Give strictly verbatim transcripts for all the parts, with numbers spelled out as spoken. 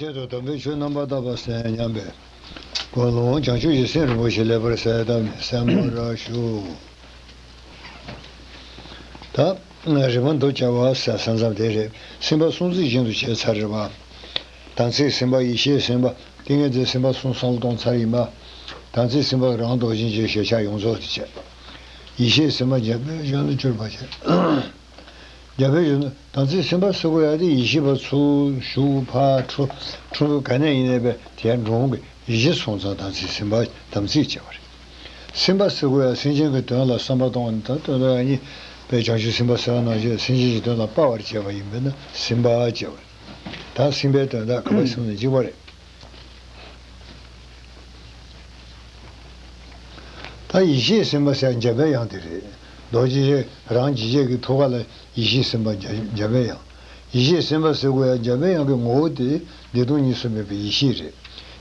ཆེད་དུ་དམ་པའི་ཆོས་རྣམ་པར་དག་པ་གསན་སྙམ་པའི་སྒོ་ནས་བྱང་ཆུབ་ཀྱི་སེམས་རིན་པོ་ཆེ་ལེགས་པར་གསལ་བཏབ་ནས་གསན་པར་ཞུ། ད་རིམ་པ་མདོ་བྱ་བ་ཟེར་ས་མཚམས་དེ་རེད། སེམས་པ་སྲུང་རྩིས་བཞིན་དུ་བྱས་ཚར་རེད་པ། དམ་ཚིག་སེམས་དཔའ། ཡེ་ཤེས་སེམས་དཔའ། ཏིང་ངེ་འཛིན་སེམས་དཔའ་གསུམ་བསམ་བློ་གཏོང་ཚར་ཡིན་པ། དམ་ཚིག་སེམས་དཔའ་རང་རྡོ་རྗེ་འཆང་ཞེས་བྱ་ཡོངས་རྫོགས་དེ་བྱས། ཡེ་ཤེས་སེམས་དཔའ་འཇམ་དཔལ་གཞོན་ནུར་གྱུར་པ་བྱས། རྒྱལ་པོའི་གཞོན་ནུ་དམ་ཚིག་སེམས་དཔའ་ཟེར་དགོས་ཡ་དེ་ཡེ་ཤེས་པ་ཚུར་ཞུགས་ཕར་འཁྲུལ་འཁྲུལ་ག་ནས་ཡིན་ནའི་པས་དེ་འགྲོ་འོང་གི་ཡེ་ཤེས་སོང་ཙང་དམ་ཚིག་སེམས་དཔའ་དམ་ཚིག་ཅེས་པ་རེད། སེམས་པ་ཟེར་དགོས་ཡ་སེམས་ཅན་གྱི་དོན་ལ་བསམ་པ་གཏོང་བ་ནི་ད་དོན་དག་ཡ་གཉིས་པས་བྱང་ཆུབ་སེམས་དཔའ་ཟེར་བ་ནང་བཞིན་སེམས་ཅན་གྱི་དོན་ལ་དཔའ་བར་བྱེད་པ་ཡིན་པས་ན་སེམས་དཔའ་ཅེས་པ་རེད། ད་སེམས་པའི་དོན་དག་ག་པར་སོང་ནས་འཇིག་པ་རེད། ད་ཡེ་ཤེས་སེམས་དཔའ་ཟེར་འཇམ་པའི་དབྱངས་དེ་རེད། རྡོ་རྗེ་རང་ཇི་སྐད་ཀྱི་ཐུགས་ཀ་ལ་ཡེ་ཤེས་སེམས་དཔའ་འཇམ་འཇམ་པའི་དབྱངས། ཡེ་ཤེས་སེམས་དཔའ་ཟེར་དགོས་ཡ་འཇམ་པའི་དབྱངས་ཀྱི་ངོ་བོ་དེ་བདེ་སྟོང་གཉིས་སུ་མེད་པའི་ཡེ་ཤེས་རེད།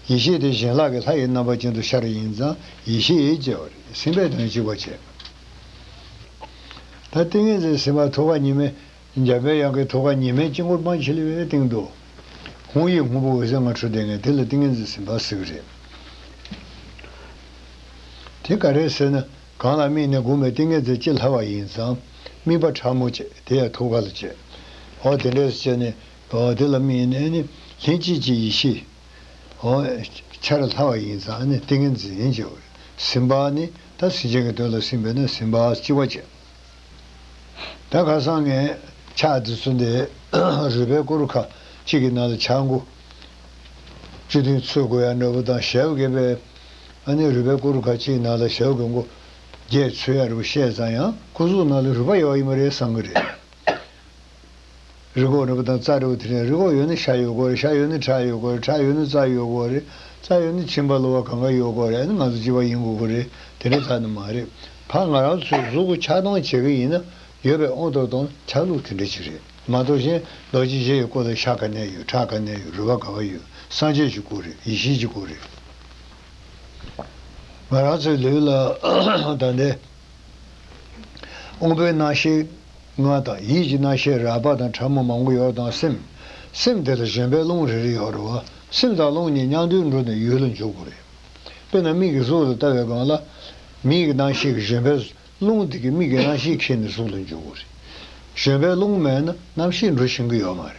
ཡེ་ཤེས་དེ་ཡན་ལག་གི་ལྷ་ཡི་རྣམ་པ་ཅན་དུ་ཤར་ཡིན་ཙང་ཡེ་ཤེས་ཡེ་ཅེས་པ་རེད། སེམས་པའི་དོན་གཅིག་པ་བྱས། ད་ཏིང་ངེ་འཛིན་སེམས་དཔའ་ཐུགས་ཀ་ཉི་མའི། འཇམ་པའི་དབྱངས་ཀྱི་ཐུགས་ཀ་ཉི་མའི་དཀྱིལ་འཁོར་པང་ཆེ་ལ་ཡོད་སྟེང་དུ། ཧཱུྃ་ཡིག་སྔོན་པོ་འོད་ཟེར་ལྔ་འཕྲོས་ཏེ་ངས་དེ་ལ་ཏིང་ངེ་འཛིན་སེམས་དཔའ་ཟེར་གྱི་རེད། དེ་ག་རེ་ཟེར་ན་གང་ལ་དམིགས་ནས་བསྒོམས་པའི་ཏིང་ངེ་འཛིན་ཅི་ལྷག་པ་ཡིན་ཙང་དམིགས་པ་ཕྲ་མོ་བྱས་དེ་ཡང་ཐུགས་ཀ་ལ་བྱས། འོ་དེ་འདྲས་བྱས་ནས་འོ་དེ་ལ་དམིགས་ནས་ནི་ལྷན་སྐྱེས་ཀྱི་ཡེ་ཤེས། འོ། ཆར་ལྷག་པ་ཡིན་ཙང་ནི་ཏིང་ངེ་འཛིན་ཡིན་ཅེས་པ་རེད། སེམས་དཔའ་ནི་ད་སེམས་ཅན་གྱི་དོན་ལ་སེམས་པས་ན་སེམས་དཔའ་གཅིག་པ་བྱས། ད་ཁ་སང་ངས་ཕྱག་འདི་ཚོ་འདི་རུས་པའི་སྐོར་ཁ་གཅིག་གི་ནང་ལ་ཕྱག་མགོ་བཅུ་བདུན་ཚུད་དགོས་ཡ་འདྲ་པོ་དང་ཞབས་བརྒྱད་པའི་ཨ་ནི་རུས་པའི་སྐོར་ཁ་གཅིག་ནང་ལ་ཞབས་ཀྱི་མགོ་བརྒྱད་ཚུད་ཡ་འདྲ་པོ་བཤད་ཙང་ཡང་ཁོ་ཚོའི་ནང་ལ་རུས་པ་ཡོད་ཡིན་པ་རེད་བསམ་གི་རེད། རུས་ཁོག་རིལ་བུ་དང་རྩ་རིལ་བུ་དེ་ནས་རུས་ཁོག་ཡོད་ན་ཤ་ཡོད་དགོས་རེད། ཤ་ཡོད་ན་ཁྲག་ཡོད་དགོས་རེད། ཁྲག་ཡོད་ན་རྩ་ཡོད་དགོས་རེད། རྩ་ཡོད་ན་མཆིན་པ་གློ་བ་གང་ག་ཡོད་དགོས་རེད། ཨ་ནི་ང་ཚོ་སྤྱི་པ་ཡིན་དགོས་ཀྱི་རེད། དེ་འདྲ་ཙམ་ནི་མ་རེད། ཕར་ང་རང་ཚོའི་གཟུགས་པོ་ཆགས་སྡང་བྱེད་ཀྱི་ཡིན་ན་ཡོད་པའི་དབང་དུ་བཏང་ཆགས་ལུགས་དེ་འདྲ་ཅིག་རེད་མ་གཏོགས་གཞན་རྡོ་རྗེ་འཆང་གི་སྐུ་ལ་ཤ་ག་ནས་ཡོད། ཁྲག་ག་ནས་ཡོད། རུས་པ་ག་བ་ཡོད། སངས་རྒྱས་ཀྱི་སྐུ་རེད། ཡེ་ཤེས་ཀྱི་སྐུ་རེད། ང་རང་ཚོའི་ལུས་ལ་ད་ལྟའི་དབང་པོའི་རྣམ་ཤེས་ལྔ་དང་ཡིད་ཀྱི་རྣམ་ཤེས་རགས་པ་དང་ཕྲ་མོ་མང་པོ་ཡོད་དང་སེམས། སེམས་དེ་ལ་བཞོན་པའི་རླུང་རེ་རེ་ཡོད་རེད་བ། སེམས་དང་རླུང་གཉིས་མཉམ་དུ་འགྲོ་ནས་ཡུལ་ལ་འཇུག་དགོས་རེད། དཔེར་ན་མིག་གིས་གཟུགས་ལ་ལྟ་བའི་སྒང་ལ། མིག་གི་རྣམ་ཤེས་ཀྱི་བཞོན་པའི་རླུང་དེ་གིས་མིག་གི་རྣམ་ཤེས་ཁྱེར་ནས་གཟུགས་ལ་འཇུག་དགོས་རེད། བཞོན་པའི་རླུང་མེད་ན་རྣམ་ཤེས་འགྲོ་ཤེས་ཀྱི་ཡོད་མ་རེད།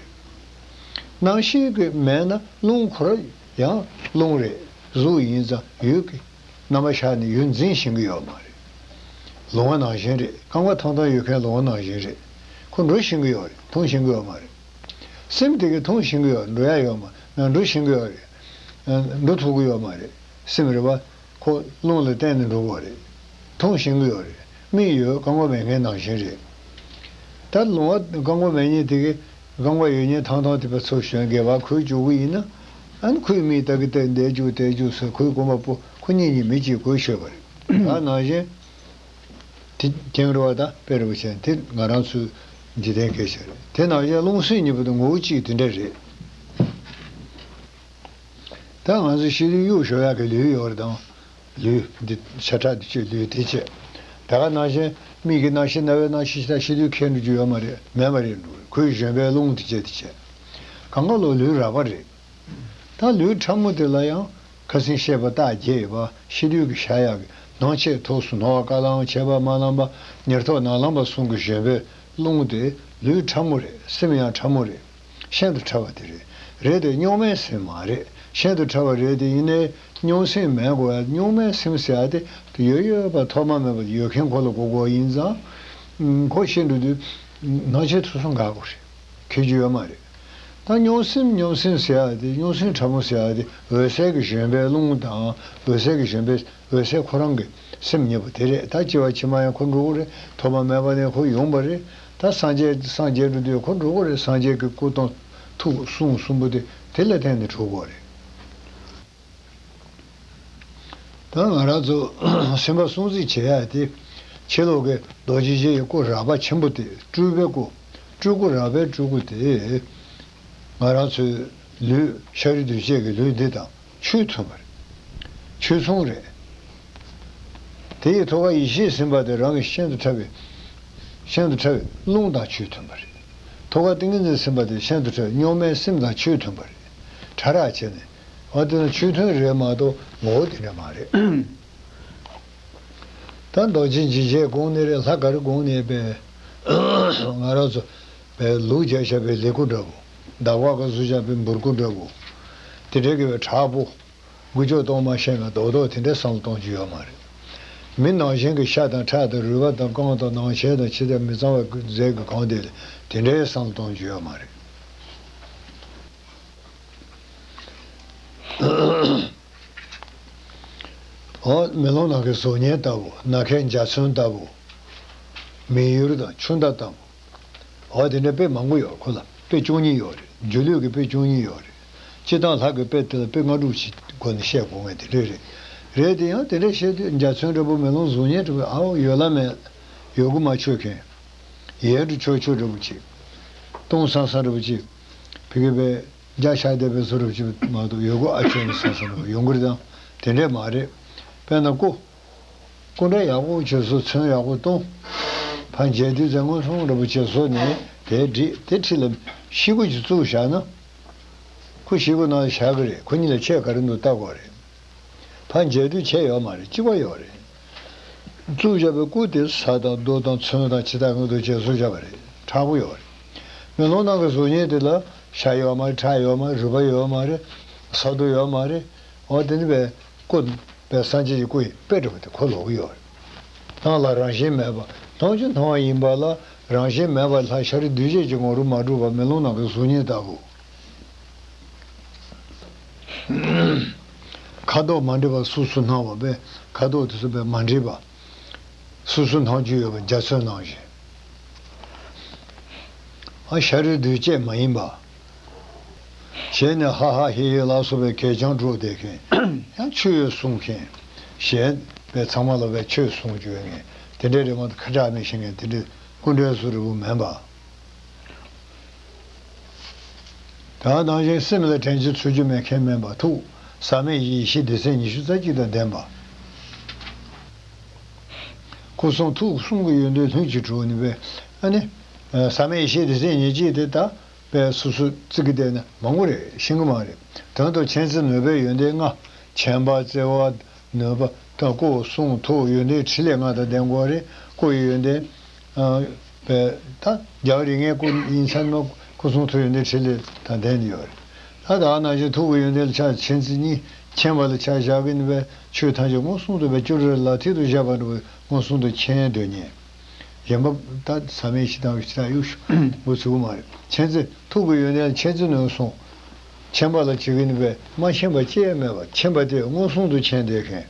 རྣམ་ཤེས་ཀྱི་མེད་ན་རླུང་ཁོ་རང་ཡང་རླུང་རེད། གཟུགས་ཡིན་ཙང་ཡུལ་གྱི་རྣམ་པ་ཤར་ནས་ཡུལ་འཛིན་ཤེས་ཀྱི་ཡོད་མ་རེད། ལོང་བ་ནང་བཞིན་རེད། རྐང་པ་ཐང་ཐང་ཡོད་མཁན་ལོང་བ་ནང་བཞིན་རེད། ཁོ་འགྲོ་ཤེས་ཀྱི་ཡོད་རེད། མཐོང་ཤེས་ཀྱི་ཡོད་མ་རེད། སེམས་དེ་གིས་མཐོང་ཤེས་ཀྱི་ཡོད་རེད། འགྲོ་ཡ་ཡོད་མ་རེད། འགྲོ་ཤེས་ཀྱི་ཡོད་རེད། འགྲོ་ཐུབ་ཀྱི་ཡོད་མ་རེད། སེམས་རེད་བ། ཁོ་རླུང་ལ་བརྟེན་ནས་འགྲོ་གི་ཡོད་རེད། མཐོང་ཤེས་ཀྱི་ཡོད་རེད། མིག་ཡོད། རྐང་པ་མེད་མཁན་ནང་བཞིན་རེད། ད་ལོང་བ་རྐང་པ་མེད་མཁན་དེ་གིས་རྐང་པ་ཡོད་མཁན་ཐང་ཐང་དེ་པ་ཚུར་བཞོན་སྒལ་པར་གོས་གྱོན་གྱི་ཡིན་ན། ཨ་ནི་ཁོས་མིག་ལྟ་གི་ལྟ་འདས་རྒྱུག་དེ་རྒྱུག་ཟེར་ཁོའི་རྐང་པ་སྤུ་ཁོ་གཉིས་གཉིས་མི་གཅིག་གོས་ཆོད་པ་རེད། ད་ནང་བཞིན། དེ་རྐྱང་རེད་བ། ད་དཔེ་རེད་བ་བྱས་དེ་ང་རང་ཚོའི་འཇིག་རྟེན་སྐད་ཆ་རེད། དེ་ནང་བཞིན་རླུང་སེམས་གཉིས་པོ་དེ་ངོ་བོ་གཅིག་དེ་འདྲ་རེད། ད་ང་ཚོ་ཤི་དུས་གཡུག་ཞོག་ཡག་གི་ལུས་ཡོད་རེད་དང་། ལུས་འདི་ཤ་ཁྲག་འདི་ཆོས་ལུས་དེ་བྱས། ད་ག་ནང་བཞིན་མིག་གི་རྣམ་ཤེས་རྣ་བའི་རྣམ་ཤེས་ཤི་ད་ཤི་དུས་ཁྱེར་འགྲོ་རྒྱུ་ཡོད་མ་རེད། མེད་མ་རེད་འགྲོ་རེད། ཁོས་བཞོན་པའི་རླུང་དེ་བྱས་དེ་བྱས། གང་ག་ལོ་ལུས་རགས་པ་རེད། ད་ལུས་ཕྲ་མོ་དེ་ལ་ཡང་ཁ་སང་བཤད་པ་རྟགས་བརྒྱད་ཡོད་པ། ཤི་དུས་ཀྱི་ཤ་ཡག་གི་ནང་ཆེས་ཐོག་སུ་ནོར་བ་རྐང་ལམ་ཆད་པ་དམར་ལམ་པ་ཉེར་ཐོབ་ནག་ལམ་པ་གསུམ་གྱི་བཞོན་པའི་རླུང་དེ་ལུས་ཕྲ་མོ་རེད། སེམས་ཡང་ཕྲ་མོ་རེད། ཤིན་ཏུ་ཕྲ་བ་དེ་རེད། རེད་དེ་རྙོག་མའི་སེམས་མ་རེད། ཤིན་ཏུ་ཕྲ་བ་རེད་དེ་ཡིན་ནའི་རྙོག་སེམས་མེད་དགོས་ཡ། རྙོག་མའི་སེམས་ཟེར་ཡ་དེ་ཡོད་ཡོད་པ་ཐོག་མ་མེད་པ་ཡོད་མཁན་ཁོ་ལ་གོ་དགོས་ཡིན་ཙང་། ཁོ་ཤི་འགྲོ་དུས་ནང་ཆེས་ཐོག་སུ་འགག་དགོས་རེད། ཁྱད་ཆོས་ཡོད་མ་རེད། ད་རྙོག་སེམས་རྙོག་སེམས་ཟེར་ཡ་དེ་རྙོག་སེམས་ཕྲ་མོ་ཟེར་ཡ་དེ་འོད་གསལ་གྱི་བཞོན་པའི་རླུང་དང་འོད་གསལ་གྱི་བཞོན་པའི་འོད་གསལ་ཁོ་རང་གི་སེམས་ཉིད་པོ་དེ་རེད། ད་སྐྱེ་བ་ཕྱི་མ་ཡང་ཁོ་འགྲོ་གི་རེད། ཐོག་མ་མེད་པ་ནས་ཁོ་ཡོང་བ་རེད། ད་སངས་རྒྱས་སངས་རྒྱས་འགྲོ་དུས་ཁོ་འགྲོ་གི་རེད། སངས་རྒྱས་ཀྱི་སྐུ་དང་ཐུགས་གསུང་གསུམ་པོ་དེ་དེ་ལ་བརྟེན་ནས་འགྲོ་གི་རེད། ད་ང་རང་ཚོ་སེམས་པ་སྲུང་བརྩི་བྱེད་ཡ་དེ་ཕྱི་ལོགས་ཀྱི་རྡོ་རྗེ་འཆང་གི་སྐུ་རགས་པ་ཆེན་པོ་དེ་སྤྲུལ་པའི་སྐུ། སྤྲུལ་སྐུ་རགས་པའི་སྤྲུལ་སྐུ་དེ་ང་རང་ཚོའི་ལུས་ཤ་རིགས་གདོས་བཅས་ཀྱི་ལུས་འདི་དང་ཆོས་མཐུན་པ་རེད། ཆོས་མཚུངས་རེད། དེ་ཡི་ཐུགས་ཀ་ཡེ་ཤེས་སེམས་དཔའ་དེ་རང་གི་ཤིན་ཏུ་ཕྲ་བའི་ཤིན་ཏུ་ཕྲ་བའི་རླུང་དང་ཆོས་མཐུན་པ་རེད། ཐུགས་ཀ་ཏིང་ངེ་འཛིན་སེམས་དཔའ་དེ་ཤིན་ཏུ་ཕྲ་བའི་རྙོག་མའི་སེམས་དང་ཆོས་མཐུན་པ་རེད། ཕྲ་རགས་བྱས་ནས། འོ་དེ་ནི་ཆོས་མཐུན་རེད་མ་གཏོགས་ངོ་བོ་དེ་འདྲ་མ་རེད། ད་མདོ་ཆེན་འཇིགས་བྱེད་དགོངས་ནི་རེད། ལྷ་ག་རེ་དགོངས་ནི་པས། ང་རང་ཚོ་པའི་ལུག་རྒྱག་བཞག་པའི་ལེ་ཁུ་འདྲ་བོ། འདག་པ་ག་བཟོ་བཞག་པའི་འབུར་ཁུ་འདྲ་བོ། དེ་འདྲའི་གི་བའི་དྲག་པོ། འགུལ་སྐྱོད་གཏོང་མ་ཤེས་ན་རྡོག་རྡོག་དེ་འདྲའི་བསམ་བློ་གཏོང་རྒྱུ་ཡོད་མ་རེད། མི་ནང་བཞིན་གྱི་ཤ་དང་ཁྲག་དང་རུས་པ་དང་རྐང་དང་ནང་ཤེས་དང་ཕྱི་དང་མི་གཙང་བའི་རྫས་ཀྱི་གང་དེ་ལ་དེ་འདྲའི་བསམ་བློ་གཏོང་རྒྱུ་ཡོད་མ་རེད། འོ་མེ་ལོང་ནང་གི་གཟུགས་བརྙན་ལྟ་བུ། ནམ་མཁའི་འཇའ་ཚོན་ལྟ་བུ། མི་ཡུལ་དང་ཆུ་ཟླ་ལྟ་བུ། འོ་དེ་འདྲ་དཔེ་མང་པོ་ཡོད། ཁོ་ལ་དཔེ་བཅུ་གཉིས་ཡོད་རེད། སྒྱུ་ལུས་ཀྱི་དཔེ་བཅུ་གཉིས་ཡོད་རེད། སྤྱིར་བཏང་ལྷ་གི་དཔེ་དེ་ལ་དཔེ་ལྔ་དྲུག་ཅིག་སྒོ་ནས་བཤད་དགོས་ངེས་དེ་འདྲ་རེད། རེད་དེ་ཡང་དེ་འདྲ་བཤད་དུས་འཇའ་ཚོན་འདྲ་པོ་མེ་ལོང་གཟུགས་བརྙན་འདྲ་པོ་ཨའོ་ཡོད་ལ་མེད། ཡོད་དགུ་མ་ཆོད་མཁན། ཡལ་འགྲོ་ཆོག་ཆོག་འདྲ་པོ་ཅིག་སྟོང་སང་སང་འདྲ་པོ་ཅིག་ཕ་གི་པའི་རྒྱ་ཤར་བསྡད་པའི་བཟོ་འདྲ་པོ་ཅིག་མ་གཏོགས་ཡོད་དགུ་ཨ་ཆོད་ནས་སང་སང་འདྲ་པོ་ཡོང་གི་རེད་དམ། དེ་འདྲས་མ་རེད། དཔེར་ན་སྐུ། སྐུ་འདྲ་ཡག་པོ་བྱས་སོ། ཚོན་ཡག་པོ་གཏོང་། ཕར་མཇལ་དུས་ཙང་ངོ་སྲུང་འདྲ་པོ་བྱས་སོ་ནས་དེ་བྲིས། དེ་འཁྲིས་ལ་ཤེལ་སྒོ་ཅིག་བཙུགས་བཞག་ན། ཁོ་ཤེལ་སྒོ་ནང་ལ་བཞག་གི་རེད། ཁོ་གཉིས་ལ་ཁྱད་ག་རེ་འདུག་ལྟ་དགོས་རེད། ཕར་མཇལ་དུས་ཁྱད་ཡོད་མ་རེད། གཅིག་པ་ཡོད་རེད། བཙུགས་བཞག་པའི་སྐུ་དེ་ས་དང་རྡོ་དང་ཚོན་དང་ཇི་ལྟར་འདུག་བྱས་བཟོས་བཞག་པ་རེད། མཁྲེགས་པོ་ཡོད་རེད། མེ་ལོང་ནང་གི་གཟུགས་བརྙན་དེ་ལ་ཤ་ཡོད་མ་རེད། ཁྲག་ཡོད་མ་རེད། རུས་པ་ཡོད་མ་རེད། ས་རྡོ་ཡོད་མ་རེད། འོ་དེ་ནི་བས། སྐུ། པའི་སངས་རྒྱས་ཀྱི་སྐུ་ཡི་དཔེ་འདྲ་པོ་དེ་ཁོ་ལོག་གི་ཡོད་རེད། སྣང་ལ་རང་བཞིན་མེད་པ། སྣང་རྒྱུ་སྣང་བ་ཡིན་པ་ལ་རང་བཞིན་མེད་པ་ལྷ་ཤཱ་རིའི་གདུལ་བྱ་གི་ངོ་རུ་མ་གྲུབ་པ་མེ་ལོང་ནང་གི་གཟུགས་བརྙན་ལྟ་བུ། ཁ་དོག་མ་འདྲེས་པ་སོ་སོ་སྣང་བ་པས། ཁ་དོག་དེ་ཚོ་པས་མ་འདྲེས་པ། སོ་སོ་སྣང་རྒྱུ་ཡོད་པ་འཇའ་ཚོན་ནང་བཞིན། ཨ་ཤཱ་རིའི་གདུལ་བྱ་མ་ཡིན་པ། ཞལ་ནས་ཧ་ཧ་ཧེ་ཧེ་ལ་སོགས་པའི་གད་རྒྱངས་སྒྲོག་བསྡད་མཁན། ཡང་ཆོས་གསུང་མཁན། ཞལ་པའི་ཚང་མ་ལ་བས་ཆོས་གསུང་རྒྱུ་ཡོད་མཁན། དེ་འདྲའི་རི་མོ་དང་ཁ་གྲག་མི་ཤེས་མཁན་དེ་འདྲའི་སྐུ་འདྲའི་བཟོ་འདྲ་པོ་མིན་པ། ད་ནང་བཞིན་སེམས་ལ་དྲན་གྱི་ཚུལ་རྒྱུ་མེད་མཁན་མིན་པ། ཐུགས་ཟག་མེད་ཡེ་ཤེས་སྡེ་ཚན་ཉི་ཤུ་རྩ་གཅིག་དང་ལྡན་པ། སྐུ་གསུང་ཐུགས་གསུང་གི་ཡོན་ཏན་ལྷུན་གྱིས་གྲུབ་ནི་པས། ཨ་ནི། ཟག་མེད་ཡེ་ཤེས་སྡེ་ཚན་ཉེར་གཅིག་དེ་ད། པས་སོ་སོ་བརྩི་གི་བསྡད་ན་མང་པོ་རེད། ཤེས་གི་མ་རེད། དོན་དུ་མཁྱེན་བརྩེ་ནུས་པའི་ཡོན་ཏན་ལྔ། མཁྱེན་པ་བརྩེ་བ་ནུས་པ་དང་སྐུ་གསུང་ཐུགས་ཡོན་ཏན་ཕྲིན་ལས་ལྔ་དང་ལྡན་དགོས་རེད། སྐུ་ཡི་ཡོན་ཏན། པས་ད་རྒྱལ་བ་རིགས་ལྔའི་སྐུ་ཡིན་ཚར་ན་སྐུ་གསུང་ཐུགས་ཡོན་ཏན་ཕྲིན་ལས་དང་ལྡན་ཡོད་རེད། ད་ད་ནང་བཞིན་ཐུགས་ཀྱི་ཡོན་ཏན་ལ་ཆ་མཁྱེན་བརྩེ་གཉིས། མཁྱེན་པ་ལ་ཆ་བཞག་གི་ནི་པས་ཆོས་ཐམས་ཅད་མངོན་སུམ་དུ་པས་ཅོག་རི་ལ་ཐིག་ཏུ་བཞག་པ་འདྲ་བའི་མངོན་སུམ་དུ་མཁྱེན་འདོད་མཁན། གཞན་པ་ད་ཟག་མེད་ཞེ་སྡང་གི་ཞེ་སྡང་གཡུག་ཤོག་འགོ་ཚུགས་མ་རེད། མཁྱེན་བརྩེ་ཐུགས་ཀྱི་ཡོན་ཏན་མཁྱེན་བརྩེ་ནུས་གསུངས། མཁྱེན་པ་ལ་བྱེད་ཀྱི་ནི་པས་མ་མཁྱེན་པ་ཅི་ཡང་མེད་པ། མཁྱེན་པ་དེ་མངོན་སུམ་དུ་མཁྱེན་བསྡད་མཁན།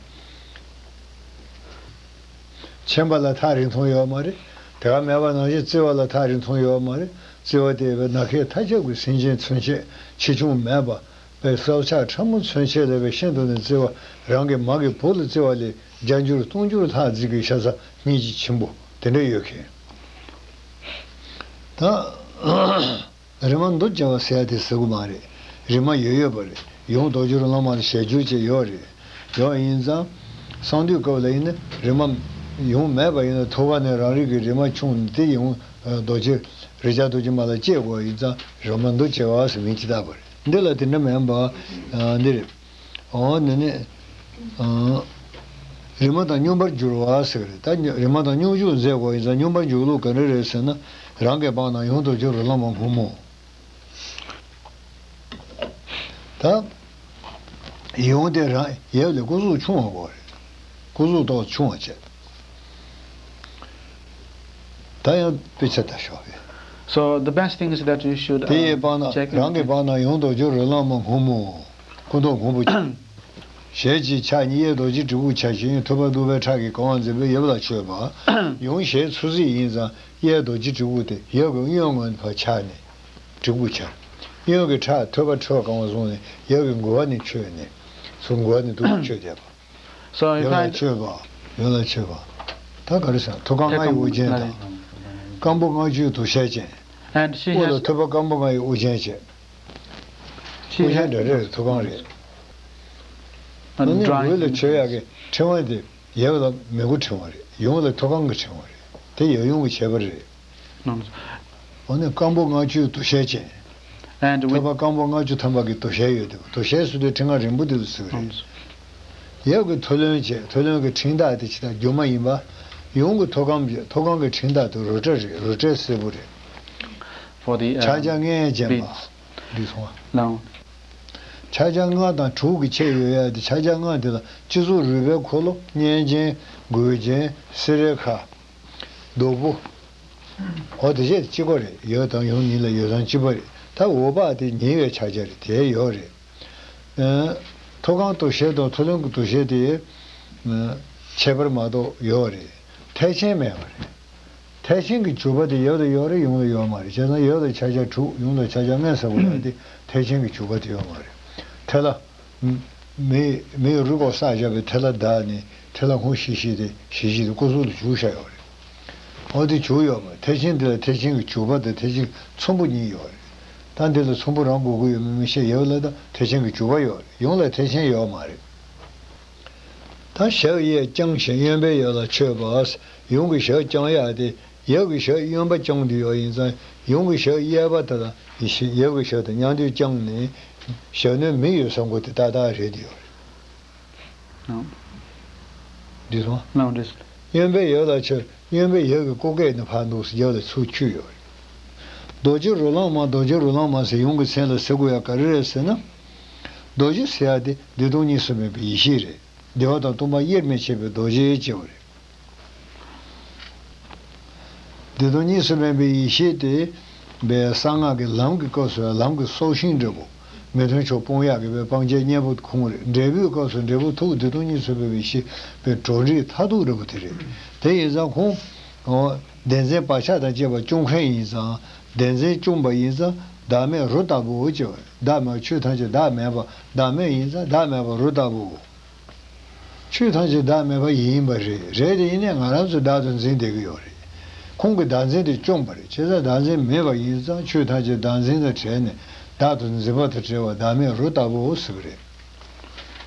མཁྱེན་པ་ལ་ཐག་རིང་ཐུང་ཡོད་མ་རེད། དེ་ག་མེད་པ་ནང་བཞིན་བརྩེ་བ་ལ་ཐག་རིང་ཐུང་ཡོད་མ་རེད། བརྩེ་བ་དེ་བས་ནམ་མཁའི་མཐའ་ཁྱབ་ཀྱི་སེམས་ཅན་ཚུན་ཆད་ཆེ་ཆུང་མེད་པ། པའི་སྲོག་ཆགས་ཕྲ་མོ་ཚུན་ཆད་ལ་བས་ཤིན་ཏུ་ནས་བརྩེ་བ། རང་གི་མ་གི་བུ་ལ་བརྩེ་བ་ལས་བརྒྱ་འགྱུར་སྟོང་འགྱུར་ལྷག་བརྩི་གི་ཤ་ཚ་སྙིང་རྗེ་ཆེན་པོ་དེ་འདྲ་ཡོད་མཁན། ད་རི་མ་འདུ་བྱེད་པ་ཟེར་ཡ་དེ་ཟེར་གི་མ་རེད། རི་མ་ཡོད་ཡོད་པ་རེད། ཡང་རྡོ་སྦྱོར་བླ་མ་ལ་ཞལ་བསྒྱུར་བྱས་ཡོད་རེད། ཡོད་ཡིན་ཙང་། གསང་འདུས་སྐབས་ལ་ཡིན་ན་རི་མ་ཡང་མེད་པ་ཡིན་ན་ཐུབ་པ་ནས་རང་རིག་གི་རི་མ་ཁྱུང་དེ་ཡང་རྡོ་རྗེ་རི་བྱ་རྡོ་རྗེ་མ་ལ་སྐྱེ་དགོས་ཡིན་ཙང་རི་མ་འདུ་བྱེད་པ་ཟེར་མིང་ཅིག་བཏགས་པ་རེད། འདི་ལ་དེ་འདྲ་མིན་པ། འདི་རེད། འོ་ནི་ནི། རི་མ་དང་སྙོམས་པར་འགྱུར་བ་ཟེར་གི་རེད། ད་རི་མ་དང་སྙོམས་འཇུག་མཛད་དགོས་ཡིན་ཙང་སྙོམས་པར་འཇུག་ལུགས་ག་འདྲ་རེད་ཟེར་ན། རང་གི་བར་ན་ཡང་དུ་འགྱུར་རོ་ལ་མ་སྔོན་མོ། ད། ཡང་དེ་རང་ཡབ་ལས་སྐུ་གཟུགས་ཆུང་བ་དགོས་རེད། སྐུ་གཟུགས་ཏོག་ཆུང་བ་བྱས། ད་ཡང་དཔེ་ཆ་ལྟ་ཤོག་གི། So the best thing is that you should, དེ་ཡི་བར་ན་check རང་གི་བར་ན་ཡང་དུ་འགྱུར་རོ་ལ་མ་སྔོན་མོ། སྐུ་མདོག་སྔོན་པོ། ཞལ་གཅིག་ཕྱག་གཉིས་གཡས་རྡོ་རྗེ་གྲི་གུག་ཆ་བཞིན་ཐུབ་པ་སྡུག་པའི་ཁྲག་གིས་གང་བ་མཛེས་པའི་ཡབ་ལ་མཆོད་པ། ཡང་ཞལ་ཚུར་གཟིགས་ཡིན་ཙང་གཡས་རྡོ་རྗེ་གྲི་གུག་དེ་ཡབ་ཀྱི་གཡོན་ངོས་ཕར་ཕྱག་ནས་གྲི་གུག་ཆ། གཡོན་གྱི་ཁྲག་ཐུབ་པ་ཁྲོ་གང་བ་བཟུང་ནས་ཡབ་ཀྱི་མགུལ་བ་ནས་མཆོད་ནས། ཚུར་མགུལ་བ་ནས་ཐུག་མཆོད་བསྡད་པ། So if ཡབ་ལ་I མཆོད་པ། ཡབ་ལ་མཆོད་པ། ད་ག་རེ་ཟེར། ཐུགས་ཀར་ལྔ་ཡི་དབུ་ཅན་དང་། སྐམ་པོ་ལྔ་བཅུའི་དོ་ཤལ་ཅན། And she དབུ་ལ་has ཐུབ་པ་སྐམ་པོ་ལྔ་ཡི་དབུ་ཅན་བྱས། She དབུ་ཅན་has འདྲ་རེད། ཐུགས་ཀར་རེད། ཨ་ནི་འོད་ལ་མཆོད་ཡག་གི་ཕྲེང་བ་དེ་ཡབ་ལ་མི་མགོ་ཕྲེང་བ་རེད། ཡུམ་ལ་ཐུགས་ཀར་གྱི་ཕྲེང་བ་རེད། དེ་ཡབ་ཡུམ་གྱི་བྱེད་པ་རེད། ཨ་ནི་སྐམ་པོ་ལྔ་བཅུའི་དོ་ཤལ་ཅན། And with ཐོད་པ་སྐམ་པོ་ལྔ་བཅུ་ཐམ་པ་གི་དོ་ཤལ་ཡོད་དེ། དོ་ཤལ་ཟེར་དུས་ཕྲེང་བ་རིང་པོ་དེ་ལ་ཟེར་གི་རེད། ཡབ་ཀྱི་ཐུགས་ལྷུན་བྱས། ཐུགས་ལྷུན་གྱི་ཕྲེང་ཐག་དེ་ཇི་ལྟར་རྒྱུ་མ་ཡིན་པ། ཡུམ་གྱི་ཐུགས་དམ་བྱས། ཐུགས་དམ་གྱི་ཕྲེང་ཐག་དེ་རལ་གྲི་རེད། རལ་གྲི་སེར་པོ་རེད། for the ཕྱག་རྒྱ་um, ལྔས་བརྒྱན་པ། beads. འདི་སོང་བ། Now, ཕྱག་རྒྱ་ལྔ་དང་དྲུག་གི་ཕྱེད་ཡོད་ཡ་དེ། ཕྱག་རྒྱ་ལྔ་དེ་ལ་སྤྱི་གཙུག་རུས་པའི་འཁོར་ལོ། སྙན་རྒྱན། མགུལ་རྒྱན། སེ་རའི་ཁ། གདུ་བུ། འོ་དེ་བྱས་གཅིག་པ་རེད། ཡོད་དང་ཡོད་ཉིད་ལ་ཡོད་དང་གཅིག་པ་རེད། ད་འོད་དཔག་དེ་ཉེ་བའི་ཕྱག་རྒྱ་རེད། དེ་ཡོད་རེད། ཨ། ཐུགས་དམ་དོ་ཤལ་དང་ཐུགས་ལྷུན་གྱི་དོ་ཤལ་དེ། ཨ། ཁྱད་པར་མ་གཏོགས་ཡོད་རེད། ཐེག་ཆེན་མེད་པ་རེད། ཐེག་ཆེན་གྱི་འཇུག་པ་དེ་ཡབ་ལ་ཡོད་རེད། ཡུམ་ལ་ཡོད་མ་རེད། བྱས་ཙང་ཡབ་ལ་ཕྱག་རྒྱ་དྲུག་ཡུམ་ལ་ཕྱག་རྒྱ་ལྔ་ཟེར་བ་ཡང་དེ་ཐེག་ཆེན་གྱི་འཇུག་པ་དེ་ཡོད་མ་རེད། ཐལ་ལ། མི་མི་རུས་ཁོག་བསགས་བཞག་པའི་ཐལ་ལ་བདག་ནི་ཐལ་ལ་ཧུ་ཤི་ཤི་དེ་ཤི་ཤི་དེ་སྐུ་གཟུགས་ལ་བྱུགས་བཞག་ཡོད་རེད། འོ་དེ་བྱུགས་ཡོད་མ་རེད། ཐེག་ཆེན་འདི་ལ་ཐེག་ཆེན་གྱི་འཇུག་པ་དང་ཐེག་ཆེན་གྱི་ཚོམ་བུ་གཉིས་ཡོད་རེད། ད་འདི་ལ་ཚོམ་བུ་རང་དགོས་ཀྱི་ཡོད་མེད་མི་ཤེས། ཡབ་ལ་ད་ཐེག་ཆེན་གྱི་འཇུག་པ་ཡོད་རེད། ཡུམ་ལ་ཐེག་ཆེན་ཡོད་མ་རེད། ད་ཞབས་གཡས་བརྐྱང་ཞིང་གཡོན་པས་ཡབ་ལ་མཆོད་པ། ཡུམ་གྱི་ཞབས་བརྐྱང་ཡག་དེ། ཡབ་ཀྱི་ཞབས་གཡོན་པ་བརྐྱང་དུ་ཡོད་ཡིན་ཙང་། ཡུམ་གྱི་ཞབས་གཡས་པ་དེ་དང་ཡབ་ཀྱི་ཞབས་དང་མཉམ་དུ་བརྐྱངས་ནས། ཞབས་གནོན་མི་ཡོད་ས་མགོ་དེ་ཏག་ཏག་རེད་དེ་ཡོད་རེད། འདི་སོང་། གཡོན་པས་ཡབ་ལ་མཆོད། གཡོན་པས་ཡབ་ཀྱི་སྐུ་སྐེད་ནས་ཕར་འདུག་སེ་ཡབ་ལ་ཚུར་འཁྱུད་ཡོད་རེད། རྡོ་རྗེ་རོ་ལངས་མ། རྡོ་རྗེ་རོ་ལངས་མ་ཟེར་ཡུམ་གྱི་མཚན་ལ་ཟེར་དགོས་ཡག་ག་རེ་རེད་ཟེར་ན། རྡོ་རྗེ་ཟེར་ཡག་དེ་བདེ་སྟོང་གཉིས་སུ་མེད་པའི་ཡེ་ཤེས་རེད། བདེ་བ་དང་སྟོང་པ་དབྱེར་མི་ཕྱེད་པའི་རྡོ་རྗེ་ཅེས་པ་རེད། བདེ་སྟོང་གཉིས་སུ་མེད་པའི་ཡེ་ཤེས་དེ། པའི་གསང་སྔགས་ཀྱི་ལམ་གྱི་སྐབས་སུ་ལམ་གྱི་སྲོག་ཤིང་འབྲས་བུ། མི་མཐུན་ཕྱོགས་སྤོང་ཡག་གི་པའི་སྤང་བྱའི་གཉེན་པོ་ཁོང་རེད། འབྲས་བུའི་སྐབས་སུ་འབྲས་བུ་ཐོབ། བདེ་སྟོང་གཉིས་སུ་མེད་པའི་ཡེ་ཤེས་པའི་གྲོགས་རིགས་མཐར་ཐུག་འབྲས་བུ་དེ་རེད། དེ་ཡིན་ཙང་ཁོང་། འོ། བདེན་འཛིན་བག་ཆགས་དང་བཅས་པ་བཅོམ་མཁན་ཡིན་ཙང་། བདེན་འཛིན་བཅོམ་པ་ཡིན་ཙང་། བདག་མེད་རོ་ལྟ་བུའོ་ཅེས་པ། བདག་མེད་ཆོས་ཐམས་ཅད་བདག་མེད་པ། བདག་མེད་ཡིན་ཙང་བདག་མེད་པ་རོ་ལྟ་བུའོ། ཆོས་ཐམས་ཅད་བདག་མེད་པ་ཡིན་པ་རེད། རེད་དེ་ཡིན་ནའི་ང་རང་ཚོས་བདག་ཏུ་འཛིན་བསྡད་ཀྱི་ཡོད་རེད། ཁོང་གིས་བདག་འཛིན་དེ་བཅོམ་པ་རེད། བྱས་ཙང་བདག་འཛིན་མེད་པ་ཡིན་ཙང་ཆོས་ཐམས་ཅད་བདག་འཛིན་དང་བྲལ་ནས་བདག་ཏུ་འཛིན་པ་དང་བྲལ་བ་བདག་མེད་རོ་ལྟ་བུའོ་ཟེར་བ་རེད།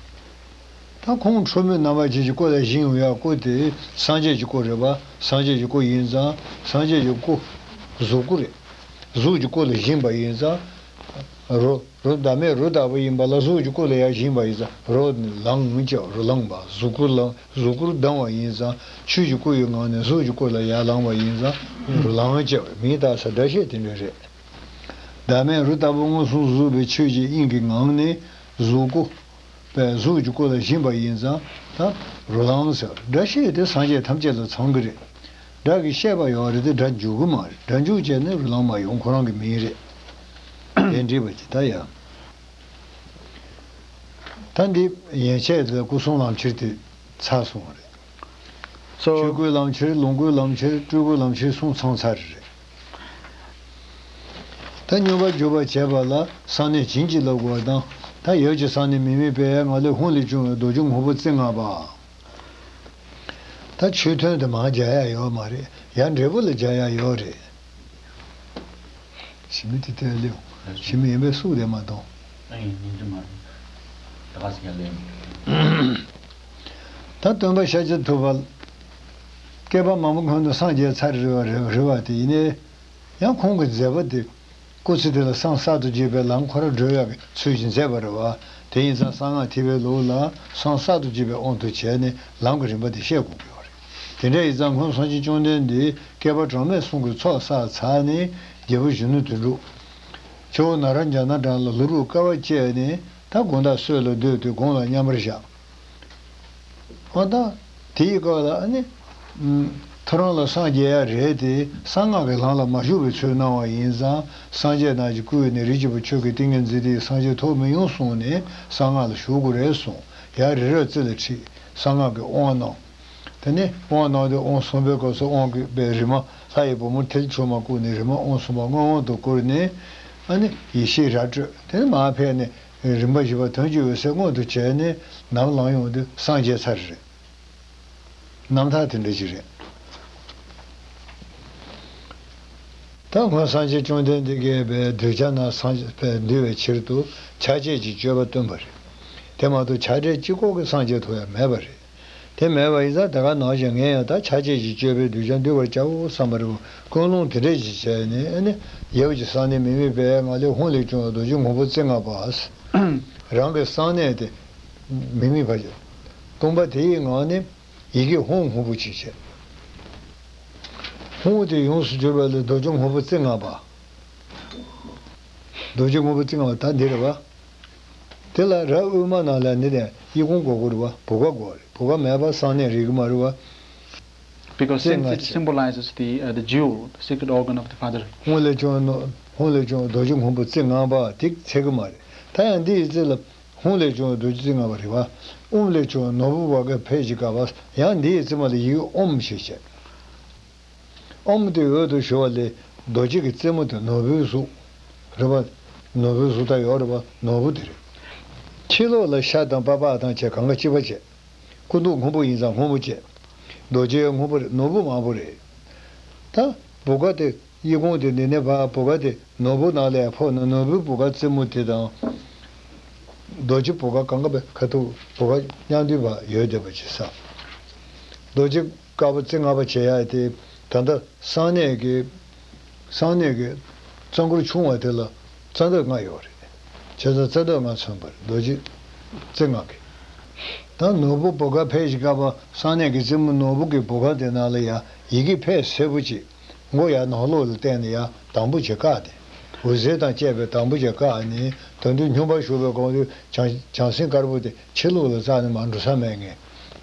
ད་ཁོང་ཁྲོ་མོའི་རྣམ་པ་ཅན་གྱི་སྐུ་ལ་བཞེངས་ཡོང་ཡག་སྐུ་དེ་སངས་རྒྱས་ཀྱི་སྐུ་རེད་པ། སངས་རྒྱས་ཀྱི་སྐུ་ཡིན་ཙང་སངས་རྒྱས་ཀྱི་སྐུ། གཟུགས་སྐུ་རེད། གཟུགས་ཀྱི་སྐུ་ལ་བཞེངས་པ་ཡིན་ཙང་། རོ། རོ་བདག་མེད་རོ་ལྟ་བུ་ཡིན་པ་ལ་གཟུགས་ཀྱི་སྐུ་ལ་ཡར་བཞེངས་པ་ཡིན་ཙང་རོ་ལངས་ཀྱི། རོ་ལངས་པ། གཟུགས་སྐུ་ལངས། གཟུགས་སྐུར་ལྡང་བ་ཡིན་ཙང་ཆོས་ཀྱི་སྐུ་ཡི་ངང་ནས་གཟུགས་ཀྱི་སྐུ་ལ་ཡར་ལངས་པ་ཡིན་ཙང་རོ་ལངས་ཀྱི། མིང་བཏགས་ས་སྒྲ་བཤད་དེ་འདྲ་རེད། བདག་མེད་རོ་ལྟ་བུ་མངོན་སུམ་གཟུགས་པའི་ཆོས་ཀྱི་དབྱིངས་ཀྱི་ངང་ནས་གཟུགས་སྐུ། པའི་གཟུགས་ཀྱི་སྐུ་ལ་བཞེངས་པ་ཡིན་ཙང་ད་རོ་ལངས་ཟེར། སྒྲ་བཤད་དེ་སངས་རྒྱས་ཐམས་ཅད་ལ་ཚང་གི་རེད། སྒྲ་གིས་བཤད་པ་ཡོད་རེད་དེ་སྒྲ་འཇུག་གི་མ་རེད། སྒྲ་འཇུག་བྱས་ནས་རོ་ལངས་མ་ཡོང་། ཁོ་རང་གི་མིང་རེད། དེ་འདྲི་བ་ཅི་ད་ཡང་། ད་འདི་ཡན་ཆད་དེ་སྐུ་གསུམ་ལམ་ཁྱེར་དེ་ཚར་སོང་བ་རེད། ཆོས་སྐུའི་ལམ་ཁྱེར། ལོངས་སྐུའི་ལམ་ཁྱེར། སྤྲུལ་སྐུའི་ལམ་ཁྱེར་གསུམ་ཚང་ཚར་རེད། ད་སྙོམས་པར་འཇུག་པར་བྱེད་པ་ལ་བསམ་གནས་བྱིན་གྱིས་བརླབ་དགོས་པ་དང་། ད་ཡབ་ཀྱི་བསམ་གནས་མི་དམིགས་པའི་ངང་ལས་ཧཱུྃ་ལས་བྱུང་བའི་རྡོ་རྗེ་སྔོན་པོ་རྩེ་ལྔ་པ། ད་ཆོས་ཐུན་དེ་མར་སྦྱར་ཡག་ཡོད་མ་རེད། ཡར་འབྲས་བུ་ལ་སྦྱར་ཡག་ཡོད་རེད། ཞི་མི་དེ་ལྟར་ལེའུ། ཞི་མི་ཡིན་པས་སུ་དེ་མ་གཏོང་། ད་སྟོན་པ་ཤཱཀྱ་ཐུབ་པ། བསྐལ་པ་མང་པོ་སྔོན་དུ་སངས་རྒྱས་ཚར་རེད་པ། རེད་པ་དེ་ཡིན་ནའི། ཡང་ཁོང་གི་མཛད་པ་དེ། སྐུ་ཚེ་དེ་ལ་སེམས་གསར་དུ་འགྱུར་བའི་ལམ་ཁོ་རང་བགྲོད་ཡག་གི་ཚུལ་བཞིན་མཛད་པ་རེད་པ། དེ་ཡིན་ཙང་གསང་སྔགས་ཐེག་པའི་ལུགས་ལ་སེམས་གསར་དུ་འགྱུར་བའི་དབང་དུ་བྱས་ནས་ལམ་གྱི་རིམ་པ་དེ་བཤད་དགོས་ཀྱི་ཡོད་རེད། དེ་འདྲ་ཡིན་ཙང་སྔོན་སངས་རྒྱས་བཅོམ་ལྡན་འདས་བསྐལ་པ་གྲངས་མེད་གསུམ་གྱི་ཚོགས་བསགས་ཚར་ནས་རྒྱལ་པོ་གཞོན་ནུ་དོན་གྲུབ། ཇོ་བོ་ནཱ་རོ་ཛྙཱ་ན་བྲམ་ལ་ལྷོ་རུ་དཀའ་བ་སྤྱད་ནས་ད་དགོང་དག་སྲོད་ལ་སྡོད་དུས་དགོང་ལ་མཉམ་པར་བཞག་འོ་ད། དེའི་སྐབས་ལ་ཨ་ནི། ཨུམ། ཐོ་རངས་ལ་སངས་རྒྱས་ཡ་རེད་དེ་གསང་སྔགས་ཀྱི་ལམ་ལ་མ་ཞུགས་པའི་ཚུལ་གནང་བ་ཡིན་ཙང་སངས་རྒྱས་རྣམས་ཀྱིས་བསྐུལ་ནས་རིགས་ཀྱི་བུ་ཁྱོད་ཀྱིས་ཏིང་ངེ་འཛིན་དེའི་སངས་རྒྱས་ཐོབ་མི་ཡོང་གསུངས་ནས་གསང་སྔགས་ལ་ཞུགས་དགོས་རེད་གསུངས། ཡ་རི་རབ་རྩེ་ལ་ཁྲིད་གསང་སྔགས་ཀྱི་དབང་གནང་། དེ་ནས་དབང་གནང་དུས་དབང་གསུམ་པའི་སྐབས་སུ་དབང་གི་པའི་རིམ་པ་ལྷ་ཡི་བུ་མོ་མཐིལ་ཆུང་མ་བཀུག་ནས་རིམ་པ་དབང་གསུམ་པ་མངོན་དབང་དུ་བཀུར་ནས་ཨ་ནི་ཡེ་ཤེས་ར་སྤྲོད། དེ་ནས་མར་ཕེབས་ནས། རིམ་པ་བཞི་པ་དོན་གྱི་འོད་གསལ་མངོན་དུ་བྱས་ནས་ནམ་ལངས་ཡོང་དུས་སངས་རྒྱས་ཚར་རེད། རྣམ་ཐར་དེ་འདྲ་ཞིག་རེད། ད་སྔོན་སངས་རྒྱས་བཅོམ་ལྡན་འདས་ཀྱིས་པའི་གདུལ་བྱ་རྣམས་སངས་རྒྱས་པའི་འདུལ་བའི་ཕྱིར་དུ་ཕྱག་རྒྱའི་སྤྱོད་པ་སྟོན་པ་རེད། དེ་མ་གཏོགས་ཕྱག་རྒྱའི་སྤྱི་ཁོག་གི་སངས་རྒྱས་ཐོབ་ཡ་མེད་པ་རེད། དེ་མེད་པ་ཡིན་ཙང་ད་ག་ནང་བཞིན་ངས་ཡང་ད་ཕྱག་རྒྱ་ཅིག་བཅོས་པས་གདུལ་བྱ་འདུལ་བར་བྱའོ་བསམ་པ་རེད། ཀུན་སློང་དེ་འདྲས་ཅིག་བྱས་ནས་ཨ་ནི་ཡབ་ཀྱི་གསང་གནས་མི་དམིགས་པའི་ངང་ལས་ཧཱུྃ་ལས་བྱུང་བའི་རྡོ་རྗེ་སྔོན་པོ་རྩེ་ལྔ་པ། རང་གི་གསང་གནས་དེ་མི་དམིགས་པ་ཅིག་སྟོང་པ་དེ་ཡི་ངང་ནས་ཡི་གེ་ཧཱུྃ་སྔོན་པོ་ཅིག་བྱས། ཧཱུྃ་དེ་ཡོངས་སུ་གྱུར་པ་ལས་རྡོ་རྗེ་སྔོན་པོ་རྩེ་ལྔ་པ། རྡོ་རྗེ་སྔོན་པོ་རྩེ་ལྔ་པ་ད་འདི་རེད་བ། དེ་ལ་རྭ་དབུས་མ་ནང་ལ་ནི་དེ་ཡི་གུང་གོ་དགོས་རེད་བ། བུ་ག་དགོས་རེད། བུ་ག་མེད་པ་གསང་གནས་རིག་གི་མ་རེད་བ། Because རྩེ་since ལྔ་it བྱས། Symbolizes the, uh, the jewel, the sacred organ of the father. ཧཱུྃ་ལས་བྱུང་བའི་ནོ། ཧཱུྃ་ལས་བྱུང་བའི་རྡོ་རྗེ་སྔོན་པོ་རྩེ་ལྔ་པ་དེ་ཚད་གི་མ་རེད། ད་ཡང་འདི་ཡི་རྩེ་ལ་ཧཱུྃ་ལས་བྱུང་བའི་རྡོ་རྗེ་རྩེ་ལྔ་པ་རེད་བ། ཨོཾ་ལས་བྱུང་བའི་ནོར་བུ་བ་ག་ཕཊ་ཅིག་བཀབ་པ། ཡང་འདི་ཡི་རྩེ་མོ་ལ་ཡི་གེ་ཨོཾ་ཞེས་བྱས། ཨོཾ་དེ་འོད་དུ་ཞུ་བ་ལས་རྡོ་རྗེ་གི་རྩེ་མོ་དེ་ནོར་བུའི་གཟུགས་རེད་པ། ནོར་བུའི་གཟུགས་ད་ཡོད་རེད་པ། ནོར་བུ་དེ་རེད། ཕྱི་ལོགས་ལ་ཤ་དང་པ་ཕག་དང་བཅས་གང་ག་གཅིག་པ་བྱས། སྐུ་མདོག་སྔོན་པོ་ཡིན་ཙང་སྔོན་པོ་བྱས། རྡོ་རྗེ་སྔོན་པོ་རེད། ནོར་བུ་མང་པོ་རེད། ད་བུ་ག་དེ་ཡི་གུང་དེ་འདི་ནས་ཕར་བུ་ག་དེ་ནོར་བུ་ནང་ལ་ཕོག་ན་ནོར་བུའི་བུ་ག་རྩེ་མོ་དེ་དང་། རྡོ་རྗེ་བུ་ག་གང་ག་པའི་ཁ་ཐུག་བུ་ག་མཉམ་འདུས་པ་ཡོད་བསྡད་པ་ཅིག་བསམ། རྡོ་རྗེ་དཀར་པོ་རྩེ་ལྔ་པ་བྱེད་ཡག་དེ་ད་ལྟ་གསང་གནས་ཀྱི། གསང་གནས་ཀྱི་རྩ་འཁོར་ཆུང་བ་དེ་ལ་རྩ་འདབ་ལྔ་ཡོད་རེད། བྱས་ཙང་རྩ་འདབ་ལྔ་མཚོན་པར་རྡོ་རྗེ་རྩེ་ལྔ་གི། ད་ནོར་བུ་བུ་ག་ཕཊ་ཅིག་བཀབ་པ། གསང་གནས་ཀྱི་རྩེ་མོ་ནོར་བུ་གི་བུ་ག་དེ་ནང་ལ་ཡ་ཡི་གེ་ཕཊ་སེར་པོ་ཅིག་མགོ་ཡར་ནང་ལོགས་ལ་བསྟན་ནས་ཡར་དམ་པོ་བྱས་བཀག་སྟེ། འོད་ཟེར་དང་བཅས་པའི་དམ་པོ་བྱས་བཀག་ནས་ད་དུང་སྙོམས་པར་ཞུགས་པའི་གོང་དུ་བྱང་བྱང་སེམས་དཀར་པོ་དེ་ཕྱི་ལོགས་ལ་རྩ་ནས་མར་འགྲོ་ས་མེད་མཁན་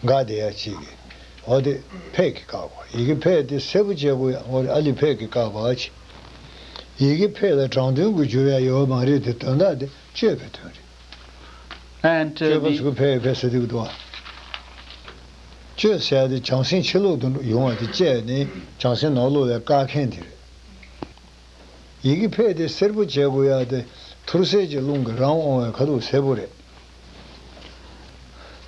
འགག་བསྡད་ཡ་གཅིག་གིས། འོ་དེ་ཕཊ་ཀྱིས་བཀག་དགོས། ཡི་གེ་ཕཊ་དེ་སེར་པོ་བྱེད་དགོས་ཡ། འོ་རེད། ཨ་ལི་ཕཊ་ཀྱིས་བཀག་པ་ཅིག་ཡི་གེ་ཕཊ་ལ་དྲང་དོན་གྱི་སྦྱོར་ཡ་ཡོད་མ་རེད་དེ། དོན་དག་དེ་གཅོད་པའི་དོན་རེད། And, uh, གཅོད་པ་the ཟེར་དུས་ཕཊ་ཕཊ་ཟེར་དུས་འདུག་བ། གཅོད་ཟེར་ཡ་དེ་བྱང་སེམས་ཕྱི་ལོགས་དུ་ཡོང་བ་དེ་བཅད་ནས་བྱང་སེམས་ནང་ལོགས་ལ་བཀག་མཁན་དེ་རེད། ཡི་གེ་ཕཊ་དེ་སེར་པོ་བྱེད་དགོས་ཡ་དེ་ཐུར་སེལ་གྱི་རླུང་གིས་རང་དབང་བའི་ཁ་དོག་སེར་པོ་རེད།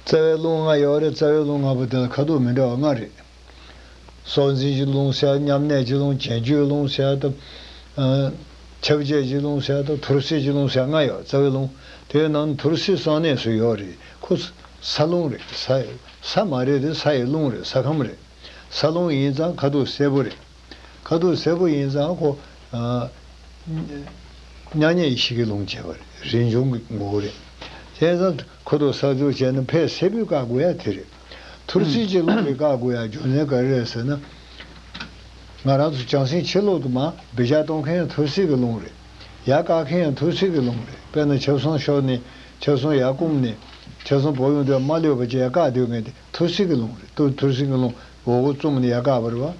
རྩ་བའི་རླུང་ལྔ་ཡོད་རེད། རྩ་བའི་རླུང་ལྔ་པོ་དེ་ལ་ཁ་དོག་མི་འདྲ་བ་ལྔ་རེད། སྲོག་འཛིན་གྱི་རླུང་ཟེར། མཉམ་གནས་ཀྱི་རླུང་། བྱེད་འགྱུར་རླུང་ཟེར་དང་། ཨ། ཁྱབ་བྱེད་ཀྱི་རླུང་ཟེར་དང་། ཐུར་སེལ་གྱི་རླུང་ཟེར་ལྔ་ཡོད། རྩ་བའི་རླུང་། དེའི་ནང་ཐུར་སེལ་གསང་གནས་སུ་ཡོད་རེད། ཁོ་ས་རླུང་རེད། ས་ས་མ་རེད་དེ། ས་ཡི་རླུང་རེད། ས་ཁམས་རེད། ས་རླུང་ཡིན་ཙང་ཁ་དོག་སེར་པོ་རེད། ཁ་དོག་སེར་པོ་ཡིན་ཙང་ཁོ། ཨ། མྱ་ངན་ཞི་བའི་རླུང་བྱེད་པ་རེད། རིན་འབྱུང་གི་ངོ་བོ་རེད། བྱས་ཙང་ཁ་དོག་སེར་པོ་བྱས་ན་ཕཊ་སེར་པོས་བཀག་དགོས་ཡ་དེ་རེད། ཐུར་སེལ་གྱི་རླུང་གིས་བཀག་དགོས་ཡ་རྒྱུ་མཚན་ག་རེ་རེད་ཟེར་ན། ང་རང་ཚོ་བྱང་སེམས་ཕྱི་ལོགས་དུ་མར་སྦི་ཆ་གཏོང་མཁན་ཡང་ཐུར་སེལ་གྱི་རླུང་རེད། ཡར་བཀག་མཁན་ཡང་ཐུར་སེལ་གྱི་རླུང་རེད། དཔེར་ན་ཆབ་གསང་ཤོར་ནས་ཆབ་གསང་ཡར་བསྐུམས་ནས་ཆབ་གསང་བོར་ཡོང་དུས་མ་ལུས་པ་ཅིག་ཡར་བཀག་སྡོད་མཁན་དེ་ཐུར་སེལ་གྱི་རླུང་རེད། ཐུར་ཐུར་སེལ་གྱི་རླུང་འོག་སྒོ་བཙུམས་ནས་ཡར་བཀག་པ་རེད་བ།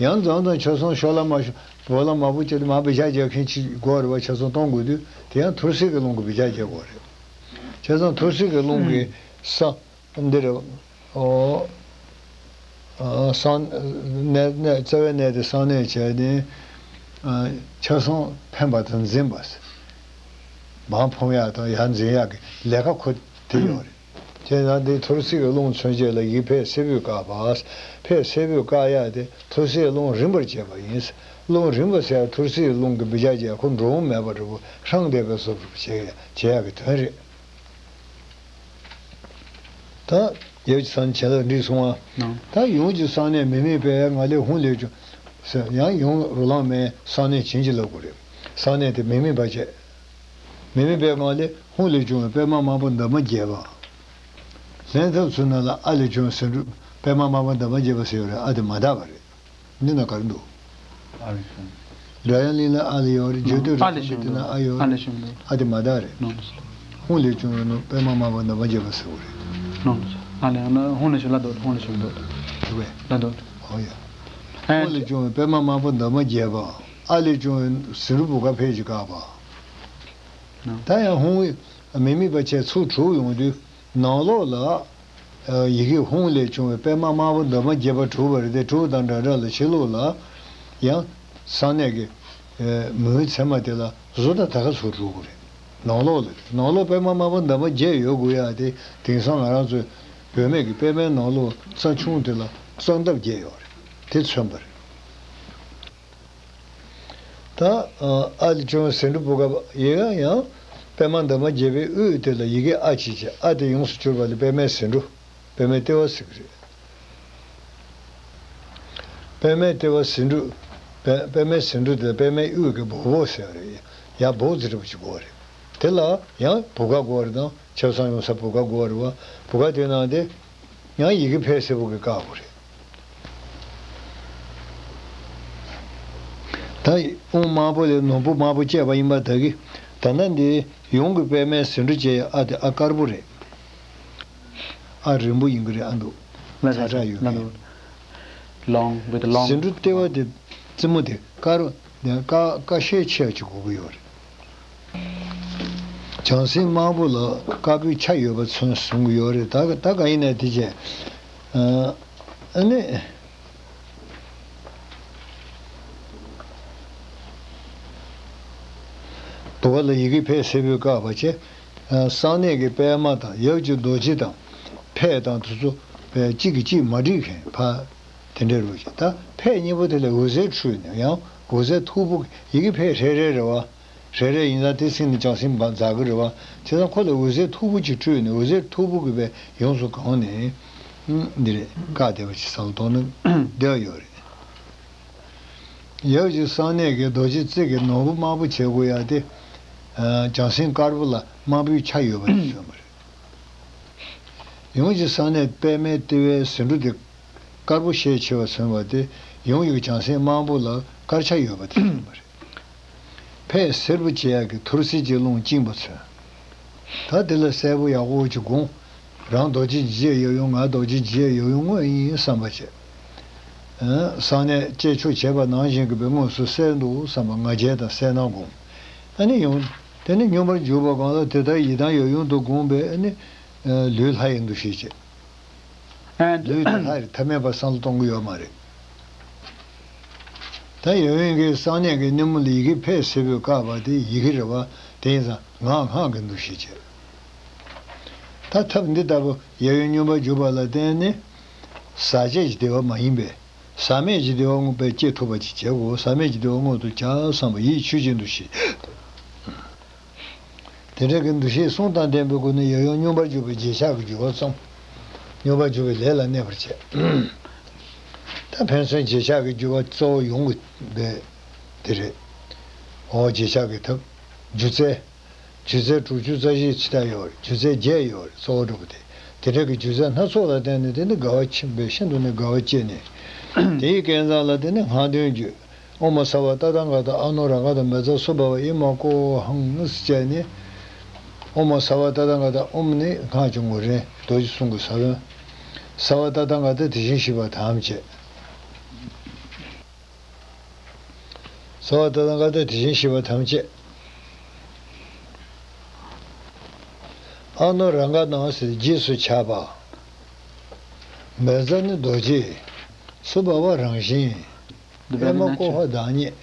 ཡང་མཚམས་མཚམས་ཆབ་གསང་ཤོར་ལ་མ་ཤོར། བོར་ལ་མ་བོར་བྱས་ཏེ་མར་སྦི་ཆ་རྒྱག་མཁན་ཅིག་དགོས་རེད་བ། ཆབ་གསང་གཏོང་དགོས་དུས་དེ་ཡང་ཐུར་སེལ་གྱི་རླུང་གིས་སྦི་ཆ་རྒྱག་དགོས་རེད། བྱས་ཙང་ཐུར་སེལ་གྱི་རླུང་གིས་ས་འདི་རེད། ཨོ། ཨ། གསང་གནས་གནས་རྩ་བའི་གནས་དེ་གསང་གནས་བྱས་ནས། ཨ། ཆབ་གསང་འཕེན་པ་དང་འཛིན་པ། མར་འཕུང་ཡག་དང་ཡར་འཛིན་ཡག་གི་ལས་ཀ་ཁོ་དེ་ཡོད་རེད། བྱས་ཙང་འདི་ཐུར་སེལ་གྱི་རླུང་མཚོན་བྱེད་ལ་ཡི་གེ་ཕཊ་སེར་པོས་བཀག་པ། ཕཊ་སེར་པོས་བཀག་ཡག་དེ་ཐུར་སེལ་རླུང་རིམ་པར་བྱེད་པ་ཡིན། རླུང་རིམ་པ་ཟེར་ཡག་ཐུར་སེལ་རླུང་གིས་སྦི་ཆ་བྱས། ཁོ་འགྲོ་འོང་མེད་པ་འདྲ་པོ་ཧྲང་བསྡད་པའི་བཟོ་འདྲ་པོ་བྱེད་བྱེད་ཡག་གི་དོན་རེད། ད་ཡབ་ཀྱི་གསང་གནས་བྱིན་རླབས་འགྲིག་སོང་ང་། ད་ཡུམ་གྱི་གསང་གནས་མི་དམིགས་པའི་ངང་ལས་ཧཱུྃ་ལས་བྱུང་ཟེར། ཡང་ཡུམ་རོ་ལངས་མའི་གསང་གནས་བྱིན་གྱིས་བརླབ་དགོས་རེད། གསང་གནས་དེ་མི་དམིགས་པ་བྱས། མི་དམིགས་པའི་ངང་ལས་ཧཱུྃ་ལས་བྱུང་བའི་པདྨ་དམར་པོ་འདབ་མ་བརྒྱད་པ། ལྷན་ཐབས་ཚུལ་རྣམས་ལ་ཨ་ལས་བྱུང་བའི་སེང་ཕྲུག་པདྨ་དམར་པོ་འདབ་མ་བརྒྱད་པ་ཟེར་ཡོད་རེད། ཨ་དེ་མ་དག་པ་རེད། འདི་ན་ག་རེ་འདུག་ཨ་ལས་བྱུང་། སྒྲ་དབྱངས་གླིང་ལ་ཨ་ལས་ཡོད་རེད། རྗེ་སྟོད་རི་ཨ་ལས་བྱུང་དེ་ན་ཨ་ཡོད་ཨ་རེད། ལས་བྱུང་འདུག་ཨ་དེ་མ་དག་རེད། ནོ། ཧཱུྃ་ལས་བྱུང་བའི་ནོ། པདྨ་དམར་པོ་འདབ་མ་བརྒྱད་པ་ཟེར་བ་རེད། ནོ། ཨ་ལས་ཡང་ན་ཧཱུྃ་ལས་བྱུང་ལ་འདུག་ཧཱུྃ་ལས་བྱུང་འདུག་འདུག་གས། ལ་འདུག་ཨོ་ཡ། ཨ་ཧཱུྃ་ལས་བྱུང་བའི་པདྨ་དམར་པོ་འདབ་མ་བརྒྱད་པ། ཨ་ལས་བྱུང་བའི་སེང་ཕྲུག་བུ་ག་ཕཊ་ཀྱིས་བཀག་པ། ནོ། ད་ཡང་ཧཱུྃ་མི་དམིགས་པ་བྱས་ཚུར་དྲུག་ཡོང་དུས། ནང་ལོགས་ལ། ཨ། ཡི་གེ་ཧཱུྃ་ལས་བྱུང་བའི་པདྨ་དམར་པོ་འདབ་མ་བརྒྱད་པ་གྲུབ་པ་རེད་དེ། དྲུག་དང་འདྲ་འདྲ་ལ་ཕྱི་ལོགས་ལ་ཡང་གསང་གནས་ཀྱི། ཨ། མུན་ཚད་མ་དེ་ལ་གཟུགས་དང་ད་ག་ཚོད་གྲུབ་དགོས་རེད། ནང་ལོགས་ལ། ནང་ལོགས་པདྨ་དམར་པོ་འདབ་མ་བརྒྱད་ཡོད་དགོས་ཡ་དེ། དེང་སང་ང་རང་ཚོའི་བུད་མེད་ཀྱི་པདྨའི་ནང་ལོགས་རྩ་ཆུང་དེ་ལ་རྩ་འདབ་བརྒྱད་ཡོད་རེད། དེ་མཚོན་པ་རེད། ད། ཨ། ཨ་ལས་བྱུང་བའི་སེང་ཕྲུག་བུ་ག་ཡིན་ཡང་། པདྨ་འདབ་མ་བརྒྱད་པའི་དབུས་དེ་ལ་ཡི་གེ་ཨ་ཅེས་བྱས། ཨ་དེ་ཡོངས་སུ་གྱུར་པ་ལས་པདྨའི་སེང་ཕྲུག་པདྨའི་ལྟེ་བ་ཟེར་གྱི་རེད། པདྨའི་ལྟེ་བ་ཟེའུ་འབྲུ། པད་པདྨའི་ཟེའུ་འབྲུ་དེ་པདྨའི་དབུས་ཀྱི་སྦུག་སྦུག་ཟེར་བ་རེད། ཡང་སྦུག་ཙི་རིལ་པོ་ཅིག་དགོས་རེད། དེ་ལ་ཡང་བུ་ག་དགོས་རེད་དང་། ཆབ་གསང་ཡོང་ས་བུ་ག་དགོས་རེད་བ། བུ་ག་དེ་ནང་དེ་ཡང་ཡི་གེ་ཕལ་སེར་པོ་གིས་བཀག་དགོས་རེད། ད་དབུ་དམར་པོ་ལས་ནོར་བུ་དམར་པོ་བཅས་པ་ཡིན་པ་དག་གིས། ད་ལྟ་འདི་ཡོངས་ཀྱི་པདྨའི་ཟེའུ་འབྲུ་བཅས་ཡོད། ཨ་དེ་ཨ་དཀར་པོ་རེད། ཨ་རིང་པོ་ཡིན་གྱི་རེད། ཨ་འདུག་ལ་ཚ་ཚ་ཡོད་ལ་གི། འདུག long with long ཟེའུ་འབྲུ་ལྟེ་བ་དེ་རྩེ་མོ་དེ་དཀར་ཀ་ཀ་ཤས་ཆེ་བ་ཅིག་དགོས་ཀྱི་ཡོད་རེད། བྱང་སེམས་དམར་པོ་ལ་དཀར་པོའི་ཆ་ཡོད་པ་ཚུན་གསུང་གི་ཡོད་རེད། ད་ད་ག་ཡིན་ནའི་དེ་བྱས། ཨ་ནི། དུ་བ་ལ་ཡི་གེ་ཕལ་སེར་པོས་བཀག་པ་བྱས། གསང་གནས་ཀྱི་པདྨ་དང་ཡབ་ཀྱི་རྡོ་རྗེ་དང་། ཕད་དང་དེ་ཚོ་གཅིག་གིས་གཅིག་མ་འགྲིག་མཁན་ཕ། དེ་འདྲའི་རུ་ཅིག་ད་ཕད་གཉིས་པོ་དེ་ལ་འོད་ཟེར་འཕྲོས་ནས། ཡང་འོད་ཟེར་མཐུག་པོ། ཡི་གེ་ཕལ་རེ་རེ་རེད་བ། རེ་རེ་ཡིན་ཙང་དེ་ཚིག་ནི་བྱང་སེམས་འཛག་གི་རེད་བ། བྱས་ཙང་ཁོ་ལ་འོད་ཟེར་མཐུག་པོ་ཅིག་འཕྲོས་ནས། འོད་ཟེར་མཐུག་པོ་གིས་བས་ཡོངས་སུ་གང་ནས། འདི་རེད། བཀག་བསྡད་པ་ཅིག་བསམ་བློ་གཏོང་ན་བདེ་བ་ཡོད་རེད། ཡབ་ཀྱི་གསང་གནས་ཀྱི་རྡོ་རྗེ་རྩེ་གི་ནོར་བུ་དམར་པོ་བྱེད་དགོས་ཡ་དེ། བྱང་སེམས་དཀར་པོ་ལ་དམར་པོའི་ཆ་ཡོད་པ་དེ་མཚོན་པ་རེད། ཡོངས་ཀྱི་གསང་གནས་པདྨའི་ལྟེ་བའི་ཟེའུ་འབྲུ་དེ་དཀར་པོ་ཤས་ཆེ་བ་མཚོན་པ་དེ། ཡོངས་ཀྱི་བྱང་སེམས་དམར་པོ་ལ་དཀར་ཆ་ཡོད་པ་དེ་མཚོན་པ་རེད། ཕལ་སེར་པོ་བྱེད་ཡག་གི་ཐུར་སེལ་གྱི་རླུང་བཅིངས་པ་མཚོན། ད་དེ་ལ་གསལ་པོ་ཡག་པོ་ཅིག་དགོངས། རང་རྡོ་རྗེ་འཇིགས་བྱེད་ཡབ་ཡུམ། ང་རྡོ་རྗེ་འཇིགས་བྱེད་ཡབ་ཡུམ་དངོས་ཡིན་བསམ་པ་བྱས། གསང་གནས་བཅས་ཆོག་བྱས་པ་ནང་བཞིན་གྱི་དངོས་སུ་གསལ་འདུག་བསམ་པ་ང་རྒྱལ་དང་གསལ་སྣང་སྒོམ། ཨ་ནི་ཡང་དེ་ནི་སྙོམས་པར་འཇུག་པ་གང་ལ་དེ་ལྟར་ཡི་དམ་ཡབ་ཡུམ་དུ་བསྒོམས་པས། ཨ་ནི་ལུས་ལྷ་ཡི་འདུ་ཤེས་བྱེད། ལུས་དེ་ལྷ་ཡི་ཐ་མལ་པ་བསམ་བློ་གཏོང་གི་ཡོད་མ་རེད། ད་ཡབ་ཡུམ་གྱི་གསང་གནས་ཀྱི་སྣེ་མོ་ལ་ཡི་གེ་ཕལ་སེར་པོས་བཀག་པ་དེ་ཡི་གེ་རེད་བ། དེ་ཡིན་ཙང་ངག་སྔགས་ཀྱི་འདུ་ཤེས་བྱེད། ད་ཐབས་འདི་ལྟ་བུ་ཡབ་ཡུམ་སྙོམས་པར་འཇུག་པ་ལ་བརྟེན་ནས། ཟག་བཅས་ཀྱི་བདེ་བ་མ་ཡིན་པའི་ཟག་མེད་ཀྱི་བདེ་བ་མངོན་པར་སྐྱེ་ཐུབ་པ་ཅིག་བྱེད་དགོས། ཟག་མེད་ཀྱི་བདེ་བ་མངོན་དུ་བྱ་བསམ་པ་ཡིད་ཆོས་ཀྱི་འདུ་ཤེས། དེ་འདྲ་གི་འདུ་ཤེས་གསུམ་དང་ལྡན་པའི་སྒོ་ནས་ཡབ་ཡུམ་སྙོམས་པར་འཇུག་པའི་རྗེས་ཆགས་ཀྱི་འགྱུར་བ་བཅོམ། སྙོམས་པར་འཇུག་པའི་ལས་ལ་གནས་པར་བྱེད། ད་ཕན་ཚུན་རྗེས་ཆགས་ཀྱི་འགྱུར་བ་གཙོ་བོ་ཡོང་གི་འདུག་དེ་རེད། འོ་རྗེས་ཆགས་ཀྱི་ཐབས། སྒྱུ་རྩལ། སྒྱུ་རྩལ་དྲུག་ཅུ་རྩ་བཞི་ཅིག་ད་ཡོད་རེད། སྒྱུ་རྩལ་བརྒྱད་ཡོད་རེད། གཙོ་བོ་འགྲོ་གི་དེ། དེ་འདྲ་གི་སྒྱུ་རྩལ་སྣ་ཚོགས་ལ་བརྟེན་ནས། དེ་ནི་དགའ་བ་ཆེན་པོས་ཤིན་ཏུ་ནས་དགའ་བ་སྐྱེས་ནས། དེའི་སྐལ་བཟང་ལ་དེ་ནི་སྔགས་འདོན་བརྗོད། ཨོཾ་སརྦ་ཏ་ཐཱ་ག་ཏ་ཨ་ནུ་རཱ་ག་ཏ་མེ་ཛ་སུ་བྷ་ཝ་ཨི་མ་ཀོ་ཧཾ་ཟེར་བྱས་ནས། ཨོཾ་སརྦ་ཏ་ཐཱ་ག་ཏ། ཨོཾ་ནི་སྔགས་ཀྱི་ངོ་རིས། རྡོ་རྗེ་གསུང་གི་ས་བོན། སརྦ་ཏ་ཐཱ་ག་ཏ་དེ་བཞིན་གཤེགས་པ་ཐམས་ཅད། སརྦ་ཏ་ཐཱ་ག་ཏ་དེ་བཞིན་གཤེགས་པ་ཐམས་ཅད། ཨ་ནུ་རཱ་ག་ཏ་ཟེར་རྗེས་སུ་ཆགས་པ། མེ་ཛ་ནི་རྡོ་རྗེ། སུ་བྷ་ཝ་རང་བཞིན། ཨི་མ་ཀོ་ཧ་བདག་ཉིད།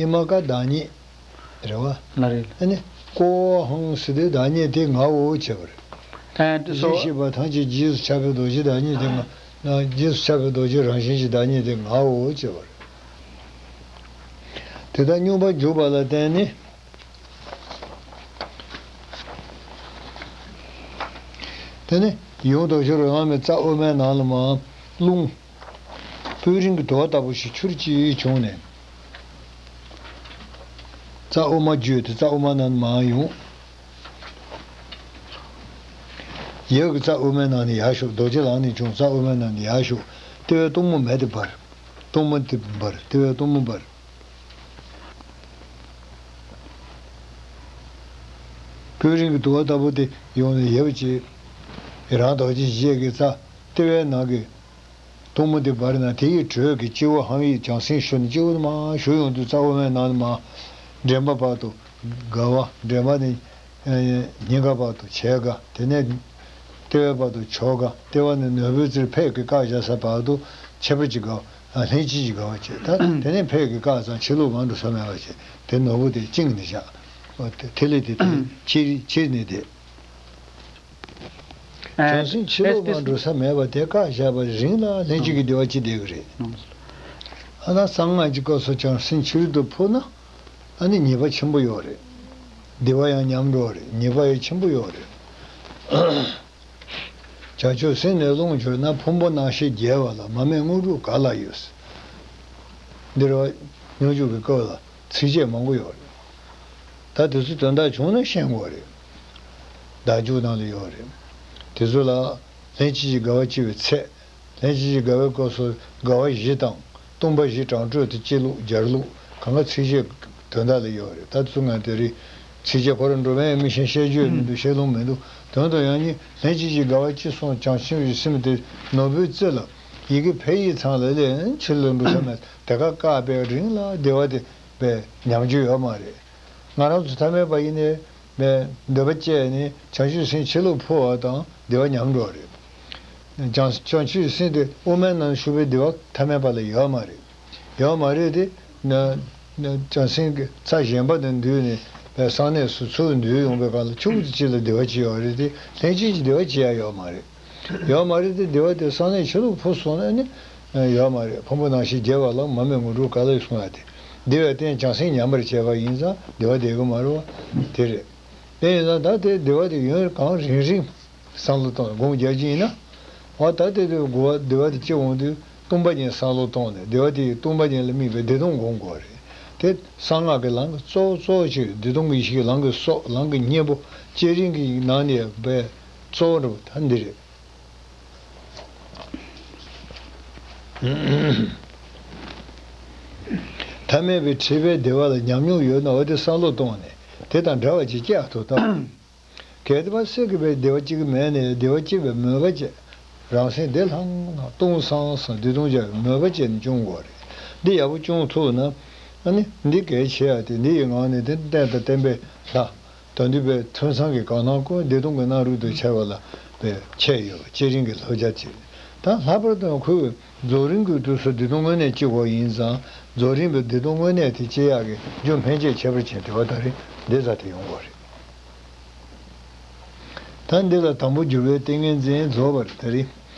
ཨི་མ་ཀ་བདག་ཉིད། རེད་བ། ལ་རེད། ཨ་ནི་ཀོ་ཧཾ་ཟེར་དུས་བདག་ཉིད་དེ་ངའོ་བྱས་པ་རེད། ཨ་འདི་སོ། རྗེས་གཤེགས་པ་ཐམས་ཅད་རྗེས་སུ་ཆགས་པའི་རྡོ་རྗེ་བདག་ཉིད་དེ་ང་། རྗེས་སུ་ཆགས་པའི་རྡོ་རྗེ་རང་བཞིན་གྱི་བདག་ཉིད་དེ་ངའོ་བྱས་པ་རེད། དེ་ལྟར་སྙོམས་པར་འཇུག་པ་ལ་བརྟེན་ནས། དེ་ནས་ཡུམ་རྡོ་རྗེ་རོ་ལངས་མའི་རྩ་དབུ་མའི་ནང་ལ་མར་རླུང་། སྤོས་རིང་གི་དུ་བ་ལྟ་བུ་ཞིག་ཆུ་རུ་ཅིག་བྱུང་ནས། རྩ་དབུ་མ་བརྗོད་དེ་རྩ་དབུ་མ་ནང་ནས་མར་ཡོང་། ཡབ་ཀྱི་རྩ་དབུ་མའི་ནང་ནས་ཡར་ཞུགས། རྡོ་རྗེ་ལག་ནས་བྱུང་། རྩ་དབུ་མའི་ནང་ནས་ཡར་ཞུགས། ལྟེ་བའི་སྟོང་མོ་མེ་དེ་འབར། སྟོང་མོ་དེ་འབར། ལྟེ་བའི་སྟོང་མོ་འབར། སྤོས་རིང་གི་དུ་བ་ལྟ་བུ་དེ་ཡོང་ནས་ཡབ་ཀྱི་རང་རྡོ་རྗེ་འཇིགས་བྱེད་ཀྱི་རྩ་ལྟེ་བའི་ནང་གི་སྟོང་མོ་དེ་འབར་ན། དེ་ཡི་དྲོད་ཀྱིས་སྤྱི་བོ་ཧ་ཡིག་བྱང་སེམས་ཞུ་ནས། སྤྱི་བོ་དེ་མར་ཞུ་ཡོང་དུས་རྩ་དབུ་མའི་ནང་ནས་མར་འདྲེན་པ་བར་དུ་དགའ་བ། འདྲེན་པ་ནས་སྙིང་ག་བར་དུ་བྱད་དགའ། དེ་ནས་ལྟེ་བའི་བར་དུ་མཆོག་དགའ། ལྟེ་བ་ནས་ནོར་བུའི་རྩེར་ཕད་ཀྱིས་བཀག་བཞག་ས་བར་དུ་ཁྱད་པར་གྱི་དགའ་བ། ལྷན་ཅིག་གི་དགའ་བ་བྱེད། ད་དེ་ནས་ཕད་ཀྱིས་བཀག་ཙང་ཕྱི་ལུགས་མ་འགྲོ་ས་མེད་པ་བྱེད། དེ་ནོར་བུ་དེ་བཅིངས་ནས་བཞག་ཐིག་ལེ་དེ་དེ་ཕྱིར་ཕྱིར་ནས་དེ། བྱང་སེམས་ཕྱི་ལོགས་མར་འགྲོ་ས་མེད་པ་དེ་བཀག་བཞག་པ་རིང་ལ་ལྷན་སྐྱེས་ཀྱི་བདེ་བ་ཅི་བསྡད་ཀྱི་རེད། ཨ་ན་གསང་སྔགས་ཀྱི་སྐབས་སུ་བྱང་སེམས་ཕྱི་རོལ་དུ་འཕོ་ན། ཨ་ནི་ཉེས་པ་ཆེན་པོ་ཡོད་རེད། བདེ་བ་ཡང་ཉམས་འགྲོ་བ་རེད། ཉེས་པ་ཡང་ཆེན་པོ་ཡོད་རེད། བྱང་ཆུབ་སེམས་ནི་རླུང་བྱོས་ན། ཕུང་པོ་རྣམ་ཤེས་རྒྱས་པ་ལ། མ་རྨོས་དངོས་གྲུབ་ག་ལ་ཡོད། འདིར་བ་སྙོམས་འཇུག་གི་སྐབས་ལ་ཚིགས་བཅད་མང་པོ་ཡོད་རེད། ད་དེ་ཚོ་དོན་དག་བྱུང་ན་ཤེས་དགོས་རེད། བདག་འཇུག་ནང་ལ་ཡོད་རེད། དེ་ཚོ་ལ་ལྷན་ཅིག་སྐྱེས་དགའ་བ་སྐྱེ་བའི་ཚད། ལྷན་ཅིག་སྐྱེས་དགའ་བའི་སྐབས་སུ་དགའ་བ་བཞི་དང་། སྟོང་པ་བཞི་དྲང་གྲོལ་དུ་སྐྱེ་ལུགས་སྦྱར་ལུགས་གང་ག་ཚིགས་བཅད་དོན་དག་ལ་ཡོད་རེད། ད་དེ་ཚོ་ང་དེ་རིང་ཚིགས་བཅད་ཁོ་རང་འགྲོ་མེད་མི་ཤེས། བཤད་རྒྱུ་ཡང་མི་འདུག་བཤད་ལུང་མི་འདུག་དོན་དུ་ཡང་ནི་ལྷན་ཅིག་སྐྱེས་དགའ་བ་སྐྱེས་སོང་། བྱང་ཆུབ་ཀྱི་སེམས་དེ་ནོར་བུའི་རྩེ་ལ་ཡི་གེ་ཕ་ཡིག་ཚང་ལ་ལས་ཕྱི་ལ་འགྲོ་ས་མེད། དེ་ག་བཀག་པའི་རིང་ལ་བདེ་བ་དེ་བས་ཉམས་རྒྱུ་ཡོད་མ་རེད། ང་རང་ཚོ་ཐ་མལ་པ་ཡིན་ནའི་བས་འདོད་པ་སྐྱེས་ནས་བྱང་ཆུབ་སེམས་ཕྱི་ལོགས་འཕོ་བ་དང་བདེ་བ་ཉམས་འགྲོ་བ་རེད། བྱང་བྱང་ཆུབ་སེམས་དེ་དབུ་མའི་ནང་བཞུགས་པའི་བདེ་བ་ཐ་མལ་པ་ལ་ཡོད་མ་རེད། ཡོད་མ་རེད་དེ། ན་ན་བྱང་སེམས་ཀྱི་ཚ་གཞན་པ་དང་འདུས་ནས་བས་གསང་གནས་སུ་ཚུར་འདུས་ཡོང་བའི་སྐབས་ལ་ཆུང་དུ་ཅིག་ལ་བདེ་བ་ཅིག་ཡོད་རེད་དེ། ལྷན་ཅིག་གི་བདེ་བ་ཅིག་ཡང་ཡོད་མ་རེད། ཡོད་མ་རེད་དེ། བདེ་བ་དེ་གསང་གནས་ཕྱི་ལོགས་འཕོ་སོང་ན་ནི་ཡོད་མ་རེད། ཕུང་པོ་རྣམ་ཤེས་རྒྱས་པ་ལ་མ་རྨོས་ངོ་སྤྲོད་ག་ལ་ཡོད་གསུང་ཡ་དེ། བདེ་བའི་རྟེན་བྱང་སེམས་ཉམས་པར་བྱས་པ་ཡིན་ཙང་བདེ་བ་བསྡད་ཀྱི་མ་རེད་བ། དེ་རེད། དེ་ཡིན་ཙང་ད་དེ་བདེ་བ་དེ་ཡུན་གང་རིང་རིང་བསམ་བློ་གཏོང་སྒོམ་རྒྱག་གི་ཡིན་ན། འོ་ད་དེ་དེ་དགུ་བ་བདེ་བ་དེ་སྐྱེ་འོང་དུས་སྟོང་པ་ཉིད་བསམ་བློ་གཏོང་ནས་བདེ་བ་དེ་ཡི་སྟོང་པ་ཉིད་ལ་དམིགས་པའི་བདེ་སྟོང་སྒོམ་དགོས་རེད། དེ་གསང་སྔགས་ཀྱི་ལམ་གྱི་གཙོ་བོ་གཙོ་བོ་ཅིག་རེད། བདེ་སྟོང་གི་ཡེ་ཤེས་ཀྱི་ལམ་གྱི་སྲོག་ལམ་གྱི་སྙིང་པོ་བསྐྱེད་རིམ་གྱི་ནང་ནས་པའི་གཙོ་བོ་འདྲ་པོ་ད་འདི་རེད། ཐ་མལ་པའི་འཁྲིས་པའི་བདེ་བ་ལ་ཉམས་མྱོང་ཡོད་ན་འོ་དེ་བསམ་བློ་གཏོང་ནས་དེ་དང་འདྲ་བ་ཅིག་སྐྱེ་ཐུབ་ཐབས། གལ་ཏེ་བར་སྲིད་ཀྱི་བའི་བདེ་བ་གཅིག་མེད་ནས་བདེ་བ་གཅིག་པའི་མོས་པ་བཅས། རང་སེམས་བདེ་ལྷང་ལྷང་སྟོང་སང་སང་བདེ་སྟོང་སྦྱར་བའི་མོས་པ་བཅས་ནས་སྐྱོང་དགོས་རེད། འདི་ཡག་པོ་སྐྱོང་ཐུབ་ན། ཨ་ནི་འདི་གལ་ཆེ་ཡ་དེ་འདི་ཡི་ངང་ནས་དེ་རྟེན་དང་བརྟེན་པའི་ལྷ། དོན་བསྡུས་པའི་ཐོས་བསམ་གྱི་གང་སྣང་ཀུན་བདེ་སྟོང་གི་སྣང་རུང་དུ་འཆར་བ་ལ་བའི་ཁྱད་ཡོད་པ་བསྐྱེད་རིམ་གྱི་བསླབ་བྱ་བྱེད། ད་ལྷག་པར་དུ་ཁོས་རྫོགས་རིམ་གྱི་དུས་སུ་བདེ་སྟོང་དངོས་གནས་སྐྱེ་དགོས་ཡིན་ཙང་རྫོགས་རིམ་པའི་བདེ་སྟོང་དངོས་གནས་དེ་སྐྱེ་ཡག་གི་རྒྱུ་སྨན་དཔྱད་ཁྱད་པར་ཅན་དེ་བ་ད་རེས་འདི་ཙམ་དེ་ཡོང་དགོས་རེད། ད་འདི་ལ་དང་པོ་འགྱུར་བའི་ཏིང་ངེ་འཛིན་རྫོགས་པ་རེད། ད་རེས་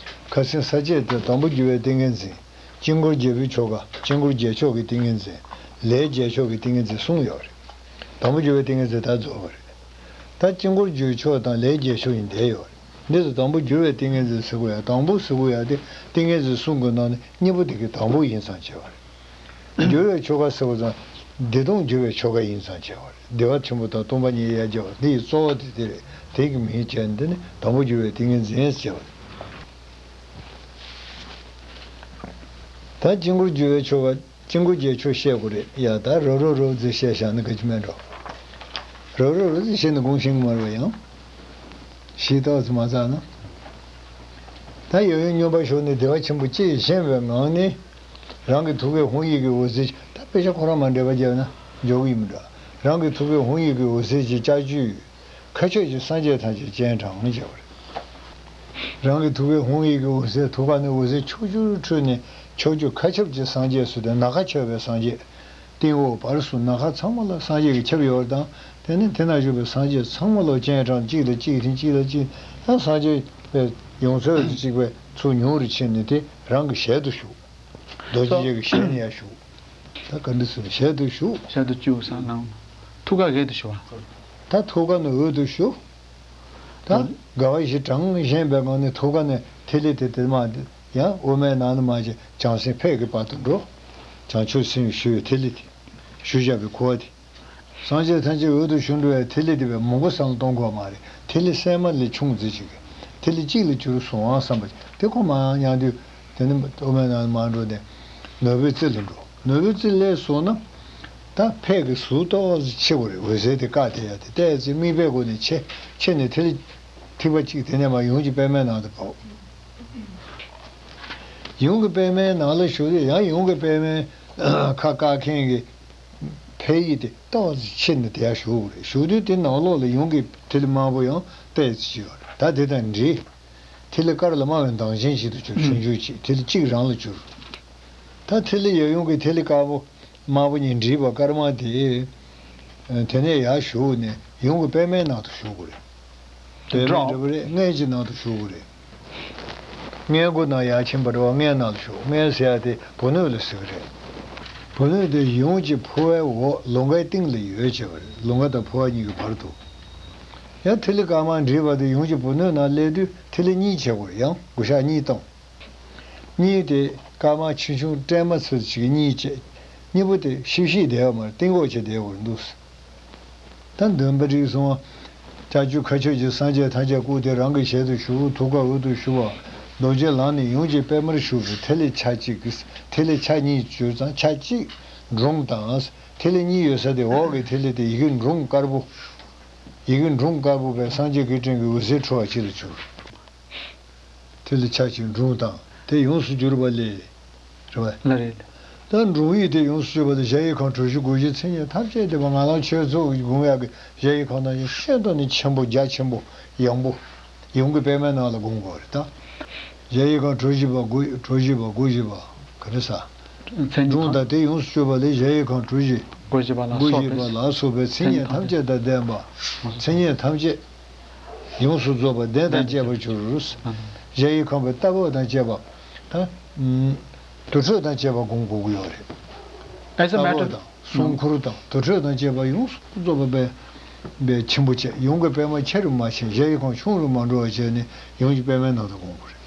ཁ་སང་ས་བཅད་དེ་དང་པོ་འགྱུར་བའི་ཏིང་ངེ་འཛིན། དཀྱིལ་འཁོར་རྒྱལ་པོའི་ཆོ་ག་དཀྱིལ་འཁོར་རྒྱལ་མཆོག་གི་ཏིང་ངེ་འཛིན། ལས་རྒྱལ་མཆོག་གི་ཏིང་ངེ་འཛིན་གསུམ་ཡོད་རེད། དང་པོ་འགྱུར་བའི་ཏིང་ངེ་འཛིན་ད་རྫོགས་པ་རེད། ད་དཀྱིལ་འཁོར་རྒྱལ་མཆོག་དང་ལས་རྒྱལ་མཆོག་ཡིན་བསྡད་ཡོད་རེད། འདི་ལ་དང་པོ་འགྱུར་བའི་ཏིང་ངེ་འཛིན་ཟེར་དགོས་ཡ། དང་པོ་ཟེར་དགོས་ཡ་དེ་ཏིང་ངེ་འཛིན་གསུམ་གྱི་ནང་ནས་གཉིས་པོ་དེ་གི་དང་པོ་ཡིན་ཙང་བྱས་པ་རེད། འགྱུར་བའི་ཆོ་ག་ཟེར་བ་ཙམ། བདེ་སྟོང་འགྱུར་བའི་ཆོ་ག་ཡིན་ཙང་བྱས་པ་རེད། བདེ་བ་ཆེན་པོ་དང་སྟོང་པ་ཉིད་ཡར་རྒྱས་པ་འདི་ཡི་གཙོ་བོ་དེ་དེ་རེད། དེ་གི་མིང་བྱས་འདི་ནི་དང་པོ་འགྱུར་བའི་ཏིང་ངེ་འཛིན་ཟེར་བ་རེད། ད་དཀྱིལ་འཁོར་འགྱུར་བའི་ཆོ་ག་དཀྱིལ་འཁོར་རྒྱལ་མཆོག་བཤད་དགོས་རེད་ཡ། ད་རོ་རོ་རོ་ཟེར་བཤད་བཞག་ན་ག་ཅི་མེད་འགྲོ། རོ་རོ་རོ་ཟེར་བཤད་ན་དགོངས་ཤེས་ཀྱི་མ་རེད་པ། ཡང་ཞིག་ཏོག་ཙམ་མ་ཚར་ན། ད་ཡོད་ཡོད་སྙོམས་པར་ཞོག་ནས་བདེ་བ་ཆེན་པོ་ཅིག་ཞེན་པའི་ངང་ནས། རང་གི་ཐུགས་ཀའི་ཧཱུྃ་ཡིག་གི་འོད་ཟེར་ཅིག་ད་དཔེ་ཆ་ཁོ་རང་མ་འདྲེས་པ་བརྒྱབ་ན་འཇོག་གི་ཡིན་མི་འདྲ། རང་གི་ཐུགས་ཀའི་ཧཱུྃ་ཡིག་གི་འོད་ཟེར་གྱིས་ལྕགས་ཀྱུས། མཁའ་ཁྱབ་ཀྱི་སངས་རྒྱས་ཐམས་ཅད་སྤྱན་དྲངས་བྱས་པ་རེད། རང་གི་ཐུགས་ཀའི་ཧཱུྃ་ཡིག་གི་འོད་ཟེར་ཐུགས་ཀ་ནས་འོད་ཟེར་ཕྱོགས་བཅུར་འཕྲོས་ནས་ཕྱོགས་བཅུ་མཁའ་ཁྱབ་ཀྱི་སངས་རྒྱས་སུ་དེ་ནམ་མཁའ་ཁྱབ་པའི་སངས་རྒྱས། སྟེང་འོག་བར་གསུམ་ནམ་མཁའ་ཚང་མ་ལ་སངས་རྒྱས་ཀྱིས་ཁྱབ་ཡོད་པ་དང་། དེ་ནས་དེ་ན་བཞུགས་པའི་སངས་རྒྱས་ཚང་མ་ལ་སྤྱན་དྲངས། གཅིག་ལ་གཅིག་དང་གཅིག་ལ་གཅིག་ད་སངས་རྒྱས་པའི་ཡོངས་རྫོགས་ཀྱི་གཅིག་པའི་ཚུལ་ཉུང་རུ་ཕྱིན་ནས་དེ་རང་གི་ཞལ་དུ་ཞུགས། རྡོ་རྗེ་འཆང་གི་ཞལ་ནས་ཡར་ཞུགས། ད་ག་འདྲ་ཟེར་ཞལ་དུ་ཞུགས། ཞལ་དུ་བཅུག་བསམ་ནང་། ཐུགས་ཀ་ག་དུ་ཞུགས་པ། ད་ཐུགས་ཀ་ནས་འོད་དུ་ཞུགས། ད་དགའ་བ་བཞི་གྲངས་བཞེངས་པའི་ངང་ནས་ཐུགས་ཀ་ནས་ཐིག་ལེ་དེ་དེ་མ་དེ་ཡང་དབུ་མའི་ནང་ནས་མར་བྱས་བྱང་སེམས་ཕས་ཀྱི་བར་དུ་འགྲོ། བྱང་ཆུབ་སེམས་ཞུ་བའི་ཐིག་ལེ་དེ། ཞུ་བཞག་པའི་གོ་བ་དེ། སངས་རྒྱས་ཐམས་ཅད་འོད་དུ་ཞུ་འགྲོ་བའི་ཐིག་ལེ་དེ་བས་མང་པོ་བསམ་བློ་གཏོང་དགོས་མ་རེད། ཐིག་ལེ་སྲན་མ་ལས་ཆུང་ཙི་ཅིག་གི་ཐིག་ལེ་གཅིག་ལ་གྱུར་སོང་བསམ་པ་དེ་ཁོ་མར་མྱང་དུས། དེ་ནི་དབུ་མའི་ནང་ནས་མར་འགྲོ་ནས་ནོར་བུའི་རྩེ་ལ་འགྲོ། ནོར་བུའི་རྩེ་སླེབས་སོང་ན། ད་ཕས་ཀྱི་ཟུར་ཏོག་ཙམ་ཕྱེ་དགོས་རེད། འོད་ཟེར་དེ་བཀག་བསྡད་ཡ་དེ་ཏོག་ཙམ་དམིགས་པའི་སྒོ་ནས་ཕྱེ། ཕྱེ་ནས་ཐིག་ལེ་ཐིགས་པ་གཅིག་དེ་ནས་མར་ཡུམ་གྱི་པདྨའི་ནང་དུ་ཕབ། ཡུམ་གྱི་པདྨའི་ནང་ལ་ཞུགས་དུས་ཡང་ཡུམ་གྱི་པདྨའི་ཁ་བཀག་མཁན་གྱི་ཕ་ཡུལ་དེ་ཏོག་ཙམ་ཕྱིར་ནས་དེ་ཡར་ཞུགས་དགོས་རེད། ཞུགས་དུས་དེ་ནང་ལོགས་ལ་ཡུམ་གྱི་ཐིག་ལེ་དམར་པོ་ཡང་ཏོག་ཙམ་ཅིག་ཡོད་རེད། ད་དེ་དང་འདྲེས། ཐིག་ལེ་དཀར་ལ་དམར་བའི་མདངས་ཅན་ཞིག་ཏུ་གྱུར། ཆུང་ཆུང་ཅིག་ཐིག་ལེ་གཅིག་རང་ལ་གྱུར། ད་ཐིག་ལེ་ཡབ་ཡུམ་གྱི་ཐིག་ལེ་དཀར་པོ་དམར་པོ་གཉིས་འདྲེས་པ་དཀར་དམར་དེ། དེ་ནས་ཡར་ཞུགས་ནས་ཡུམ་གྱི་པདྨའི་ནང་དུ་ཞུགས་དགོས་རེད། པདྨའི་འདྲ་པོ་རེད། མངལ་གྱི་ནང་དུ་ཞུགས་དགོས་རེད། མངལ་སྒོ་ནས་ཡར་ཕྱིན་པ་རེད་པ། མངལ་ནང་ལ་ཞུགས། མངལ་ཟེར་ཡ་དེ་བུ་སྣོད་ལ་ཟེར་གི་རེད། བུ་སྣོད་དེ་ཡུམ་གྱི་ཕོ་བའི་འོག་ལོང་གའི་སྟེང་ལ་ཡོད་བྱས་པ་རེད། ལོང་ག་དང་ཕོ་བ་གཉིས་ཀྱི་བར་དུ། ཡང་ཐིག་ལེ་དཀར་དམར་འདྲེས་པ་དེ་ཡུམ་གྱི་བུ་སྣོད་ནང་སླེབས་དུས་ཐིག་ལེ་གཉིས་བྱེད་དགོས་རེད། ཡང་བགོ་བཤའ་གཉིས་བཏང་། གཉིས་དེ་དཀར་དམར་ཆུང་ཆུང་སྲན་མ་ཚོད་ཅིག་གཉིས་བྱས། གཉིས་པོ་དེ་ཤིབ་ཤིབ་བསྡད་ཡོད་མ་རེད། གཏིང་འོག་ཅིག་བསྡད་ཡོད་རེད་འདུག། ད་འདོན་པ་རིགས་གསུམ། ལྕགས་ཀྱུ་མཁའ་སྤྱོད་ཀྱི་སངས་རྒྱས་ཐམས་ཅད་སྐུ་དེ་རང་གི་ཞལ་དུ་ཞུགས། ཐུགས་ཀ་འོད་དུ་ཞུ་བ། རྡོ་རྗེ་ལག་ནས་ཡུམ་གྱི་པད་མར་ཞུགས་པའི་ཐིག་ལེ་ཆ་གཅིག་གི། ཐིག་ལེ་ཆ་གཉིས་གྱུར་ཙང་ཆ་གཅིག་འབྲོང་དང་། ཐིག་ལེ་གཉིས་ཡོད་ས་དེ་འོག་གི་ཐིག་ལེ་དེ་ཡི་གེ་འབྲོང་དཀར་པོ། ཡི་གེ་འབྲོང་དཀར་པོ་པས་སངས་རྒྱས་ཀྱི་སྤྲིན་གྱི་འོད་ཟེར་འཕྲོ་བ་གཅིག་ལ་གྱུར། དེ་ལ་ཆ་ཅིག་འབྲོང་དང་དེ་ཡོངས་སུ་གྱུར་པ་ལས། རེད་བ། ལ་རེད། ད་འབྲོང་ཡིག་དེ་ཡོངས་སུ་གྱུར་པ་ལས་གཞལ་ཡས་ཁང་གྲུ་བཞི་སྒོ་བཞི་མཚན་ཉིད་ཐམས་ཅད་དེ་བ་ང་རང་ཆོས་ཚོགས་ཀྱི་དགོངས་ཡག་གི་གཞལ་ཡས་ཁང་ནང་བཞིན་ཤིན་ཏུ་ནས་ཆེན་པོ་རྒྱ་ཆེན་པོ་ཡངས་པོ། ཡུམ་གྱི་པད་མའི་ནང་ལ་དགོངས་དགོས་རེད་ད། གཞལ་ཡས་ཁང་གྲུ་བཞི་པ་སྒོ་གྲུ་བཞི་པ་སྒོ་བཞི་པ་ག་རེ་ཟ། མཚན་ཉིད་འབྲོང་ཐམས་དང་དེ་ཡོངས་སུ་གྱུར་པ་ལས་གཞལ་ཡས་ཁང་གྲུ་བཞི། སྒོ་བཞི་པ་ལ་སྒོ་སོགས་བཞི་པ་པས་ལ་སོགས་པའི་མཚན་ཉིད་ཐམས་ཅད་དང་ལྡན་པ། མཚན་ཉིད་ཐམས་ཅད་ཡོངས་སུ་རྫོགས་པ་ལྡན་དང་བཅས་པར་གྱུར། གཞལ་ཡས་ཁང་པའི་ལྟ་བ་དང་བཅས་པ། ད་དུར་ཁྲོད་དང་བཅས་པ་སྒོམ་དགོས་ཀྱི་ཡོད་རེད། ཨེ་ཟེར་ལྟ་བ་དང་སྲུང་འཁོར་དང་དུར་ཁྲོད་དང་བཅས་པ་ཡོངས་སུ་རྫོགས་པ་པའི་པའི་ཆེན་པོ་བཅས་ཡུམ་གྱི་པད་མ་ཆེ་རུ་མ་ཕྱིན། གཞལ་ཡས་ཁང་ཆུང་རུ་མ་འགྲོ་བ་བྱས་ནས་ཡུམ་གྱི་པད་མའི་ནང་དུ་སྒོམ་དགོས་རེད།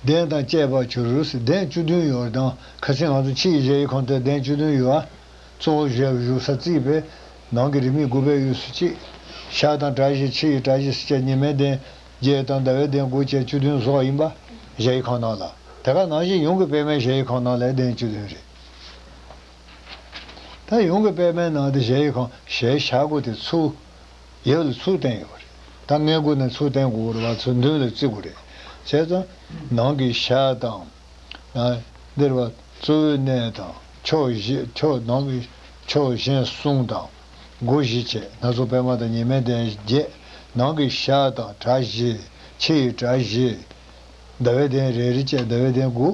གདན་དང་བཅས་པར་གྱུར། གདན་བཅུ་བདུན་ཡོད་དང་ཁ་སང་ང་ཚོ་ཕྱི་ཡི་གཞལ་ཡས་ཁང་དེར་གདན་བཅུ་བདུན་ཡོད། གཙོ་བོ་བཞུགས་ས་རྩིག་པའི་ནང་གི་རིས་མེད་དགུ་པའི་དབུས་སུ་གཅིག། ཤར་དང་གྲྭ་བཞི་ཕྱི་ཡི་གྲྭ་བཞི་སུ་བཅས་ཉི་མའི་གདན་བརྒྱད་དང་ཟླ་བའི་གདན་དགུ་བཅས་བཅུ་བདུན་བཟོ་བ་ཡིན་པ། གཞལ་ཡས་ཁང་ནང་ལ་དེ་ག་ནང་བཞིན་ཡུམ་གྱི་པད་མའི་གཞལ་ཡས་ཁང་ནང་ལ་གདན་བཅུ་བདུན་རེད། ད་ཡུམ་གྱི་པད་མའི་ནང་དུ་གཞལ་ཡས་ཁང་ཞལ་ཞལ་སྒོ་དེ་ཚུར། ཡབ་ལ་ཚུར་བསྟན་ཡོད་རེད། ད་སྔས་མགོ་ནས་ཚུར་བསྟན་དགོས་རེད་བ། ཚུར་མདུན་ལ་བརྩི་དགོས་རེད། བྱས་ཙང་ནང་གི་ཞལ་དང་། ཨ། འདིར་བ་གཙོ་བོའི་གནས་དང་ཕྱོགས་བཞི་ཕྱོགས་ནང་གི་ཕྱོགས་གཞན་གསུམ་དང་སྒོ་བཞི་བཅས་སྣ་ཚོགས་པད་མ་དང་ཉི་མའི་གདན་བརྒྱད། ནང་གི་ཞལ་དང་གྲྭ་བཞི། ཕྱི་ཡི་གྲྭ་བཞི། ཟླ་བའི་གདན་རེ་རེ་བཅས་ཟླ་བའི་གདན་དགུ།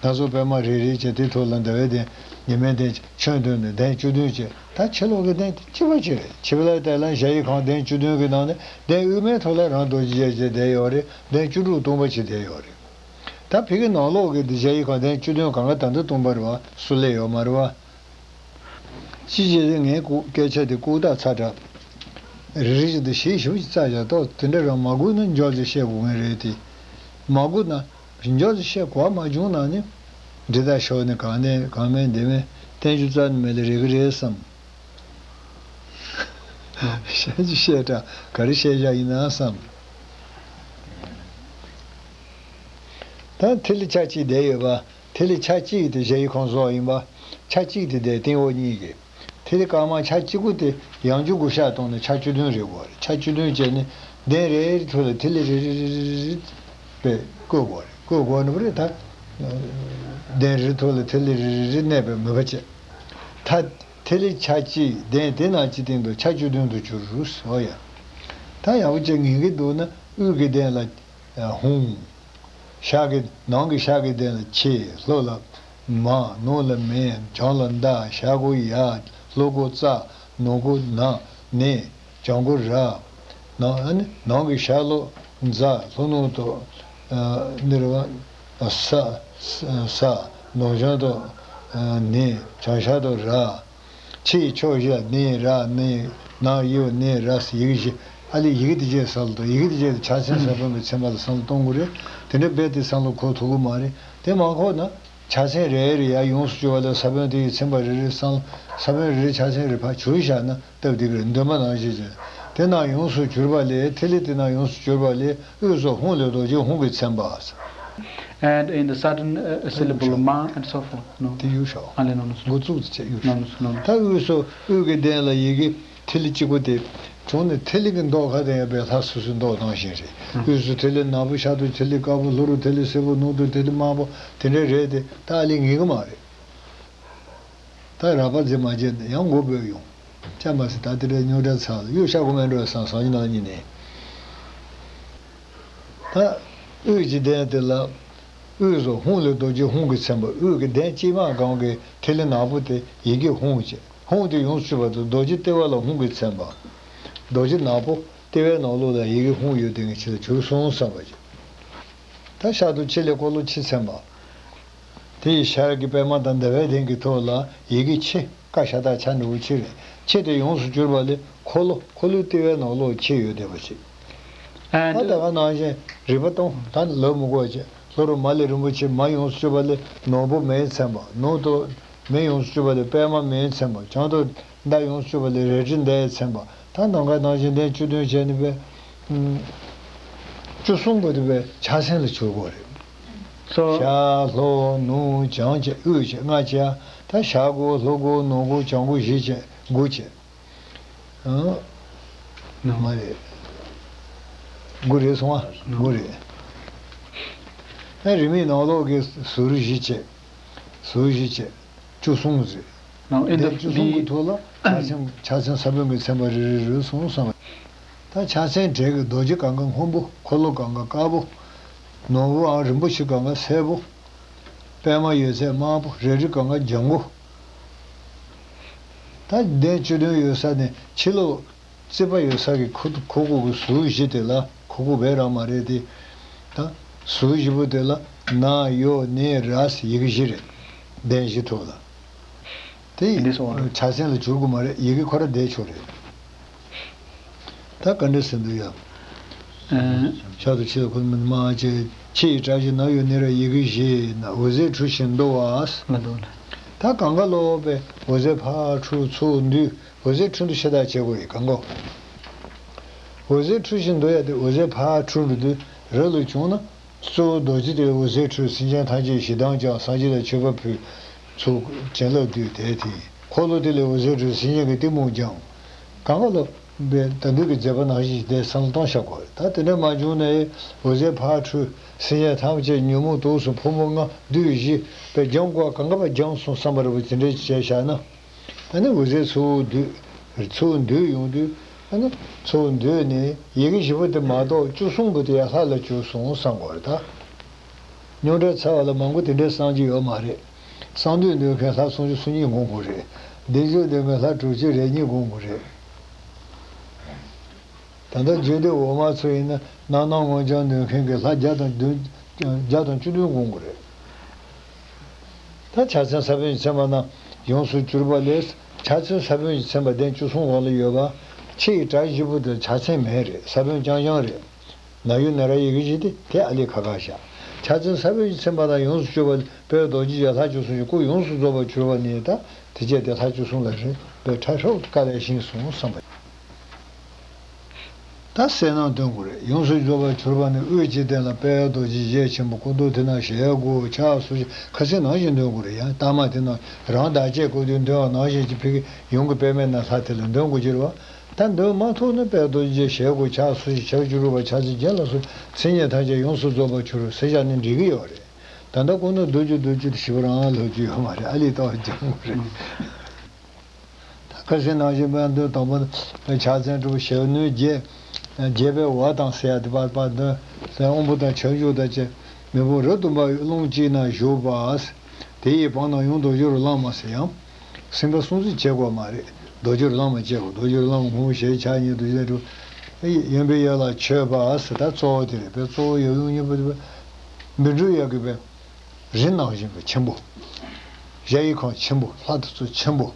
སྣ་ཚོགས་པད་མ་རེ་རེ་བཅས་དེའི་ཐོག་ལ་ཟླ་བའི་གདན། ཉི་མའི་གདན། ཆོས་འདོན་ནས་གདན་བཅུ་བདུན་བཅས། ད་ཕྱི་ལོགས་ཀྱི་གདན་དེ་གཅིག་པ་གཅིག་རེད། ཕྱི་པ་ལ་དེ་ལ་གཞལ་ཡས་ཁང་གདན་བཅུ་བདུན་གྱི་ནང་ནས་གདན་དབུས་མའི་ཐོག་ལ་རང་རྡོ་རྗེ་རྒྱལ་བྱེད་བསྡད་ཡོད་རེད། གདན་བཅུ་དྲུག་སྟོང་པ་ཅིག་བསྡད་ཡོད་རེད། ད་ཕ་གི་ནང་ལོགས་ཀྱི་འདི་གཞལ་ཡས་ཁང་གདན་བཅུ་བདུན་གང་ག་ད་ལྟ་སྟོང་པ་རེད་བ། སུ་ལས་ཡོད་མ་རེད་བ། ཅི་བྱས་ཏེ་ངའི་ལྐུགས་སྐད་ཆ་དེ་ལྐུགས་རྟགས་ཚ་དྲགས། རེ་རེ་བཞིན་དུ་ཞིབ་ཞིབ་ཀྱིས་བརྩམས་བཞག་ཏོ། དེ་འདྲ་རང་མ་དགོས་ན་མགྱོགས་ཙམ་བཤད་དགོས་ངེས་རེད་དེ། མ་དགོས་ན་མགྱོགས་ཙམ་བཤད་གོ་བ་མ་བྱུང་ན་ནི། འདི་ལྟར་ཞོག་ནི་གང་ནས་གང་མིན་འདི་མིན་བསྟན་རྒྱུ་རྩ་ནས་མེད་ལ་རེ་གི་རེད་བསམ། བཤད་རྒྱུ་བཤད་དྲ་ག་རེ་བཤད་བཞག་ཡིན་ན་བསམ། ད་ཐིག་ལེ་ཆ་གཅིག་བསྡད་ཡོད་པ། ཐིག་ལེ་ཆ་གཅིག་དེ་གཞལ་ཡས་ཁང་བཟོ་བ་ཡིན་པ། ཆ་གཅིག་དེ་དེ་སྟེང་འོག་གཉིས་ཀྱི། ཐིག་ལེ་དཀར་དམར་ཆ་གཅིག་པོ་དེ་ཡང་བསྐྱར་བགོ་བཤའ་བཏང་ནས་ཆ་བཅུ་བདུན་རེ་དགོས་རེད། ཆ་བཅུ་བདུན་བྱས་ནས་གདན་རེ་རེའི་ཐོག་ལ་ཐིག་ལེ་རེ་རེ་རེ་རེ་རེ་རེ་བཀོད་དགོས་རེད། བཀོད་དགོས་ནི་བ་རེད་ད། གདན་རེའི་ཐོག་ལ་ཐིག་ལེ་རེ་རེ་རེ་གནས་པའི་མོས་པ་བྱེད། ད་ཐིག་ལེ་ཆ་གཅིག་གདན་དེ་ནང་གཅིག་སྟེང་དུ་ཆ་བཅུ་བདུན་དུ་གྱུར་རུ་ཟེར་བ་ཡ། ད་ཡག་པོ་བྱས་ངེས་ཀྱི་འདུག་ན་དབུས་ཀྱི་གདན་ལ་ཧཱུྃ། ཤར་གྱི་ནང་གི་ཤར་གྱི་གདན་ལ་ཆེ། ལྷོ་ལ་མ། ནུབ་ལ་མེ། བྱང་ལ་མདའ། ཞབས་ཀྱུ་ཡ། ལྷོ་སྒོ་ཙ། ནུབ་སྒོ་ན། ནེ། བྱང་སྒོ་ར། ནང་ནང་གི་ཤར་ལྷོ་ཛ། ལྷོ་ནུབ་ཏོ། ཨ། འདིར་བ། ས། ས། ནུབ་བྱང་ཏོ། ཨ། ནེ། བྱང་ཤར་ཏོ་ར། ཕྱི་ཡི་ཕྱོགས་བཞི་ལ་ནེ་ར་ནེ། ནང་ཡོད་ནེ་ར་ཟེར་ཡི་གེ་བཞི། ཨ་ལས་ཡི་གེ་དེ་བརྒྱད་བསམ་བློ་གཏོང་། ཡི་གེ་དེ་བརྒྱད་དེ་ཕྱག་མཚན་ས་བོན་གྱི་ཚན་པ་ལ་བསམ་བློ་གཏོང་དགོས་རེད། དེ་འདྲ་རྦད་དེ་བསམ་བློ་འཁོར་ཐུབ་ཀྱི་མ་རེད། དེ་མ་འཁོར་ན་ཕྱག་མཚན་རེ་རེ་ཡར་ཡོངས་སུ་གྱུར་པ་ལ་ས་བོན་དེ་ཡི་ཚན་པ་རེ་རེ་བསམ་བློ། ས་བོན་རེ་རེ་ཕྱག་མཚན་རེ་ཕར་གྱུར་བཞག་ན་སྟབས་བདེ་གི་རེད། འདོན་པ་ནང་བཞིན་བྱས། དེ་ནང་ཡོངས་སུ་གྱུར་པ་ལས། ཐིག་ལེ་དེ་ནང་ཡོངས་སུ་གྱུར་པ་ལས། དབུས་སུ་ཧཱུྃ་ལས་རྡོ་རྗེ་ཧཱུྃ་གི་ཚན་པ། And in the sudden, uh, syllable, ma and so forth. No. དེ་གཡུག་ཤོག། ཨ་ལེ། No, no, no. འགོ་བཙུགས་ཚེ་གཡུག་ཤོག། No, no, no. ད་དབུས་སུ་དབུས་ཀྱི་གདན་ལ་ཡི་གེ་ཐིག་ལེ་གཅིག་པོ་དེ་བྱུང་ནས་ཐིག་ལེ་གི་མདོག་ག་དེ་ཡང་བས་ལྷ་སོ་སོའི་མདོག་ནང་བཞིན་རེད། ཨ། དབུས་སུ་ཐིག་ལེ་ནག་པོ། ཤར་དུ་ཐིག་ལེ་དཀར་པོ། ལྷོ་རུ་ཐིག་ལེ་སེར་པོ། ནུབ་ཏུ་ཐིག་ལེ་དམར་པོ། དེ་འདྲ་རེད་དེ། ད་ཨ་ལེ་ངེས་གི་མ་རེད། ད་རགས་པ་འཛིན་མ་བྱས་ནས་ཡང་མགོ་སྦོས་ཡོང་། ཅང་མ་ཟད་ད་དེ་འདྲའི་རྙོག་དྲ་ཚ་ལ་གཡུག་ཤོག་གོ་མེད་འགྲོ་བསམ་སང་ཉིན་ནང་ཉིན་ནས། ད་དབུས་ཀྱི་གདན་དེ་ལ་དབུས་སུ་ཧཱུྃ་ལས་རྡོ་རྗེ་ཧཱུྃ་གི་ཚན་པ། དབུས་ཀྱི་གདན་སྤྱི་མ་སྒང་གི་ཐིག་ལེ་ནག་པོ་དེ་ཡི་གེ་ཧཱུྃ་བྱས། ཧཱུྃ་དེ་ཡོངས་སུ་གྱུར་པ་དང་རྡོ་རྗེ་ལྟེ་བ་ལ་ཧཱུྃ་གི་ཚན་པ། རྡོ་རྗེ་ནག་པོ་ལྟེ་བའི་ནང་ལོགས་ལ་ཡི་གེ་ཧཱུྃ་ཡོད་དེ་ངས་ཕྱི་ལ་གྱུར་སོང་བསམ་པ་བྱས། ད་ཤར་དུ་ཕྱི་ལས་འཁོར་ལོ་ཕྱི་ཚན་པ། དེ་ཡི་ཤར་གྱི་པད་མ་དང་ཟླ་བའི་གདན་གྱི་ཐོག་ལ་ཡི་གེ་ཕྱི། ཀ་ཤ་ཏ་ཆ་འདྲ་བོ་ཕྱི་རེད། ཕྱི་དེ་ཡོངས་སུ་གྱུར་པ་ལས་འཁོར་ལོ། འཁོར་ལོའི་ལྟེ་བའི་ནང་ལོགས་ཕྱི་ཡོད་བསྡད་པ་ཅིག། And ད་ད་ག་ནང་བཞིན་རིག་པ་གཏོང་། ད་ནི་ལབ་མི་དགོས་བྱས། ལྷོ་རུ་མ་ལས་རིན་པོ་ཆེ། མ་ཡོངས་སུ་གྱུར་པ་ལས་ནོར་བུ་མེའི་ཚན་པ། ནོར་དུ་ མེ་ཡོངས་སུ་གཅོད་པ་ལས་པད་མ་མེས་མཚན་པ། བྱང་དུ་མདའ་ཡོངས་སུ་གཅོད་པ་ལས་རལ་གྲི་མདའི་མཚན་པ། ད་ནམ་མཁའི་ནང་བཞིན་གདན་བཅུ་བདུན་བྱས་ནས་པས། ཨུམ། བཅུ་གསུམ་པོ་དེ་པས་ཕྱག་མཚན་ལ་གྱུར་དགོས་རེད། ལྷོ། ཞྭ་ལྷོ་ནུབ་བྱང་བཅས་དབུས་བཅས་ལྔ་བཅས། ད་ཞྭ་དགུ་ལྷོ་དགུ་ནུབ་དགུ་བྱང་དགུ་བཞི་བཅས་དགུ་བཅས། ཨང་། ནུབ། མ་རེད། དགུ་རེད་སོང་ཨ། ནུབ། དགུ་རེད། ཨ་རིས་མེད་ནང་ལོགས་ཀྱི་ཟུར་བཞི་བཅས། ཟུར་བཞི་བཅས། བཅུ་གསུམ་རེད། ནང་ཨེ་འདི་འདི་བཅུ་གསུམ་གྱི་ཐོག་ལ་ཕྱག་མཚན་ཕྱག་མཚན་ས་བོན་གྱི་མཚན་པ་རེ་རེ་རེ་གསུངས་སོང་བ། ད་ཕྱག་མཚན་གྲས་ཀྱི་རྡོ་རྗེ་གང་ག་སྔོན་པོ། འཁོར་ལོ་གང་ག་དཀར་པོ། ནོར་བུའང་རིན་པོ་ཆེ་གང་ག་སེར་པོ། པད་མ་ཡོད་ཚད་དམར་པོ། རལ་གྲི་གང་ག་ལྗང་གུ། ད་གདན་བཅུ་བདུན་ཡོད་ས་ནས་ཕྱི་ལོགས་རྩིག་པ་ཡོད་ས་གི་ཁུག་ཁུག་ཁུག་གི་ཟུར་བཞི་དེ་ལ། ཁུག་ཁུག་བས་རང་མ་རེད་དེ། ད་ཟུར་བཞི་པོ་དེ་ལ་ན་ཡོ་ནེ་ར་ཟེར་ཡི་གེ་བཞི་རེད། གདན་བཞི་ཐོག་ལ། དེ་འདི་སོང་བ་རེད། ཕྱག་མཚན་ལ་འགྱུར་དགོས་མ་རེད། ཡི་གེ་ཁོ་རང་བསྡད་ཆོག་རེད། ད་ག་འདྲ་ཟེར་འདུག་ཡ། ཨ། ཕྱག་ཏུ་ཕྱི་ལ་ཁུ་མི་མ་བྱེད། ཕྱི་ཡི་བཀྲ་ཤིས་ནང་ཡོད་ནི་ར་ཡི་གེ་བཞི་ན། འོད་ཟེར་འཕྲོ་ཞིང་འདུ་བ། མ་འདུག་ལ། ད་གང་ག་ལོག་པའི་འོད་ཟེར་ཕར་འཕྲོ་ཚུར་འདུས། འོད་ཟེར་འཕྲོ་འདུ་ཤ་སྟག་བྱེད་དགོས་ཡི་གང་གོ། འོད་ཟེར་འཕྲོ་ཞིང་འདུ་ཡ་དེ་འོད་ཟེར་ཕར་འཕྲོ་འགྲོ་དུས་རི་ལ་བྱུང་ན། གཙོ་བོ་རྡོ་རྗེ་དེ་ལས་འོད་ཟེར་འཕྲོས། སེམས་ཅན་ཐམས་ཅད་ཞེ་སྡང་བྱང་སངས་རྒྱས་ལ་མཆོད་པ་ཕུལ། ཚུར་བྱིན་རླབས་བསྡུས་དེ་དེ་ཡིན། འཁོར་ལོ་དེ་ལས་འོད་ཟེར་འཕྲོས། སེམས་ཅན་གྱི་གཏི་མུག་སྦྱངས། གང་ག་ལ་བས་ད་འདུས་ཀྱི་མཛད་པ་ནང་བཞིན་དེ་བསམ་བློ་གཏོང་བྱ་དགོས། ད་དེ་འདྲ་མ་བྱུང་ན་འོད་ཟེར་ཕར་འཕྲོས། སེམས་ཅན་ཐམས་ཅད་ཉོན་མོངས་དུག་གསུམ་ཕོ་མོ་ལྔ་བདུད་བཞི་བས་སྦྱང་དགོས། གང་ག་བ་སྦྱངས་སོང་བསམ་པ་རེ་བ་དེ་འདྲ་བྱས་བཞག་ན། ཨ་ནི་འོད་ཟེར་ཚུར་འདུས། ཚུར་འདུས་ཡོང་དུས། ཨ་ནི་ཚུར་འདུས་ནས་ཡི་གེ་བཞི་པོ་དེ་མ་གཏོགས་བཅུ་གསུམ་པོ་དེ་ཡང་ལྷ་ལ་གྱུར་སོང་བསམ་དགོས་རེད་ད། རྙོག་དྲ་ཚ་བ་ལ་མང་པོ་དེ་འདྲའི་གསང་རྒྱུ་ཡོད་མ་རེད། གསང་འདུས་འདོན་མཁན་ལྷ་སུམ་ཅུ་སོ་གཉིས་སྒོམ་དགོས་རེད། བདེ་མཆོག་འདོན་མཁན་ལྷ་དྲུག་ཅུ་རེ་གཉིས་སྒོམ་དགོས་རེད། ད་ལྟ་རྒྱུད་སྡེ་འོག་མ་ཚོ་ཡིན་ན་རྣམ་སྣང་མངོན་བྱང་འདོན་མཁན་གྱི་ལྷ་བརྒྱ་དང་བདུན། བརྒྱ་དང་བཅུ་བདུན་སྒོམ་དགོས་རེད། ད་ཕྱག་མཚན་ས་བོན་གྱི་མཚན་པ་རྣམས་ཡོངས་སུ་གྱུར་པ་ལས། ཕྱག་མཚན་ས་བོན་གྱི་མཚན་པ་གདན་བཅུ་གསུམ་གོང་ལ་ཡོད་པ། ཕྱི་ཡི་བཀྲ་བཞི་པོ་དེ་ཕྱག་མཚན་མེད་རེད། ས་བོན་རྐྱང་རྐྱང་རེད། ན་ཡོ་ན་ར་ཡི་གེ་བཞི་དེ་དེ་ཨ་ལས་ཁ་ཁ་བཞག་ཕྱག་མཚན་ས་བོན་གྱི་མཚན་པ་དང་ཡོངས་སུ་གྱུར་པ་ལས། དཔལ་རྡོ་རྗེ་རྒྱལ་ལྷ་བཅུ་གསུམ་གྱི་སྐུ་ཡོངས་སུ་རྫོགས་པར་གྱུར་པ་ནི། ད་དེ་བྱས་ཏེ་ལྷ་བཅུ་གསུམ་ལ་རེ་བའི་ཕྲ་ཤོག་དཀའ་ལས་ཤིང་གསུངས་བསམ་པ། ད་གསལ་སྣང་སྟོན་དགོས་རེད། ཡོངས་སུ་རྫོགས་པར་གྱུར་པ་ནི། དབུས་ཀྱི་སྟེང་ལ་དཔལ་རྡོ་རྗེ་ཞལ་ཆེན་པོ། སྐུ་མདོག་དེ་ན་ཞལ་དགུ། ཕྱག་སོར་བཞི། ཁ་སང་ནང་བཞིན་འདོན་དགོས་རེད། ཡང་ལྟག་མ་དེ་ན་རང་བདག་བསྐྱེད་སྐུ་མདོག་འདོན་པ་ནང་བཞིན་གྱི་ཕ་གི་ཡུམ་གྱི་པདྨའི་ནང་ལྷ་དེ་ལ་འདོན་དགོས་ཀྱི་རེད་བ། ད་འདོན་མ་ཐུབ་ན་དཔལ་རྡོ་རྗེ་ཞལ་དགུ། ཕྱག་སོར་བཞི། ཕྱག་བཅུ་དྲུག་པ། ཕྱག་མཚན་བརྒྱད་ལ་སོགས་མཚན་ཉིད་ཐམས་ཅད་ཡོངས་སུ་རྫོགས་པར་གྱུར་ཟེར་བཞག་ནས་འགྲིག་གི་ཡོད་རེད། ད་ལྟ་ཁོ་ན་བདུན་ཅུ་བདུན་ཅུ་དེ་ཞིབ་རང་ལབ་རྒྱུ་ཡོད་མ་རེད། ཨ་ལས་ཏོག་སྦྱང་དགོས་རེད། ཁ་སང་ནང་བཞིན་པའི་འདོན་དང་པོ་ཕྱག་མཚན་དྲུག་ཞལ་ནུབ་བརྒྱད། བརྒྱད་པའི་འོག་དང་ཟེར་ཡ་དེ་པར་པར་འདོན། དབང་པོ་དང་ཁྱབ་འཇུག་དང་བཅས། མེ་དཔུང་རབ་ཏུ་འབར་བའི་རླུང་གཅིག་ན་བཞུགས་པ། དེ་ཡི་བར་ན་ཡང་རྡོ་རྗེ་རོ་ལངས་མ་ཟེར་ཡང་། སེམས་པ་སྲུང་བརྩི་བྱེད་དགོས་མ་རེད། རྡོ་རྗེ་རོ་ལངས་མ་བྱེད་དགོས། རྡོ་རྗེ་རོ་ལངས་མ་སྔོན་པོ་ཞལ་ཕྱག་གཉིས་རྡོ་རྗེ་ལ་གྲུབ། གཡོན་པས་གཡས་ལ་མཆོད་པ་ཟེར། ད་གཙོ་བོ་དེ་རེད། པས་གཙོ་བོ་ཡབ་ཡུམ་གཉིས་པོ་དེ་བས་བཻ་ཌཱུརྱ་གི་པས། རི་ནང་བཞིན་པའི་ཆེན་པོ། གཞལ་ཡས་ཁང་ཆེན་པོ། ལྷ་དེ་ཚོ་ཆེན་པོ།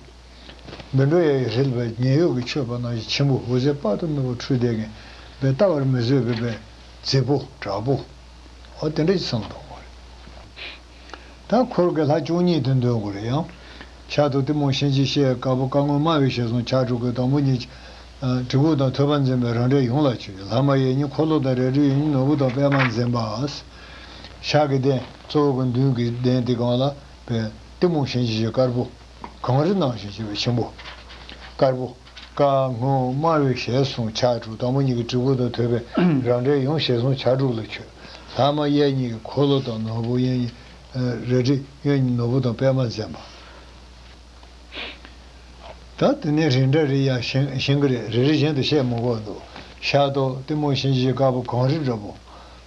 བཻ་ཌཱུརྱ་ཡི་རི་ལ་བའི་ཉེ་འོད་ཀྱིས་མཆོད་པ་ནང་བཞིན་ཆེན་པོ། འོད་ཟེར་དཔག་ཏུ་མེད་པ་འཕྲོས་བསྡད་མཁན་པའི་ལྟ་བར་མི་བཟོད་པའི་པའི་མཛེས་པོ་དྲག་པོ། འོ་དེ་འདྲ་ཞིག་བསམ་བློ་གཏོང་དགོས་རེད། ད་འཁོར་གྱི་ལྷ་བཅུ་གཉིས་དེ་འདོན་དགོས་རེད་ཡང་། ཤར་དུ་གཏི་མུག་གཤིན་རྗེའི་གཤེད་དཀར་པོ། བཀའ་བསྒོ་དམར་བའི་ཞལ་གསུམ་ཕྱག་དྲུག་གི། དང་པོ་གཉིས། གྲི་གུག་དང་ཐོད་པ་འཛིན་པའི་རང་འདྲའི་ཡུམ་ལ་མཆོད། ལྷ་མ་ཡིན་གཉིས་འཁོར་ལོ་དང་། རལ་གྲི་ཡོད་གཉིས་ནོར་བུ་དང་པདྨ་འཛིན་པ། ཤར་གྱི་གདན་གཙོ་བོ་གི་མདུན་གྱི་གདན་དེ་སྒང་ལ་པས་གཏི་མུག་གཤིན་རྗེའི་དཀར་པོ། གངས་རི་ནང་བཞིན་བྱེད་པའི་ཆེན་པོ། དཀར་པོ། བཀའ་བསྒོ་དམར་བའི་ཞལ་གསུམ་ཕྱག་དྲུག། དང་པོ་གཉིས་ཀྱི་གྲི་གུག་དང་ཐོད་པའི་རང་འདྲའི་ཡུམ་ཞལ་གསུམ་ཕྱག་དྲུག་ལ་མཆོད། ལྷ་མ་གཡས་གཉིས་ཀྱི་འཁོར་ལོ་དང་ནོར་བུ། གཡོན་གཉིས། རལ་གྲི་གཡོན་གཉིས་ནོར་བུ་དང་པདྨ་འཛིན་པ། ད་དེ་ནས་རིགས་འདྲ་རེ་ཡང་ཤེས་ཤེས་ཀྱི་རེད། རེ་རེ་བཞིན་དུ་བཤད་མི་དགོས་འདུག་ཤར་དུ་གཏི་མུག་གཤིན་རྗེའི་དཀར་པོ་གངས་རི་འདྲ་པོ།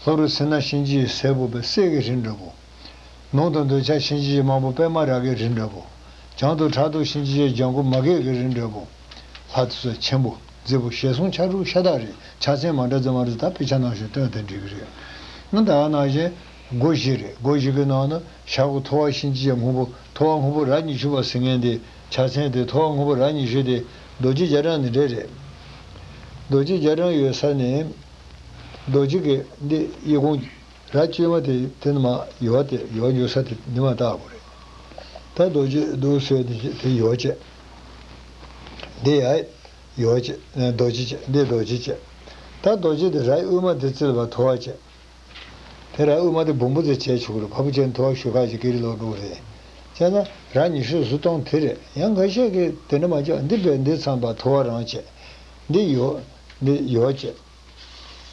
ལྷོ་རུ་སེར་སྣ་གཤིན་རྗེའི་སེར་པོ་པའི་གསེར་གྱི་རི་འདྲ་པོ། ནུབ་ཏུ་འདོད་ཆགས་གཤིན་རྗེའི་དམར་པོ་པདྨ་རཱ་གའི་རི་འདྲ་པོ། བྱང་དུ་ཁྲག་འཐུང་གཤིན་རྗེའི་ལྗང་གུ་མ་གས་ཀྱི་རི་འདྲ་པོ། ལྷ་དེ་ཚོ་ཆེན་པོ་མཛེས་པོ་ཞལ་གསུམ་ཕྱག་དྲུག་ཤ་སྟག་རེད། ཕྱག་མཚན་མ་འདྲ་ཙམ་མ་རེད། ད་དཔེ་ཆ་ནང་བཞིན་སྟོན་དེ་འགྲིག་གི་རེད། ང་ད་ག་ནང་བཞིན་སྒོ་བཞི་རེད། སྒོ་བཞི་གི་ནང་ན་ཞྭ་དགུ་ཐོ་བ་གཤིན་རྗེའི་སྔོན་པོ། ཐོ་བ་སྔོན་པོ་རྭ་ཉི་ཤུ་པ་ཟེར་མཁན་དེ་ཕྱག་མཚན་དེ། ཐོ་བ་སྔོན་པོ་རྭ་ཉི་ཤུ་དེ་རྡོ་རྗེ་རྒྱ་གྲམ་ནི་འདྲ་རེད། རྡོ་རྗེ་རྒྱ་གྲམ་ཡོད་ས་ནས་རྡོ་རྗེ་གི་འདི་གཡས་གོང་རྭ་བཅོས་མ་དེ་དེ་ནི་མ་ཡོ་བ་དེ་ཡོ་བ་འཇུག་ས་དེ་ནི་མ་བཏགས་དགོས་རེད། ད་རྡོ་རྗེ་འདུག་ཟེར་དེ་དེ་ཡོ་བྱས། འདི་ཡ་ཡོ་བྱས། རྡོ་རྗེ་བྱས། འདི་རྡོ་རྗེ་བྱས། ད་རྡོ་རྗེ་དེ་རའི་དབུས་མ་དེ་བརྩིགས་པ་ཐོ་བ་བྱས། དེ་ར་དབུས་མ་དེ་སྦོམ་པོ་དེ་བྱས་ཆོག་རེད། ཕ་བུ་ཅན་ཐོ་བ་ཞུ་ཁ་ཅིག་ཀིར་ལོ་འགྲོ་རེད། བྱས་ན་ར་ཉི་ཤུ་བཞི་སྟོང་དེ་རེད། ཡང་འགའ་ཤས་ཀྱིས་དེ་འདྲ་མ་བྱས། འདི་བས་འདི་མཚམས་པ་ཐོ་བ་རང་བྱས། འདི་ཡོ། འདི་ཡོ་བྱས།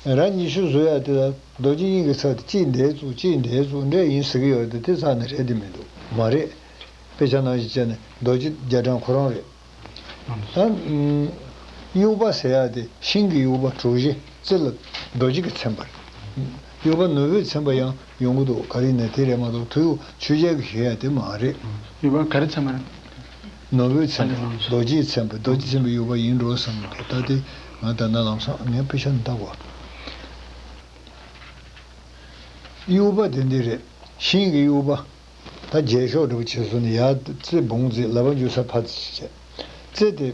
ར་ཉི་ཤུ་བཟོ་ཡ་དེ་ལ་རྡོ་རྗེ་དབྱིངས་ཀྱི་ཚད་དེ་གཅིག་འདས་ཚུགས་གཅིག་འདས་ཚུགས་འདྲ་ཡིན་ཟེར་གྱི་ཡོད་དེ། དེ་ཚ་ནི་རེད་དེ་མི་འདུག་མ་རེད། དཔེ་ཆ་ནང་བཞིན་བྱས་ནས་རྡོ་རྗེ་རྒྱ་གྲམ་ཁོ་རང་རེད། ད་དབྱུག་པ་ཟེར་ཡ་དེ་ཤིང་གི་དབྱུག་པ་གྲུ་བཞི་རྩེ་ལ་རྡོ་རྗེ་གིས་མཚན་པ་རེད། དབྱུག་པ་ནོར་བུས་མཚན་པ་ཡང་ཡོང་གི་འདུག་ག་རེ་ནས་དེ་རེད་མ་གཏོགས་ཐུ་ཡུག་ཆོས་རྒྱལ་གྱིས་ཞུ་ཡ་དེ་མ་རེད། དབྱུག་པ་ག་རེ་མཚན་པ་རེད། ནོར་བུས་མཚན་པ། རྡོ་རྗེས་མཚན་པ། རྡོ་རྗེས་མཚན་པའི་དབྱུག་པ་ཡིན་འགྲོ་བསམ་གི་འདུག་ད་དེ་ང་ད་ནང་ལམ་སང་ངས་དཔེ་ཆ་ནས་བལྟ་དགོས། དབྱུག་པ་དེ་འདི་རེད། ཤིང་གི་དབྱུག་པ། ད་རྒྱས་ཤོག་འདྲ་པོ་བྱས་སོང་ནས་ཡར་རྩེ་སྦོམ་རྩེ་ལག་པ་འཇུ་ས་ཕར་རྩེ་བྱས། རྩེ་དེ་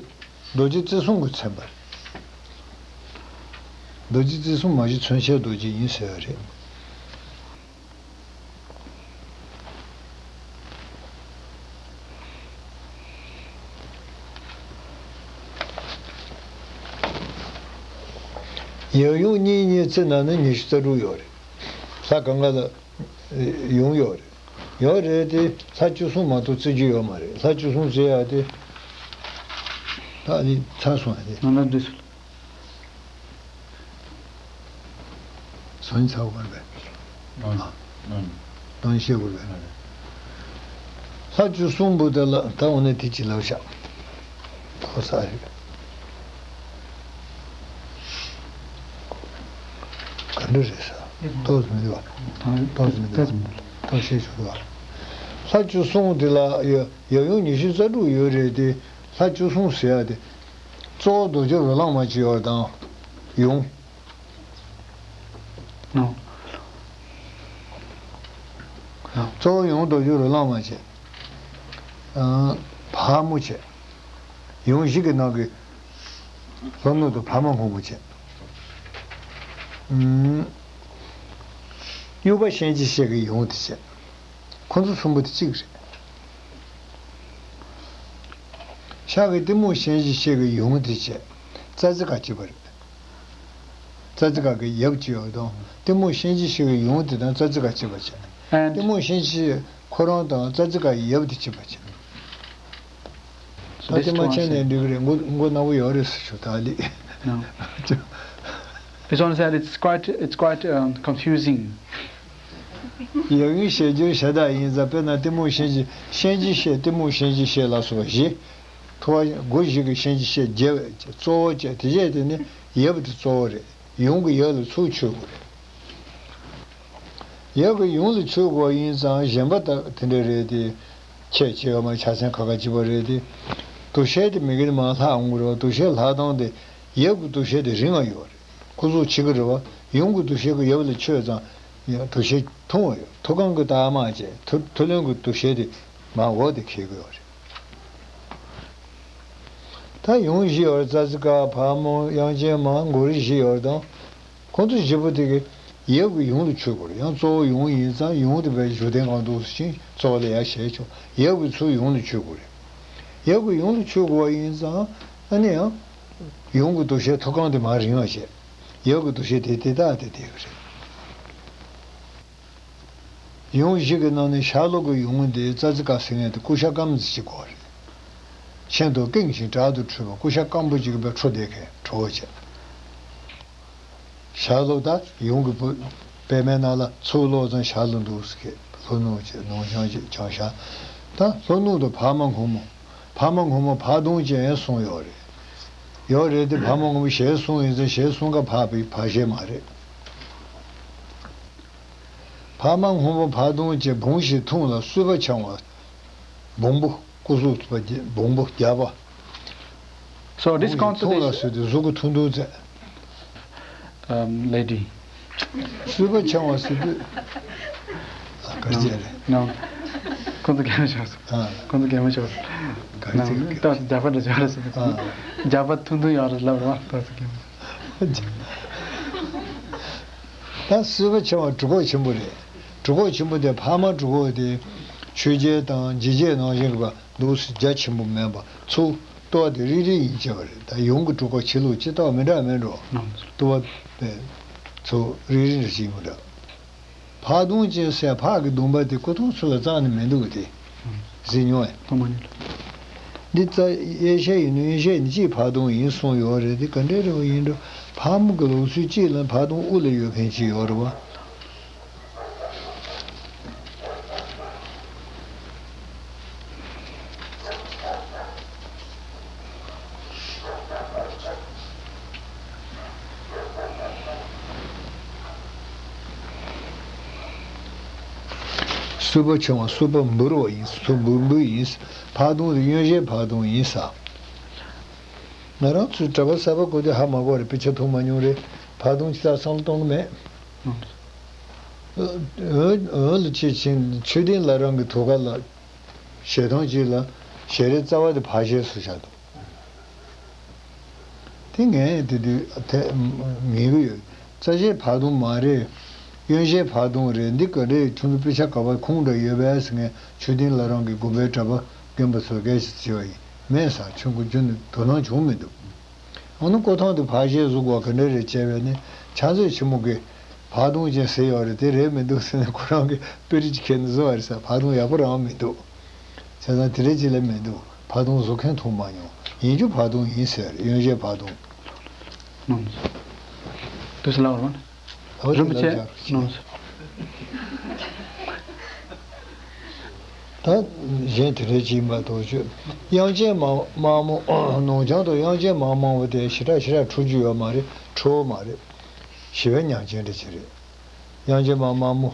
རྡོ་རྗེ་རྩེ་གསུམ་གྱིས་མཚན་པ་རེད། རྡོ་རྗེ་རྩེ་གསུམ་མ་གཞི་མཚོན་བྱེད་རྡོ་རྗེ་ཡིན་ཟེར་བ་རེད། ཡབ་ཡུམ་གཉིས་གཉིས་རྩེ་ན་ནི་ཉི་ཤུ་རྩ་དྲུག་ཡོད་རེད། ལྷ་གང་ག་ལ་ཡུམ་ཡོད་རེད། ཡོད་རེད་དེ། ལྷ་བཅུ་གསུམ་མ་གཏོགས་རྩེ་རྒྱུ་ཡོད་མ་རེད། ལྷ་བཅུ་གསུམ་རྩེ་ཡག་དེ། ད་ནི་ཚར་སོང་ཡ་དེ། ང་ལ་འདྲི་སོང་། སོན་ཚར་བར་བས། ཨ། ཨ། དོན་ཤེས་དགོས་པས། ལྷ་བཅུ་གསུམ་པོ་དེ་ལ་ད་འོ་ནས་དེ་ཅི་ལབ་ཤག་ཁོ་ས་རེད། ག་འདྲ་རེད་ས། ཏོག་ཙམ་མི་འདུག་བ། ཏོག་ཙམ་མི་འདུག་བ། ཏོག་ཤེས་ཆོག་གི་བ། ལྷ་བཅུ་གསུམ་དེ་ལ་ཡ་ཡབ་ཡུམ་ཉི་ཤུ་རྩ་དྲུག་ཡོད་རེད་དེ། ལྷ་བཅུ་གསུམ་ཟེར་ཡ་དེ། གཙོ་བོ་རྡོ་རྗེ་རོ་ལངས་མ་ཅིག་ཡོད་དང་། ཡུམ། ནོ། གཙོ་བོ་ཡུམ་རྡོ་རྗེ་རོ་ལངས་མ་བྱས། ཨ། ཕག་མོ་བྱས། ཡུམ་བཞི་གི་ནང་གི་ལྷོ་ནུབ་ཏུ་ཕག་མོ་སྔོན་མོ་བྱས། ཨུམ། དབྱུག་པ་གཤིན་རྗེ་གཤེད་ཀྱི་ཡུམ་དེ་བྱས། ཁོ་ཚོ་གསུམ་པོ་དེ་གཅིག་རེད། ཤར་གྱི་གཏི་མུག་གཤིན་རྗེ་གཤེད་ཀྱི་ཡུམ་དེ་བྱས། ཙ་ཙི་ཀ་གཅིག་པ་རེད། ཙ་ཙི་ཀ་གི་ཡབ་གཅིག་ཡོད་དང་། གཏི་མུག་གཤིན་རྗེ་གཤེད་ཀྱི་ཡུམ་དེ་དང་ཙ་ཙི་ཀ་གཅིག་པ་བྱས། And གཏི་མུག་གཤིན་རྗེ་ཁོ་རང་དང་ཙ་ཙི་ཀ་ཡི་ཡབ་དེ་གཅིག་པ་བྱས། ད་དེ་མ་བྱས་ནས་འགྲིག་གི་རེད། མགོ་མགོ་ནག་པོ་ཡོད་རེད་ཟེར་ཞུ་ད་ལི། No. It's honestly, it's quite, it's quite, um, confusing. ཡབ་ཡུམ་ཞེས་བརྗོད་བྱ་དག་ཡིན་ཙང་། དཔེར་ན་གཏི་མུག་གཤིན་རྗེ། གཤིན་རྗེ་གཤེད། གཏི་མུག་གཤིན་རྗེ་གཤེད་ལ་སོགས་པ་བཞི། ཐོ་བ་སྒོ་བཞི་གི་གཤིན་རྗེ་གཤེད་བརྒྱད་གཙོ་བོ་བྱས། དེ་བྱས་དེ་ནི་ཡབ་དེ་གཙོ་བོ་རེད། ཡུམ་གྱི་ཡབ་ལ་ཚུར་མཆོད་དགོས་རེད། ཡབ་ཀྱི་ཡུམ་ལ་མཆོད་དགོས་པ་ཡིན་ཙང་། གཞན་པ་དག་དེ་འདྲ་རེད་དེ། ཁྱད་ཆེ་བ་མ་ཆ་ཚན་ཁ་ཁ་གཅིག་པ་རེད་དེ། དུ་ཤེས་དེ་མི་དགེ་མ་ལྷག་འོང་གི་རེད་བ། དུ་ཤེས་ལྷག་སྟངས་དེ། ཡབ་ཀྱི་དུ་ཤེས་དེ་རིང་ང་ཡོད་རེད། སྐུ་གཟུགས་ཆེ་གི་རེད་བ། ཡུམ་གྱི་དུ་ཤེས་ཀྱི་ཡབ་ལ་མཆོད་ཙང་། ཡང་དུ་ཤེས་ཐུང་བ་ཡོད། ཐུགས་ཀའང་གི་རྟགས་མ་བྱས། ཐུ་ཐུ་ལོན་གྱི་དུ་ཤེས་དེ་མ་འོག་དེ་འཁེལ་གི་ཡོད་རེད། ད་ཡུམ་བཞི་ཡོད་རེད། ཙ་ཙི་ཀ། ཕག་མོ། དབྱངས་ཅན་མ། མགོ་རིལ་བཞི་ཡོད་རེད་དང་། ཁོང་ཚོ་བཞི་པོ་དེ་གིས་ཡབ་ཀྱི་ཡུམ་ལ་མཆོད་དགོས་རེད། ཡང་གཙོ་བོ་ཡུམ་ཡིན་ཙང་། ཡུམ་དེ་བས་བཞུགས་གདན་གང་འདུག་ཟེར་ཕྱིན་གཙོ་བོ་ལ་ཡར་ཞལ་ཕྱོགས། ཡབ་ཀྱི་ཚུར་ཡུམ་ལ་མཆོད་དགོས་རེད། ཡབ་ཀྱི་ཡུམ་ལ་མཆོད་དགོས་པ་ཡིན་ཙང་། ཨ་ནི་ཡང་ཡུམ་གྱི་དུ་ཤེས་ཐུགས་ཀའང་དེ་མར་རིང་བ་བྱས། ཡབ་ཀྱི་དུ་ཤེས་དེ་དེ་དག་དེ་དེ་གི་རེད། ཡུམ་བཞི་གི་ནང་ནས་ཤར་ལྷོ་གི་ཡུམ་དེ། ཙ་ཙི་ཀ་ཟེར་མཁན་དེ་ཀུ་ཤ་སྐམ་ཙི་ཅིག་གོ་རེད། ཤིན་ཏུ་གིང་ཞིང་དྲག་ཏུ་ཁྲོས་པ། ཀུ་ཤ་སྐམ་པོ་ཅིག་གི་བའི་ཁྲོ་བསྡད་མཁན་ཁྲོ་བོ་བྱས། ཤར་ལྷོ་ད་ཡུམ་གྱི་བུ་པད་མའི་ནང་ལ་ཚུར་ལོག་ཙང་ཤར་ལྷོ་འདུག་ཟེར་མཁན། ལྷོ་ནུབ་བྱས། ནུབ་བྱང་བྱས། བྱང་ཤར། ད་ལྷོ་ནུབ་ཏུ་ཕག་མོ་སྔོན་མོ། ཕག་མོ་སྔོན་མོ་ཕག་གདོང་ཅན་གསུངས་ཡོད་རེད། ཡོད་རེད་དེ། ཕག་མོ་སྔོན་མོ་ཞལ་གསུམ་ཡིན་ཙང་ཞལ་གསུམ་ཀ་ཕག་པའི་ཕག་ཞལ་མ་རེད། ཕག་མོ་སྔོན་མོ་ཕག་གདོང་ཅན། བུང་ཞིང་འཐུང་ལ་གསུས་པ་འཆང་བ། སྦོམ་པོ། སྐུ་གཟུགས་སྦོམ་པོ་རྒྱགས་པ། So this བུང་ཞིང་འཐུང་ལ་consultation, གསུས་ཏེ་གཟུགས་ཀྱི་ཐུང་ཐུང་མཛད། Um, lady. གསུས་པ་འཆང་བ་ཟེར་དུས། ཨ། ག་རེ་བྱས་རེད། No. ཁོང་ཚོ་གད་མོ་ཤོར་སོང་། ཨ། ཁོང་ཚོ་གད་མོ་ཤོར་སོང་། ག་རེ་བྱས། No. ད་རྒྱགས་པ་འདྲ་ཆགས་རེད་ཟེར། ཨ། རྒྱགས་པ་ཐུང་ཐུང་ཡོད་རེད་ལབ་རེད་བ། ད་ཚོ་གད་མོ། ད་གསུས་པ་འཆང་བ་གྲུབ་ཁོག་ཆེན་པོ་རེད། གྲུབ་ཁོག་ཆེན་པོ་དེ། ཕག་མོ་གྲུབ་ཁོག་དེ། ཆོས་རྒྱལ་དང་འཇིགས་བྱེད་ནང་བཞིན་གྱི་འདུག་སེ་རྒྱ་ཆེན་པོ་མེད་པ་ཚུར་ལྟོ་བ་དེ་རིལ་རིལ་ཡིན་བྱས་པ་རེད། ད་ཡུམ་གྱི་སྤྲུལ་སྐུ་ཕྱི་ལུགས་ཇི་ལྟ་བ་མི་འདྲ་མེད་འགྲོ། ལྟོ་བ་དེ་ཚུར་རིལ་རིལ་འདྲ་ཞིག་མི་འདྲ། ཕག་གདོང་ཅན་ཟེར་ཕག་གི་གདོང་པ་དེ་སྐུ་ཐང་ཚོ་ལ་རྩ་ནས་མི་འདུག་སྟེ། གཟིགས་མྱོང་ཡ། མཐོང་མ་མྱོང་། འདི་རྩ་ཡེ་ཤེས་ཡིན་ནོ། ཡེ་ཤེས་ཡིན་གཅིག་ཕག་གདོང་ཡིན་གསུངས་ཡོད་རེད། དེ་ག་འདྲའི་རེད་པ་ཡིན་འགྲོ། ཕག་མོ་གི་ལུགས་སྲོལ་གཅིག་ལ་ཕག་གདོང་དབུ་ལ་ཡོད་མཁན་ཅིག་ཡོད་རེད་པ། གསུས་པ་ཆུང་བ་གསུས་པ་འབུར་བ་ཡིན། གསུས་འབུར་འབུར་ཡིན། ཕག་གདོང་དེ་གཡོན་ཞན་ཕག་གདོང་ཡིན་ས། ང་རང་ཚོའི་གྲྭ་པ་གསར་པ་ཀུན་དེ་ཧ་མ་གོ་རེད། དཔེ་ཆ་མཐོང་མ་མྱོང་རེད། ཕག་གདོང་ཅི་ལྟར་བསམ་བློ་གཏོང་གི་མེད། འོན་འོན་ལ་ཅི་ཕྱིན་ཆོས་ལྡན་བླ་བྲང་གི་ཐུགས་ཀ་ལ་ཞལ་ཐང་གཅིག་ལ་ཞལ་རས་རྩ་བ་དེ་ཕག་ཞལ་བཟོས་བཞག་འདུག་དེ་ངས་དེ་དུས་དེ་ངེས་ཀྱི་ཡོད། རྩ་ཞལ་ཕག་གདོང་མ་རེད། གཡོན་ཞལ་ཕག་གདོང་རེད། འདི་ག་རེ་ཁྱོད་ཚོ་དཔེ་ཆ་ག་པར་ཁུངས་འདྲ་ཡོད་པས་ཟེར། ངས་ཆོས་ལྡན་བླ་བྲང་གི་དགོན་པའི་གྲྭ་པ་རྒན་པ་ཚོ་སྐད་ཆ་དྲིས་པ་ཡིན། མེད་ཟེར། ཁྱོད་ཀྱིས་རྒྱུན་ནས་དོ་སྣང་བྱུང་མི་འདུག་ཨ་ནི་སྐུ་ཐང་དུ་ཕག་ཞལ་བཟོ་དགོས་ག་འདྲ་རེད་བྱས་པས་ནི་ཕྱག་མཛོད་ཆེན་མོ་གིས་ཕག་གདོང་ཅན་ཟེར་ཡོད་རེད། དེ་རེད་མི་འདུག་ཟེར་ནས་ཁོ་རང་གིས་དཔེ་རིས་ཁྱེར་ནས་བཟོས་པ་རེད་ཟེར། ཕག་གདོང་ཡག་པོ་རང་མི་འདུག་བྱས་ཙང་དེ་འདྲ་ཅིག་ལས་མི་འདུག་ཕག་གདོང་བཟོ་མཁན་མཐོང་མ་མྱོང་། ཡིན་རྒྱུ་ཕག་གདོང་ཡིན་ཟེར། གཡོན་ཞལ་ཕག་གདོང་། ནམ། དུས་སུ་ལ་བར་བ་ནི། ཨོ་རིན་པོ་ཆེ། དེ་ལ་སྦྱར། ནམ། ད་གཞན་དེ་འདྲ་ཅིག་མ་གཏོགས་ཆོས། དབྱངས་ཅན་མ་དམར་མོ། ནོར་བྱང་དུ་དབྱངས་ཅན་མ་དམར་མོ་དེ་ཞེ་དྲག་ཞེ་དྲག་འཁྲུལ་རྒྱུ་ཡོད་མ་རེད། འཁྲུལ་བ་མ་རེད། ཞི་བའི་མྱང་ཆེན་འདྲ་ཅིག་རེད། དབྱངས་ཅན་མ་དམར་མོ།